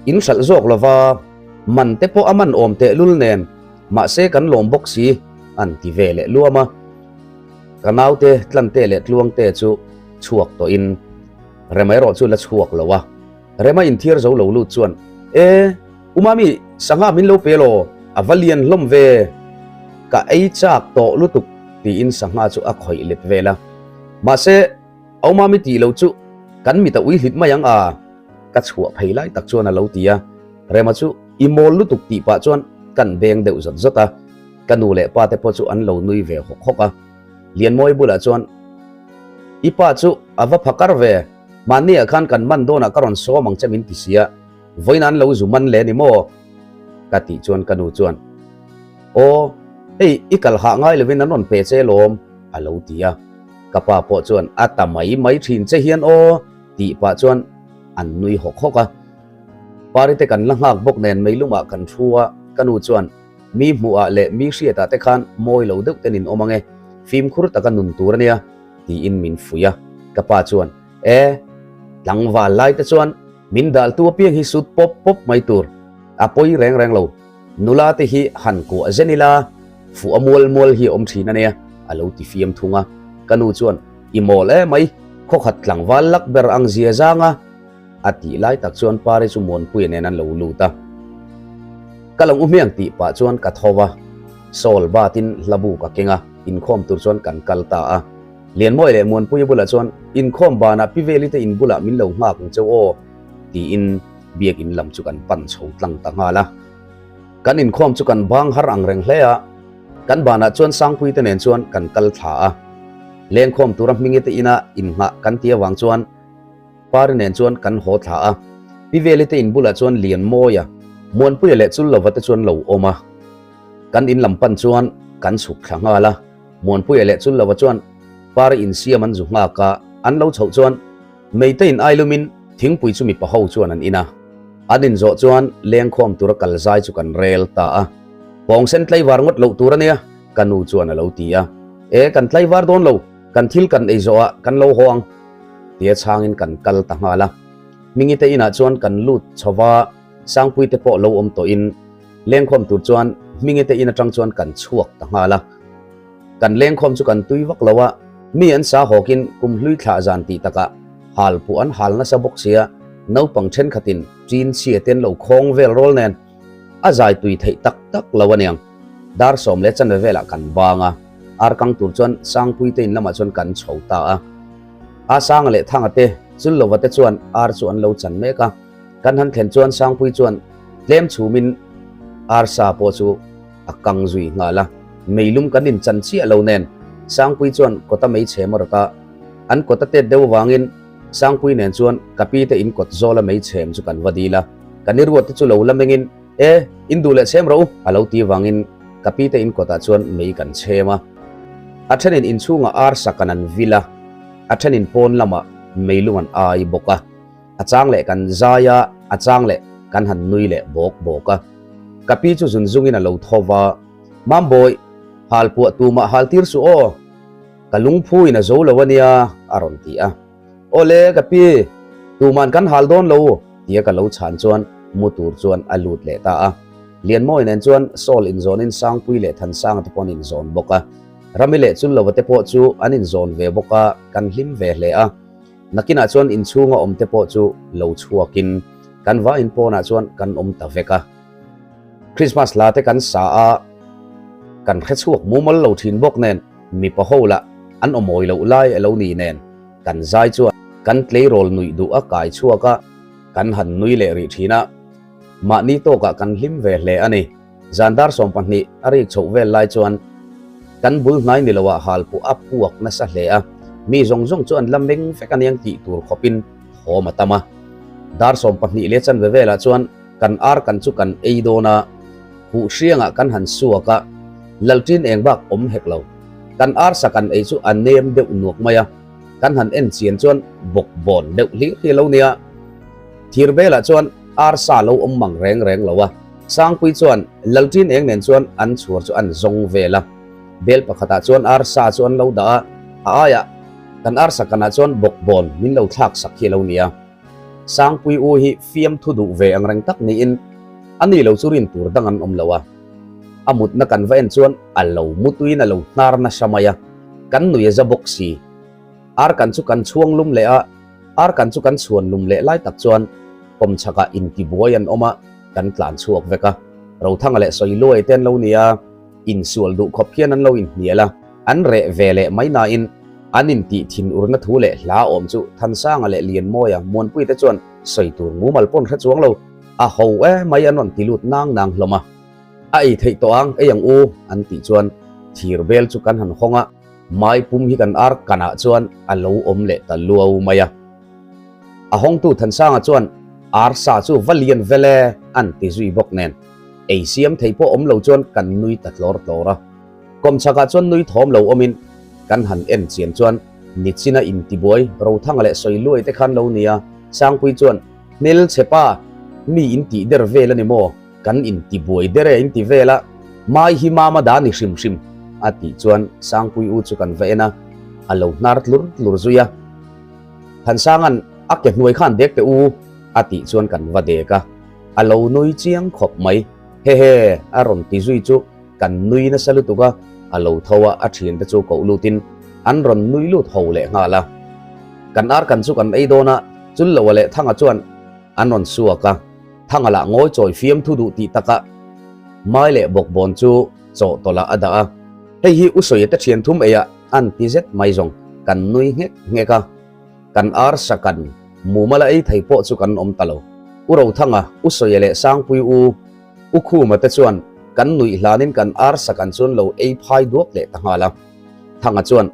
in hralh zawk lo va, man te pawh a man awm tehlul nen, mahse kan lawm bawk si, an ti ve leh luam a. Ka naute Tlante leh Tluangte chu chhuak tawhin Rema erawh chu la chhuak lo a. Rema inthiar zo lo lut chuan, E, U Mami, sangha min lo pe law, a va lian hlawm ve, ka ei chak tawh lutuk, tiin sangha chu a khawih let vel a. Mahse, Au Mami tih lo chu kan mit a ui hlit mai ang a, ka chhuah phei lai tak chuan a lo ti a. Rema chu i mawl lutuk tih pah chuan kan beng deuh zawt zawt a, ka nu leh pa te pawh chu an lo nui ve hawk hawk a. Lianmawi bulah chuan, I pa chu a va phakar ve, mahniah khan kan man dawnah ka rawn sawm ang che min ti sia, vawiin an lo zu man leh ni maw? Ka tih chuan ka nu chuan, Aw, hei i kal hah ngai lovin an rawn pe che lawm, a lo ti a. Ka pa pawh chuan, A ta mai mai thin che hian aw, tih pah chuan an nui hawk hawk a. Parite kan la nghak bawk nen meilumah kan thu a, ka nu chuan, Mi hmuhah leh mi hriatah te khan mawi lo deuh ten in awm ang e, fimkhur taka nun tur a nia, tiin min fuih a. Ka pa chuan, E, tlangval lai te chuan min daltu apiang hi sut pawp pawp mai tur, a pawi reng reng lo, nula te hi han kuah zen ila, fuh a mual mual hi a awm thin a nia, a lo ti fiam thung a. Ka nu chuan, I mawl e mai, khawkhat tlangval lak ber ang zia zang a, A tih lai tak chuan Pari chu Muanpuia nen an lo lut a. Ka lo u hmiang tih pah chuan ka tho va, Sawl batin hlabu ka keng a, inkhawm tur chuan kan kal ta a. Lianmawi leh Muanpuia bulah chuan, Inkhawm banah Pi Veli te in bulah min lo nghak ang cheu aw, tiin biakin lam chu kan pan chho tlang ta nghal a. Kan inkhawm chu kan bang har ang reng hle a, kan banah chuan Sangpuii te nen chuan kan kal thla a. Lengkhawm tura Hmingi te ina innghah kan ti avang chuan, Pari nen chuan kan haw thla a, Pi Veli te in bulah chuan Lianmawia, Muanpuia leh Chullova te chuan lo awm a. Kan in lam pan chuan kan chhuk thla nghal a, Muanpuia leh Chullova chuan Pari insiam an zu nghak a, an lo chhoh chuan Meite in ailumin thingpui chu mipa ho chuan an in a. An inzawh chuan lengkhawm tura kal zai chu kan rel ta a, Pawngsen tlaivar ngawt loh tur a nia, ka nu chuan a lo ti a. E, kan tlaivar dawn lo, kan thil kan ei zawhah kan lo haw ang. Tia chhangin kan kal ta nghal a. Hmingi te inah chuan kan lut chho va, Sangpui te pawh lo awm tawhin lengkhawm tur chuan Hmingi te in atang chuan kan chhuak ta nghal a. Kan lengkhawm chu kan tui vak lo a, mi an sa hawkin kum hlui thlah zan tih takah hal puh an hal nasa bawk sia, naupang thenkhatin chin chhia te an lo khawng vel rawl nen a zai tui theih tak tak lo aniang. Dar sawm leh chanve velah kan bang a, ar kang tur chuan Sangpui te in lamah chuan kan chho ta a. A Sanga leh Thanga te, Chullova te chuan ar chu an lo chan mek a. Kan han thlen chuan Sangpui chuan tlem chhumin arsa pawh chu a kang zui nghal a. Meilum kan inchan chiah lo nen Sangpui chuan kawta mei chhem a rawt a. An kawta tet deuh avangin Sangpui nen chuan ka pi te in kawt zawla mei chhem chu kan va dil a. Ka ni ruat te chu lo la mengin, E, in duh leh chhem rawh u, a lo ti avangin ka pi te in kawtah chuan mei kan chhem a. A thenin inchhungah arsa kan an vil a, a thenin pawn lamah meilung an ai bawk a. A chang leh kan zai a, a chang leh kan han nui leh bawk bawk a. Ka pi chu zun zungin a lo tho va, Mambawi, hal puah tumah hal tir suh aw, ka lungphuin a zo lo a nia, a rawn ti a. Awle ka pi, tuman kan hal dawn lo, tia ka lo chhan chuan mu tur chuan a lut leh ta a. Lianmawi nen chuan Sawl inzawnin Sangpui leh Thansanga te pawh an inzawn bawk a. Rami leh Chullova te pawh chu an inzawn ve bawk a, kan hlim ve hle a. Nakinah chuan inchhunga awm te pawh chu lo chhuakin kan vain pawnah chuan kan awm ta vek a. Christmas hla te kan sa a, kan hre chhuak mumal lo thin bawk nen mipa ho lah an awmawi loh lai a lo ni nen kan zai chuan kan tleirawl nuih duh a kai chhuak a, kan han nui leh rih thin a. Mahni tawkah kan hlim ve hle a ni. Zan dar 12 a rik chhoh vel lai chuan kan bul hnai ni loah halpuah a puak nasa hle a, mi zawng zawng chu an la meng vek a niang tih tur khawpin thawm a tam a. Dar 12 leh chanve velah chuan kan ar kan chu kan ei dawn a, huh hriangah kan han suak a, lalṭin eng bak awm hek lo. Kan arsa kan ei chu a nem deuh nuak mai a, kan han en chian chuan bawkbawn deuh hlir hi a lo nia. Thirbelah chuan arsa lo awm mang reng reng lo a, Sangpui chuan Lalṭin eng nen chuan an chhuar chu an zawng vel a. Bel pakhatah chuan arsa chu an lo dah a, a aiah kan arsa kanah chuan bawkbawn min lo thlak sak hi a lo ni a. Sangpui u hi fiamthu duh ve ang reng tak niin a ni lo chu rin tur dang an awm lo a. A mutna kan va en chuan a lo mutuiin a lo hnar nasa mai a, kan nui a za bawk si. Ar kan chu kan chhuang lum leh a, ar kan chu kan chhuan lum leh lai tak chuan kawmchhakah intibuai an awm a, kan tlan chhuak vek a. Rothanga leh Sawiluai te an lo ni a, insual duh khawp hian an lo inhnial a, an reh ve leh mai nain an intih thinurna thu leh hla awm chu Thansanga leh Lianmawia Muanpuite chuan sawi tur mumal pawn hre chuang lo, a ho e mai an rawn ti lut nang nang hlawm a. A ei theih tawh ang, ei ang u an tih chuan thir bel chu kan han hawng a. Mai pum hi kan ar kanah chuan a lo awm leh ta luau mai a. A hawngtu Thansanga chuan arsa chu va lian vel e an ti zui bawk nen ei siam thei pawh awm lo chuan kan nui ta tlawr tlawr a. Kawmchhakah chuan nui thawm lo awmin kan han en chian chuan Nichina intibuai Rothanga leh Sawiluai te khan lo nia Sangpui chuan Hmelchhe pa mi intih der vel a ni maw? Kan intibuai der e inti vel a, Mai hi mama da ni hrim hrim a tih chuan Sangpui u chu kan va en a, a lo hnar tlur tlur zui a. Thansanga'n a ke hnuai khan dek teh u a tih chuan kan va dek a, a lo nui chiang khawp mai. Hehe a rawn ti zui chu kan nui nasa lutuk a, a lo tho a, a thiante chu koh lutin an rawn nui lut ho leh nghal a. Kan ar kan chu kan ei dawn a, Chulloa leh Thanga chuan an rawn suak a. Thanga lah ngawi chawi fiam thu duh tih takah Mai leh Bawkbawn chu chaw tawlh ah a dah a. Hei hi U Sawi te thian thum eiah an ti zet mai zawng kan nui nghek nghek a. Kan arsa kan mumal a ei thei pawh chu kan awm ta lo. U Rothanga, U Sawi leh Sangpui U, U Khuma te chuan kan nuih hlanin kan arsa kan chuan lo ei phai duak leh ta nghal a. Thanga chuan,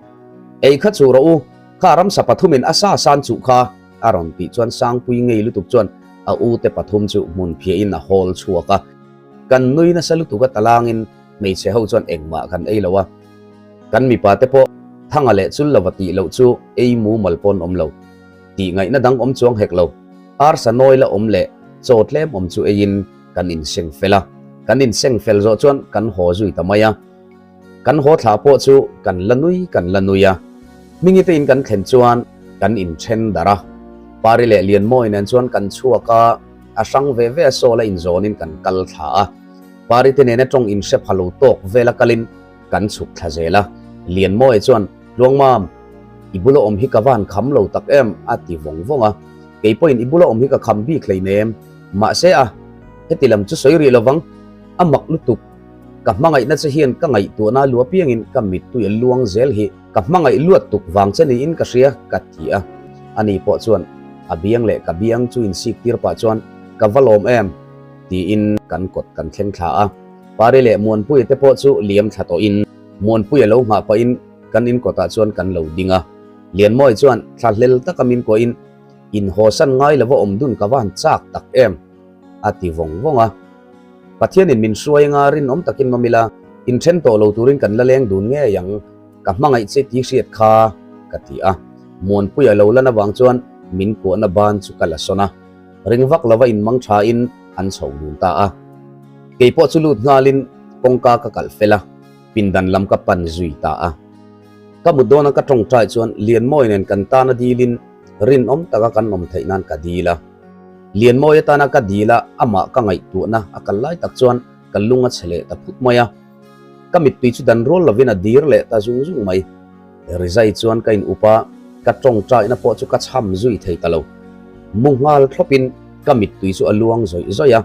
Ei kha chu rawh u, kha ramsa pathumin a sa san chuh kha. A rawn tih chuan Sangpui ngei lutuk chuan a u te pathum chu hmun phiahin a hawl chhuak a. Kan nui nasa lutuk a talangin hmeichhe ho chuan engmah kan ei lo a. Kan mipa te pawh Thanga leh chul lova tih loh chu ei mumal pawn awm lo. Tih ngaihna dang awm chuang hek lo. Arsa nawi la awm leh chaw tlem awm chu eiin kan inseng fel a. Kan inseng fel zawh chuan kan haw zui ta mai a. Kan haw thlah pawh chu kan la nui kan la nui a, Hmingi te in kan thlen chuan kan inthen darh a. Pari leh Lianmawi nen chuan kan chhuak a, a hrang ve ve a sawl a inzawnin kan kal thla a. Pari te nena tawng inhre pha lo tawk vela kalin kan chhuk thla zel a. Lianmawi chuan, Tluangmam, i bula awm hi ka van kham lo tak em? a ti vawng vawng a. Kei pawhin i bula awm hi ka kham bik hleinem. Mahse a, heti lam chu sawi rih lovang, a mak lutuk. Ka hmangaihna che hian ka ngaihtuahna lu apiangin ka mittui a luang zel hi ka hmangaih luat tuk vang che niin ka hria ka ti a. Ani pawh chuan a biang leh ka biang chu insik tir pah chuan ka va lawm em tiin kan kawt kan thleng thla a. Pari leh Muanpuia te pawh chu liam thla tawhin Muanpuia lo nghah pahin kan in kawtah chuan kan lo ding a. Lianmawi chuan thla hlel taka min kuahin inhawsan ngai lova awm dun ka va han chak tak em a ti vawng vawng a. Pathianin min hruai anga rinawm takin mawm ila, inthen tawh lo turin kan la leng dun ngei ang, ka hmangaih che tih hriat kha, ka ti a. Muanpuia lo lan avang chuan min kuahna ban chu ka la sawn a, ring vak lova inmang thain an chho dun ta a. Kei pawh chu lut nghalin kawngka ka kalh fel a, pindan lam ka pan zui ta a. Ka mut dawna ka tawngtai chuan Lianmawi nen kan tana dilin rinawm taka kan awm theih nan ka dil a. Lianmawi atana ka dil a, amah ka ngaihtuahna a kal lai tak chuan ka lung a chhe leh ta phut mai a. Ka mittui chu dan rual lovin a dir leh ta zung zung mai. Rizai chuan ka in up a, ka tawngtaina pawh chu ka chham zui thei ta lo. Mu nghal thlawpin ka mittui chu a luang zawih zawih a.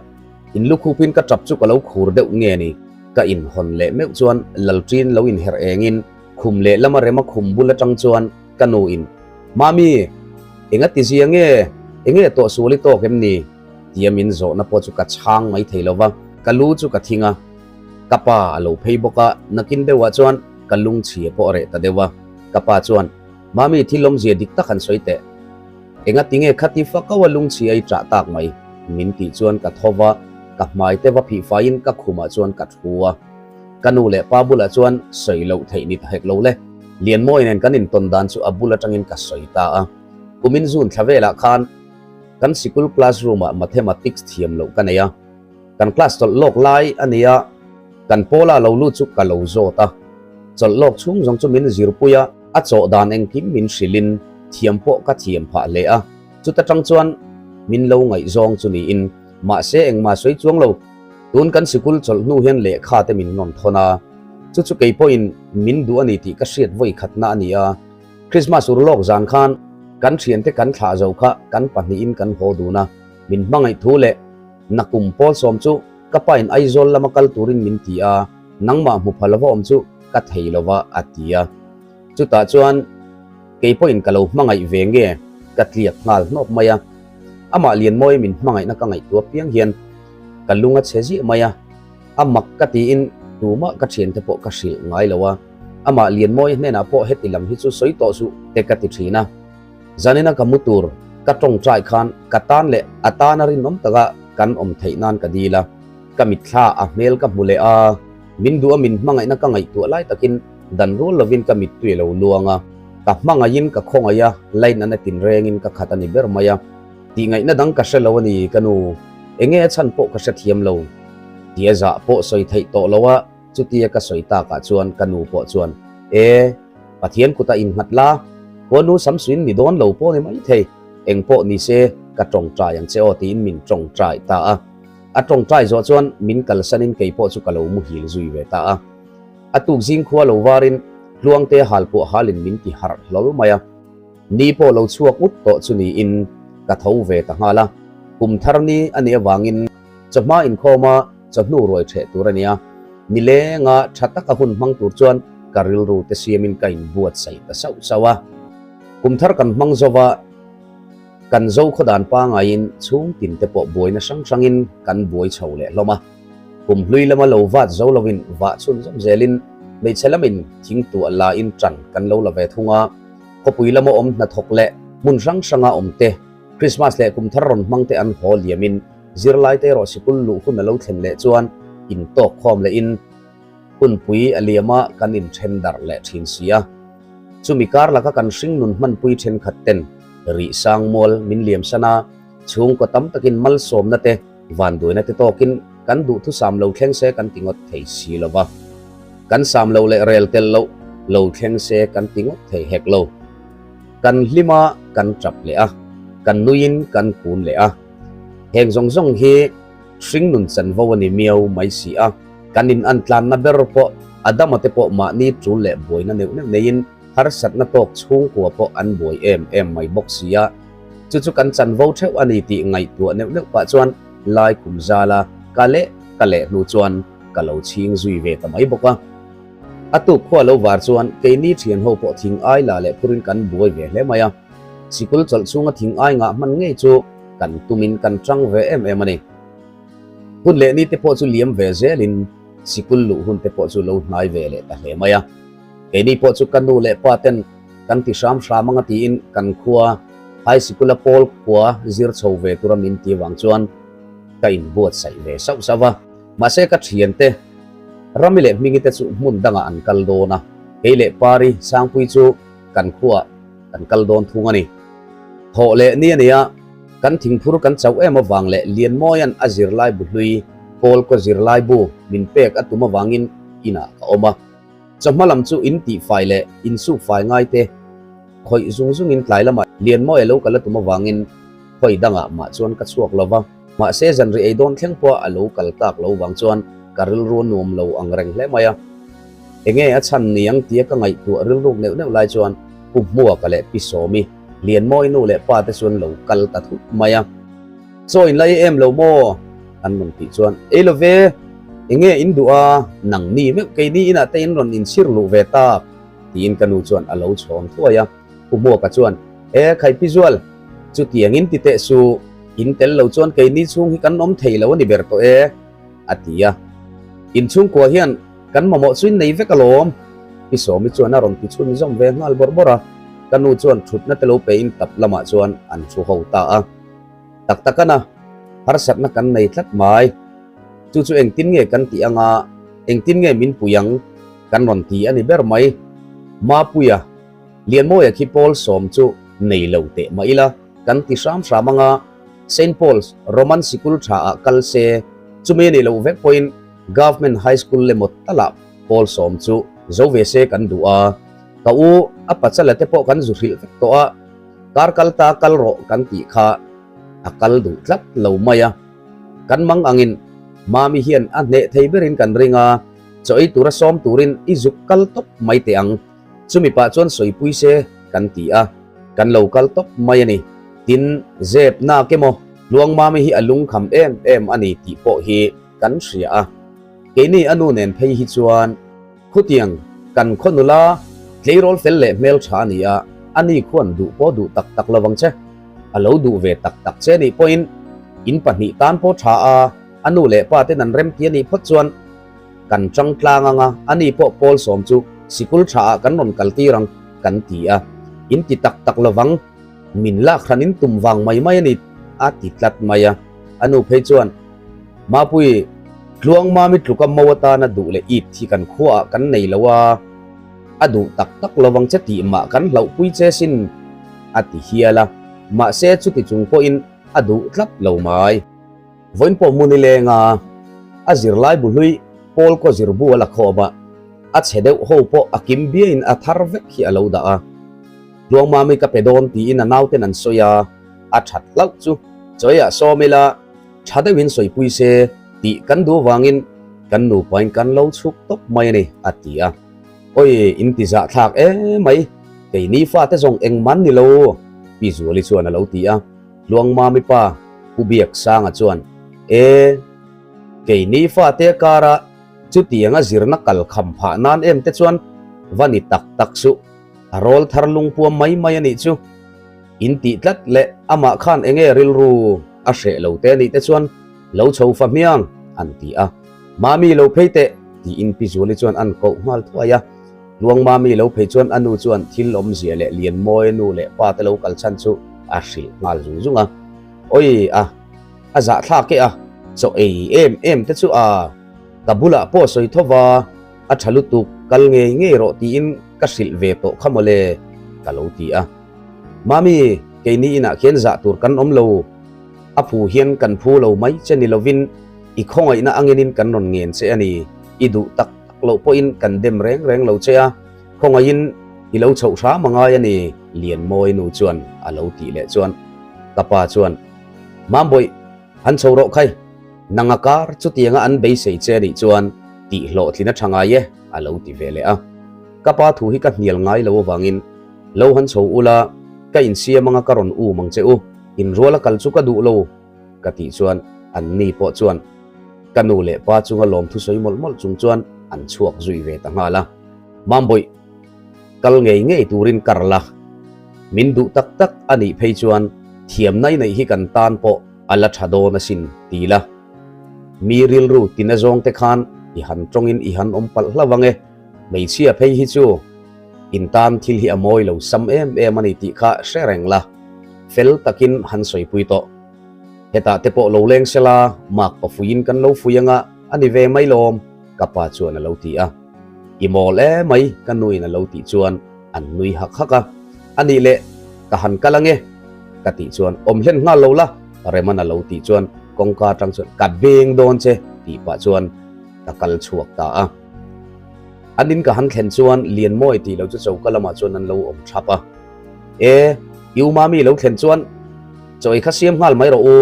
In lukhupin ka tap chu ka lo khur deuh nge ni? Ka inhawn leh meuh chuan Lalṭin lo inherh engin khum leh lama rema khum bul atang chuan ka nu in, Mami, enga ti zia nge? Enge tawh sual i tawk em ni? tia min zawhna pawh chu ka chhang mai thei lo va, ka lu chu ka thing a. Ka pa a lo phei bawk a, nakin deuhah chuan ka lungchhia pawh a reh ta deuh a. Ka pa chuan, Mami, thil awmzia dik tak han sawi teh. Enga ti nge khati fakaua lungchhia i ṭah tak mai? Min tih chuan ka tho va, ka hmai te va phih faiin ka khumah chuan ka thu a. Ka nu leh pa bulah chuan sawi loh theih ni ta hek lo le. Lianmawi nen kan intawn dan chu a bul atangin ka sawi ta a. Kumin June thla velah khan. Kan sikul classroom-ah mathematics thiam loh ka nei a, kan class chawlh lawk lai a ni a, kan pawla lo lut chu ka lo zawt a, chawlh lawk chhung zawng chu min zirpui a, a chawh dan engkim min hrilhin thiam pawh ka thiam phah hle a, chuta tang chuan min lo ngaihzawng chu niin mahse engmah sawi chuang lo, tun kan sikul chawlh hnu hian lehkha te min rawn thawn a, chu chu kei pawhin min duh a ni tih ka hriat vawi khatna a ni a. Christmas ur lawk zan khan kan thiante kan thlah zo kha kan pahnihin kan haw dun a, min hmangaih thu leh nakum pawl sawm chu ka pain Aizawl lama kal turin min ti a, nangmah hmu pha lova awm chu ka thei lova a ti a. Chutah chuan kei pawhin ka lo hmangaih ve nge ka tliak nghal hnawk mai a, amah Lianmawi min hmangaihna ka ngaihtuah piang hian ka lung a chhe ziah mai a. A mak ka tiin tumah ka thiante pawh ka hrilh ngai lo a, amah Lianmawia hnenah pawh heti lam hi chu sawi tawh suh te ka ti thin a. Zanina ka mu tur ka tawngtai khan ka tan leh a tana rinawm taka kan awm theih nan ka dil a, ka mitthla a hmel ka hmu leh a, min duh a min hmangaihna ka ngaihtuah lai takin dan rual lovin ka mittui a lo luang a, ka hmangaihin ka khawngaih a, lainana tinrengin ka khat a ni ber mai a. Tihngaihna dang ka hre lo a ni ka nu, enge a chhan pawh ka hrethiam lo. Tia zah pawh sawi theih tawh lo a, chutia ka sawi takah chuan ka nu pawh chuan, E, Pathian kutah innghat la, khuanu Samsuin ni dawn lo pawh ni maithei, eng pawh ni se ka tawngtai ang che aw tiin min tawngtai ta a. A tawngtai zawh chuan min kalsanin kei pawh chu ka lo muhil zui ve ta a. A tuk zing khua lo varin Tluangte halpuah halin min ti harh hlawl mai a. Ni pawh lo chhuak ut tawh chu niin ka tho ve ta nghal a, kum thar ni a nih avangin chawhma inkhawma chawhnu ruai ṭheh tur a nia. Nilenga ṭha taka hun hmang tur chuan ka rilru te siamin ka inbuatsaih ta sauh sauh a. Kum thar kan hmang zova kan zo khawdan pangaiin chhungtin te pawh buaina hrang hrangin kan buai chho leh hlawm a. Kum hlui lama lo vat zo lovin vah chhunzawm zelin hmeichhe lamin thingtuah lain ṭan kan lo la ve thung a. Khawpui lama awm hnathawk leh hmun hrang hranga awm te, Christmas leh kum thar rawn hmang te an haw liamin zirlaite erawh sikul luh hun a lo thlen leh chuan intawk khawm lehin hunpui a liama kan inthen darh leh thin si a. Chumi kar laka kan hringnun hmanpui thenkhat ten rih sang mual min liamsan a, chhungkaw tam takin malsawmna te, vanduaina te tawkin kan duhthusam lo thleng se kan ti ngawt thei si lo va. Kan sam lo leh rel tel loh lo thleng se kan ti ngawt thei hek lo. Kan hlim a, kan tap leh a, kan nuiin kan kun leh a. Heng zawng zawng hi hringnun chanvo a ni miau mai si a. Kan in an tlanna ber pawh Adama te pawh mahni tul leh buaina neuh neuh neiin harsatna tawk chhungkua pawh an buai em em mai bawk si a. Chu chu kan chanvo theuh a ni tih ngaihtuah neuh neuh pah chuan lai kum zala ka leh ka leh hnu chuan ka lo chhing zui ve ta mai bawk a. A tuk khua lo var chuan keini thian ho pawh thing ai la leh phurin kan buai ve hle mai a. Sikul chawlh chhunga thing ai ngah hman ngei chu kan tumin kan tang ve em em a ni. Hun leh ni te pawh chu liam ve zelin sikul luh hun te pawh chu lo hnai ve leh ta hle mai a. Keini pawh chu ka nu leh pa ten kan ti hram hram anga tiin kan khua high sikul a pawl khua zir chho ve tura min ti avang chuan ka inbuatsaih ve sauh sauh a. Mahse ka thiante Rami leh Hmingi te chu hmun dangah an kal dawn a, kei leh Pari Sangpui chu kan khuaah kan kal dawn thung a ni. Thawh leh ni a nia, kan thingphur kan chauh em avang leh Lianmawia'n a zirlai bu hlui Pawlkaw zirlai bu min pek a tum avangin inah ka awm a. Chawhma lam chu in tihfai leh insukfai ngai te khawih zung zungin tlai lamah Lianmawia lo kal a tum avangin khawi dangah mah chuan ka chhuak lo va. Mahse zanri ei dawn thleng pawh a lo kal tak lo vang chuan ka rilru a nuam lo ang reng hle mai a. Enge a chhan ni ang tia ka ngaihtuah rilruk neuh neuh lai chuan Pu Hmuaka leh Pi Sawmi, Lianmawi nu leh pa te chuan lo kal ta thut mai a. Chaw in la ei em lo maw? An rawn tih chuan, Ei lo ve, enge in duh a, nang ni meuh keini inah te in rawn inchhir luh ve tak tiin ka nu chuan a lo chhawn thuai a. Pu Hmuaka chuan, E Khaipi Zual, chutiangin ti teh suh. In tel lo chuan keini chhung hi kan awm thei lo a ni ber tawh e, a ti a. In chhungkua hian kan mamawh chu in nei vek alawm, Pi Sawmi chuan a rawn ti chhunzawm ve nghal bawrh bawrh a. Ka nu chuan thutna te lo pein tap lamah chuan an thu ho ta a. Tak tak ana, harsatna kan nei tlat mai. Chu chu engtin nge kan tih anga, engtin nge min pui ang kan rawn ti a ni ber mai. Mapuia, Lianmawia khi pawl sawm chu nei lo teh mah ila, Kan ti hram hram anga, Saint Paul's Roman Sikul tha ah kal se, chumi a nih loh vek pawhin Government High School lemaw talah pawl sawm chu zo ve se kan duh a. Ka u a pachala te pawh kan zu hrilh vek tawh a, kar kal ta kal rawh kan tih kha a kal duh tlat lo mai a. Kan mang angin Mami hian a hneh thei berin kan ring a, chaw ei tura sawm turin i zuk kal tawp mai teh ang. Chumi pah chuan sawipui se kan ti a, kan lo kal tawp mai a ni. Tin, zep nak emaw Tluangmami hi a lungkham em em a ni tih pawh hi kan hria a. Keini a nu nen phei hi chuan khutiang kan khaw nula tleirawl fel leh hmeltha a ni a, ani khuan duh pawh duh tak tak lo vang che. A lo duh ve tak tak che nih pawhin in pahnih tan pawh tha a, a nu leh pa ten an remti a nih phawt chuan kan tang tlang anga ani pawh pawl sawm chu sikul tha ah kan rawn kal tir ang kan ti a, in ti tak tak lovang min lak hran in tum vang mai mai a ni a ti tlat mai a, a nu phei chuan Mapui tluang mami tluka mo atana duh leh ip hi kan khua ah kan nei lo a, a duh tak tak lovang che tih mah kan hlauhpui che sin a ti hial a, mahse chuti chung pawhin a duh tlat lo mai. Vawiin pawh hmun i leng a, a zirlai bu hlui pawl kaw zirbu a la khawm a, a chhe deuh ho pawh a kim biain a thar vek hi a lo dah a. Tluangmami ka pe dawn tiin a nauten an sawi a, a that hlauh chu chawiah sawm ila tha deuhin sawipui se tih kan duh avangin kan nupain kan lo chhuk tawp mai a ni, a ti a. Awi, in ti zah thlak em mai, keini fate zawng engman ni lo, Pi Zuali chuan a lo ti a. Tluangmami pa Pu Biaksanga chuan, E, keini fate kara chutianga zirna kal kham phah nan em te chuan va ni tak tak suh, a rawl thar lungpuam mai mai a nih chu. In tih tlat leh amah khan enge rilru a hreh lo te nih te chuan lo chho fa hmiang an ti a. Mami lo phei teh tiin Pi Zuali chuan an koh nghal thuai a. Luangmami lo phei chuan a nu chuan thil awmzia leh Lianmawi nu leh pa te lo kal chhan chu a hrilh nghal zung zung a. Awi a, a zahthlak e a, chaw ei em em te chu a, ka bulah pawh sawi tho va, a tha lutuk, kal ngei ngei rawh tiin ka hrilh ve tawh kha mawle, ka lo ti a. Mami, keini inah khian zah tur kan awm lo, a phu hian kan phu lo mai che ni lovin i khawngaihna anginin kan rawn ngen che a ni, i duh tak tak loh pawhin kan dem reng reng lo che a, khawngaihin i lo chhoh hram a ngai a ni, Lianmawi nu chuan a lo tih leh chuan ka pa chuan, Mambawih, han chho rawh khai, nanga kar chutianga an beisei che nih chuan tih hlawhtlin a tha ngai e, a lo ti ve leh a. Ka pa thu hi ka hnial ngai lo avangin lo han chho ula, ka insiam anga ka rawn um ang che u, inruala kal chu ka duh lo, ka tih chuan an ni pawh chuan ka nu leh pa chunga lawmthu sawi mawlh mawlh chung chuan an chhuak zui ve ta nghal a. Mambawih, kal ngei ngei turin kar la, min duh tak tak a nih phei chuan thiamna i neih hi kan tan pawh a la tha dawn asin ti la. Mi rilru tina zawng te khan i han tawngin i han awm palh hlauh ang e, hmeichhia phei hi chu in tan thil hi a mawi lo sam em em a ni tih kha hre reng la. Fel takin han sawipui tawh. Hetah te pawh lo leng sela, mak pa fuiin kan lo fui anga a ni ve mai lawm, ka pa chuan a lo ti a. I mawl e mai, ka nuin a lo tih chuan an nui hak hak a. A nih leh, ka han kal ange, ka tih chuan awm hlen nghal lo la, Reman a lo tih chuan kawngka atang chuan ka beng dawn che tih pah chuan ka kal chhuak ta a. An in ka han thlen chuan Lianmawi tih lo chu choka lamah chuan an lo awm thap a. E, i u Mami lo thlen chuan chaw ei kha siam nghal mai rawh u,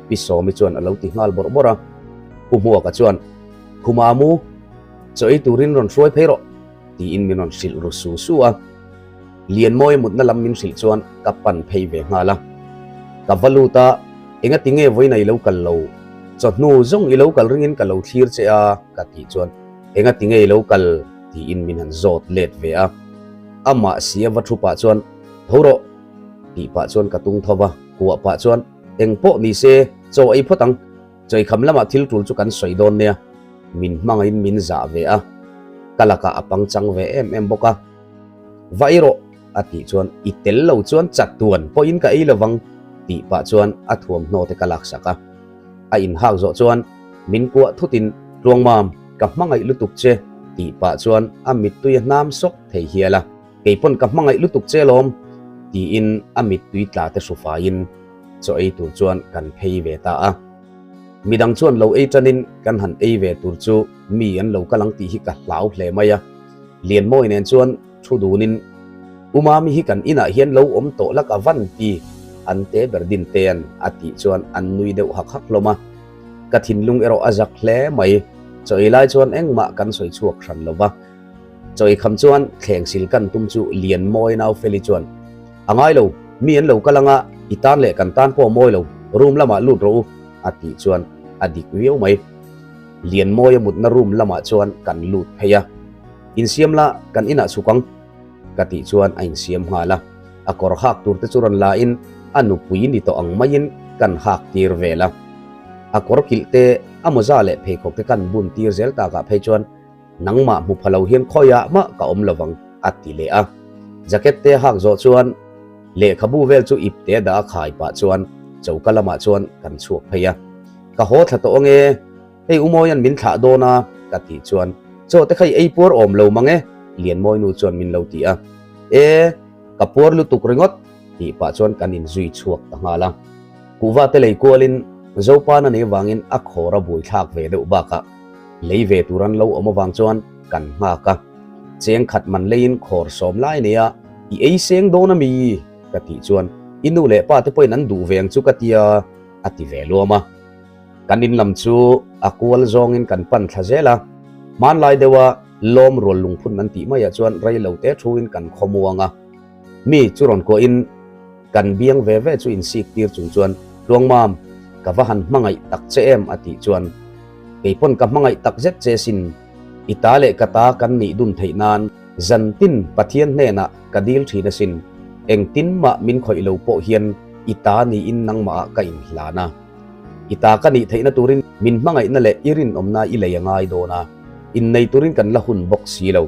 Pi Sawmi chuan a lo ti nghal bawrh bawrh a. Pu Hmuaka chuan, Khuma mu, chaw ei turin rawn hruai phei rawh, tiin min rawn hrilh ru su su a. Lianmawi mutna lam min hrilh chuan ka pan phei ve nghal a. Ka va lut a, engati nge vawiin i lo kal lo? Chawhnu zawng i lo kal ringin ka lo thlir che a, ka tih chuan, engati nge i lo kal? tiin min han zawt let ve a. Amah si a va thu pah chuan, Tho rawh! tih pah chuan ka tung tho va, kuah pah chuan, Eng pawh ni se, chaw ei phawt ang. Chawikham lamah thil tul chu kan sawi dawn nia. Min hmangaihin min zah ve a, ka lakah a pangchang ve em em bawk a. Va ei rawh! a tih chuan, I tel lo chuan chatuan pawhin ka ei lovang, tih pah chuan a thuamhnaw te ka laksak a. A inhak zawh chuan min kuah thutin, Tluangmam, ka hmangaih lutuk che, tih pah chuan a mittui a hnam sawk thei hial a. Kei pawn ka hmangaih lutuk che lawm, tiin a mittui tla te hru faiin Chaw ei tur chuan kan phei ve ta a. Midang chuan lo ei tanin kan han ei ve tur chu mi an lo kal ang tih hi ka hlau hle mai a. Lianmawi nen chuan thu dunin U Mami hi kan inah hian lo awm tawh la ka van ti an te ber din tean a tih chuan an nui deuh hak hak hlawm a. Ka thinlung erawh a zak hle mai. Chaw ei lai chuan engmah kan sawi chhuak hran lo va. Chaw ei kham chuan thleng sil kan tum chu Lianmawi nau Feli chuan A ngai lo, mi an lo kal anga i tan leh kan tan pawh a mawi lo, room lamah lut rawh u a tih chuan a dik viau mai. Lianmawia mutna room lamah chuan kan lut phei a, Insiam la, kan inah chhuk ang ka tih chuan a insiam nghal a, a kawr hak tur te chu rawn la in a nupui ni tawh ang maiin kan hak tir vel a. A kawr kilh te, a mawza leh pheikhawk te kan bun tir zel takah phei chuan Nangmah hmu pha lo hian khawiah mah ka awm lo vang, a ti leh a. Jacket te hak zawh chuan lehkhabu vel chu ip te dah a khai pah chuan choka lamah chuan kan chhuak phei a. Ka haw thla tawh ange, hei Umawia'n min thlah dawn a, ka tih chuan chaw te kha i ei puar awm lo mang e, Lianmawi nu chuan min lo ti a. E, ka puar lutuk ringawt, tih pah chuan kan inzui chhuak ta nghal a. Kuhva te lei kualin Zopan a nih vangin a khawr a buaithlak ve deuh bakah lei ve tur an lo awm avang chuan kan nghak a. Cheng khat man leiin khawr sawm lai nei a, I ei seng dawn a mi? ka tih chuan I nu leh pa te pawhin an duh ve ang chu ka tia a ti ve luam a. Kan in lam chu a kual zawngin kan pan thla zel a, hmanlai deuha lawm rual lungphun an tih maiah chuan rei lo te thuin kan khawmuang a. Mi chu rawn kuahin kan biang ve ve chu insik tir chung chuan Tluangmam, ka va han hmangaih tak che em a tih chuan kei pawn ka hmangaih tak zet che sin, i ta leh ka ta kan nih dun theih nan zantin Pathian hnenah ka dil thin asin, engtin mah min khawih lo pawh hian i ta niin nangmahah ka inhlan a. I ta ka nih theihna turin min hmangaihna leh i rinawmna i lei a ngai dawn a, innei turin kan la hun bawk si lo.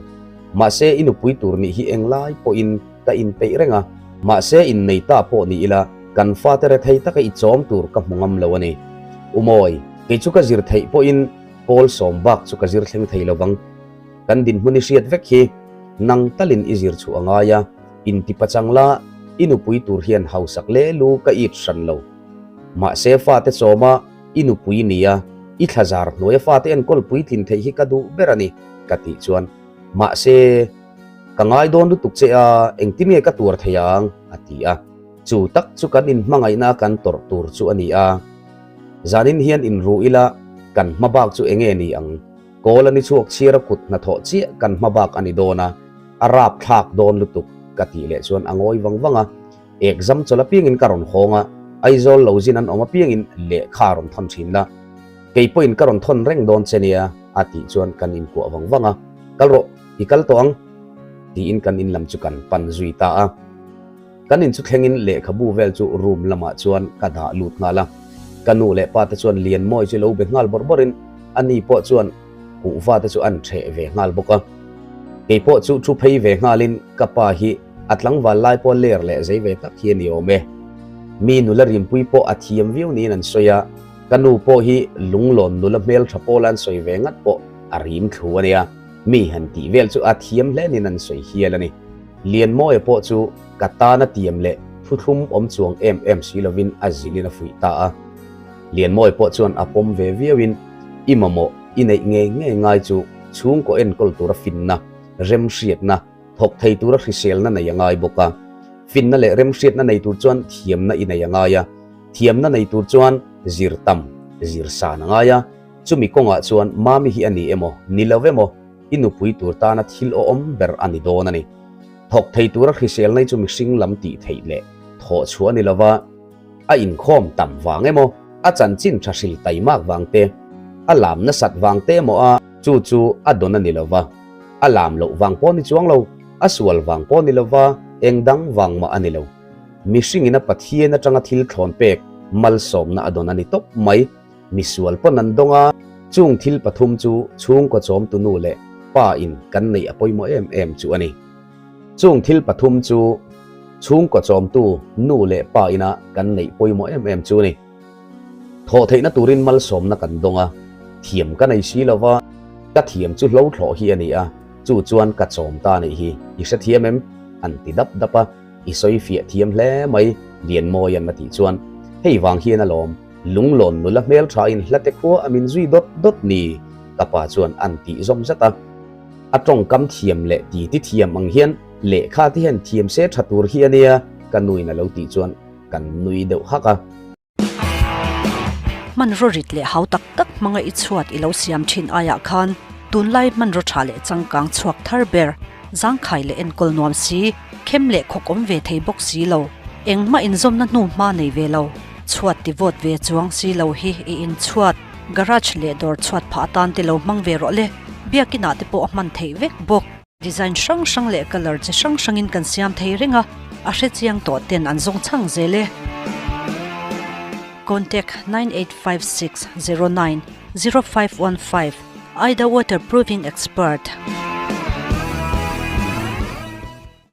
Mahse i nupui tur nih hi englai pawhin ka inpeih reng a, mahse innei ta pawh ni ila kan fate rethei taka i chawm tur ka hmu ngam lo a ni. Umawi, kei chu ka zir theih pawhin pawl sawm bak chu ka zir thleng thei lovang. Kan dinhmun i hriat vek hi nang talin i zir chhuah a ngai a, intipachang la i nupui tur hian hausak le lu ka it hran lo. Mahse fate chawma i nupui nia i thlazar hnuaia fate enkawl puitlin theih hi ka duh ber a ni ka tih chuan mahse ka ngai dawn lutuk che a engtin nge ka tuar thei ang a ti a. Chu tak chu kan inhmangaihna kan tawrh tur chu a ni a. Zanin hian inru ila kan hma bak chu enge ni ang? Kawl a ni chhuak chhiar a kut hnathawh chiah kan hma bak a ni dawn a, a rap thlak dawn lutuk ka tih leh chuan a ngawi vang vang a. Exam chawlh apiangin ka rawn hawng a, Aizawl lo zin an awm apiangin lehkha a rawn thawn thin la. Kei pawhin ka rawn thawn reng dawn che nia, a tih chuan kan inkuah vang vang a, Kal rawh, i kal tawh ang, tiin kan in lam chu kan pan zui ta a. Kan in chu thlengin lehkhabu vel chu room lamah chuan ka dah lut nghal a. Ka nu leh pa te chuan Lianmawi chu lo be nghal bawrh bawrhin ani pawh chuan kuhva te chu an ṭheh ve nghal bawk a. Kei pawh chu thu phei ve nghalin ka pa hi A tlangval lai pawh ler leh zei ve tak hi a ni awm e. Mi nula rimpui pawh a thiam viau niin an sawi a, ka nu pawh hi lunglawn nula hmeltha pawla an sawi ve ngat pawh a rim thlu a nia. Mi han tih vel chu a thiam hle niin an sawi hial a ni. Lianmawia pawh chu ka tana tiam leh thuthlum awm chuang em em si lovin a zilhin a fuih ta a. Lianmawia pawh chuan a pawm ve viauin i mamawh i neih ngei ngei ngai chu chhungkaw enkawl tura finna, remhriatna, Thawk thei tura hriselna nei a ngai bawk a. Finna leh remhriatna nei tur chuan thiamna i nei a ngai a. Thiamna nei tur chuan zir tam, zir san a ngai a. Chumi kawngah chuan Mami hi a ni emaw, ni lo emaw, i nupui tur tana thil awhawm ber a ni dawn a ni. Thawk thei tura hriselna hi chu mihring lam tih theih leh thawh chhuah a ni lo va. A inkhawm tam vang emaw, a chanchin tha hril taimak vang te, a lam nasat vang te emaw a, chu chu a dawn a ni lo va. A lam loh vang pawh ni chuang lo, a sual vang pawh ni lova, eng dang vang mah a ni lo. Mihringin a Pathian atanga thil thlawn pek malsawmna a dawn a ni tawp mai. Misual pawn an dawng a, chung thil pathum chu chhungkaw chawmtu nu leh pa in kan neih a pawimawh em em chu a ni. Chung thil pathum chu chhungkaw chawmtu nu leh pa ina kan neih pawimawh em em chu a ni. Thawh theihna turin malsawmna kan dawng a, thiam ka nei si lova, ka thiam chu hlo thlawh hi a ni a, chu chuan ka chawm ta nih hi, i hrethiam em? an ti dap dap a, i sawi fiah thiam hle mai, Lianmawia'n a tih chuan. Hei vang hian alawm, lunglawn nula hmeltha in hlate khua a min zui dawt dawt ni, ka pa chuan an tih zawm zat a. A tawngkam thiam leh titi thiam ang hian lehkha te hian thiam se tha tur hi a nia, ka nuin a lo tih chuan kan nui deuh hak a. Hmanraw rit leh hau tak tak hmanga i chhuat i lo siam thin aiah khan tunlai hmanraw tha leh changkang chhuak thar ber, zangkhai leh enkawl nuam si, khem leh khawk awm ve thei bawk si lo, engmah inzawmna hnu hma nei ve lo, chhuat ti vawt ve chuang si lo hi i inchhuat, garage leh dawr chhuat phah atan te lo hmang ve rawh le, biakinah te pawh a hman theih vek bawk. Design hrang hrang leh colour chi hrang hrangin kan siam thei reng a, a hrechiang tawh ten an zawng chhang zel e. Contact 9856090515 Aida Waterproofing Expert.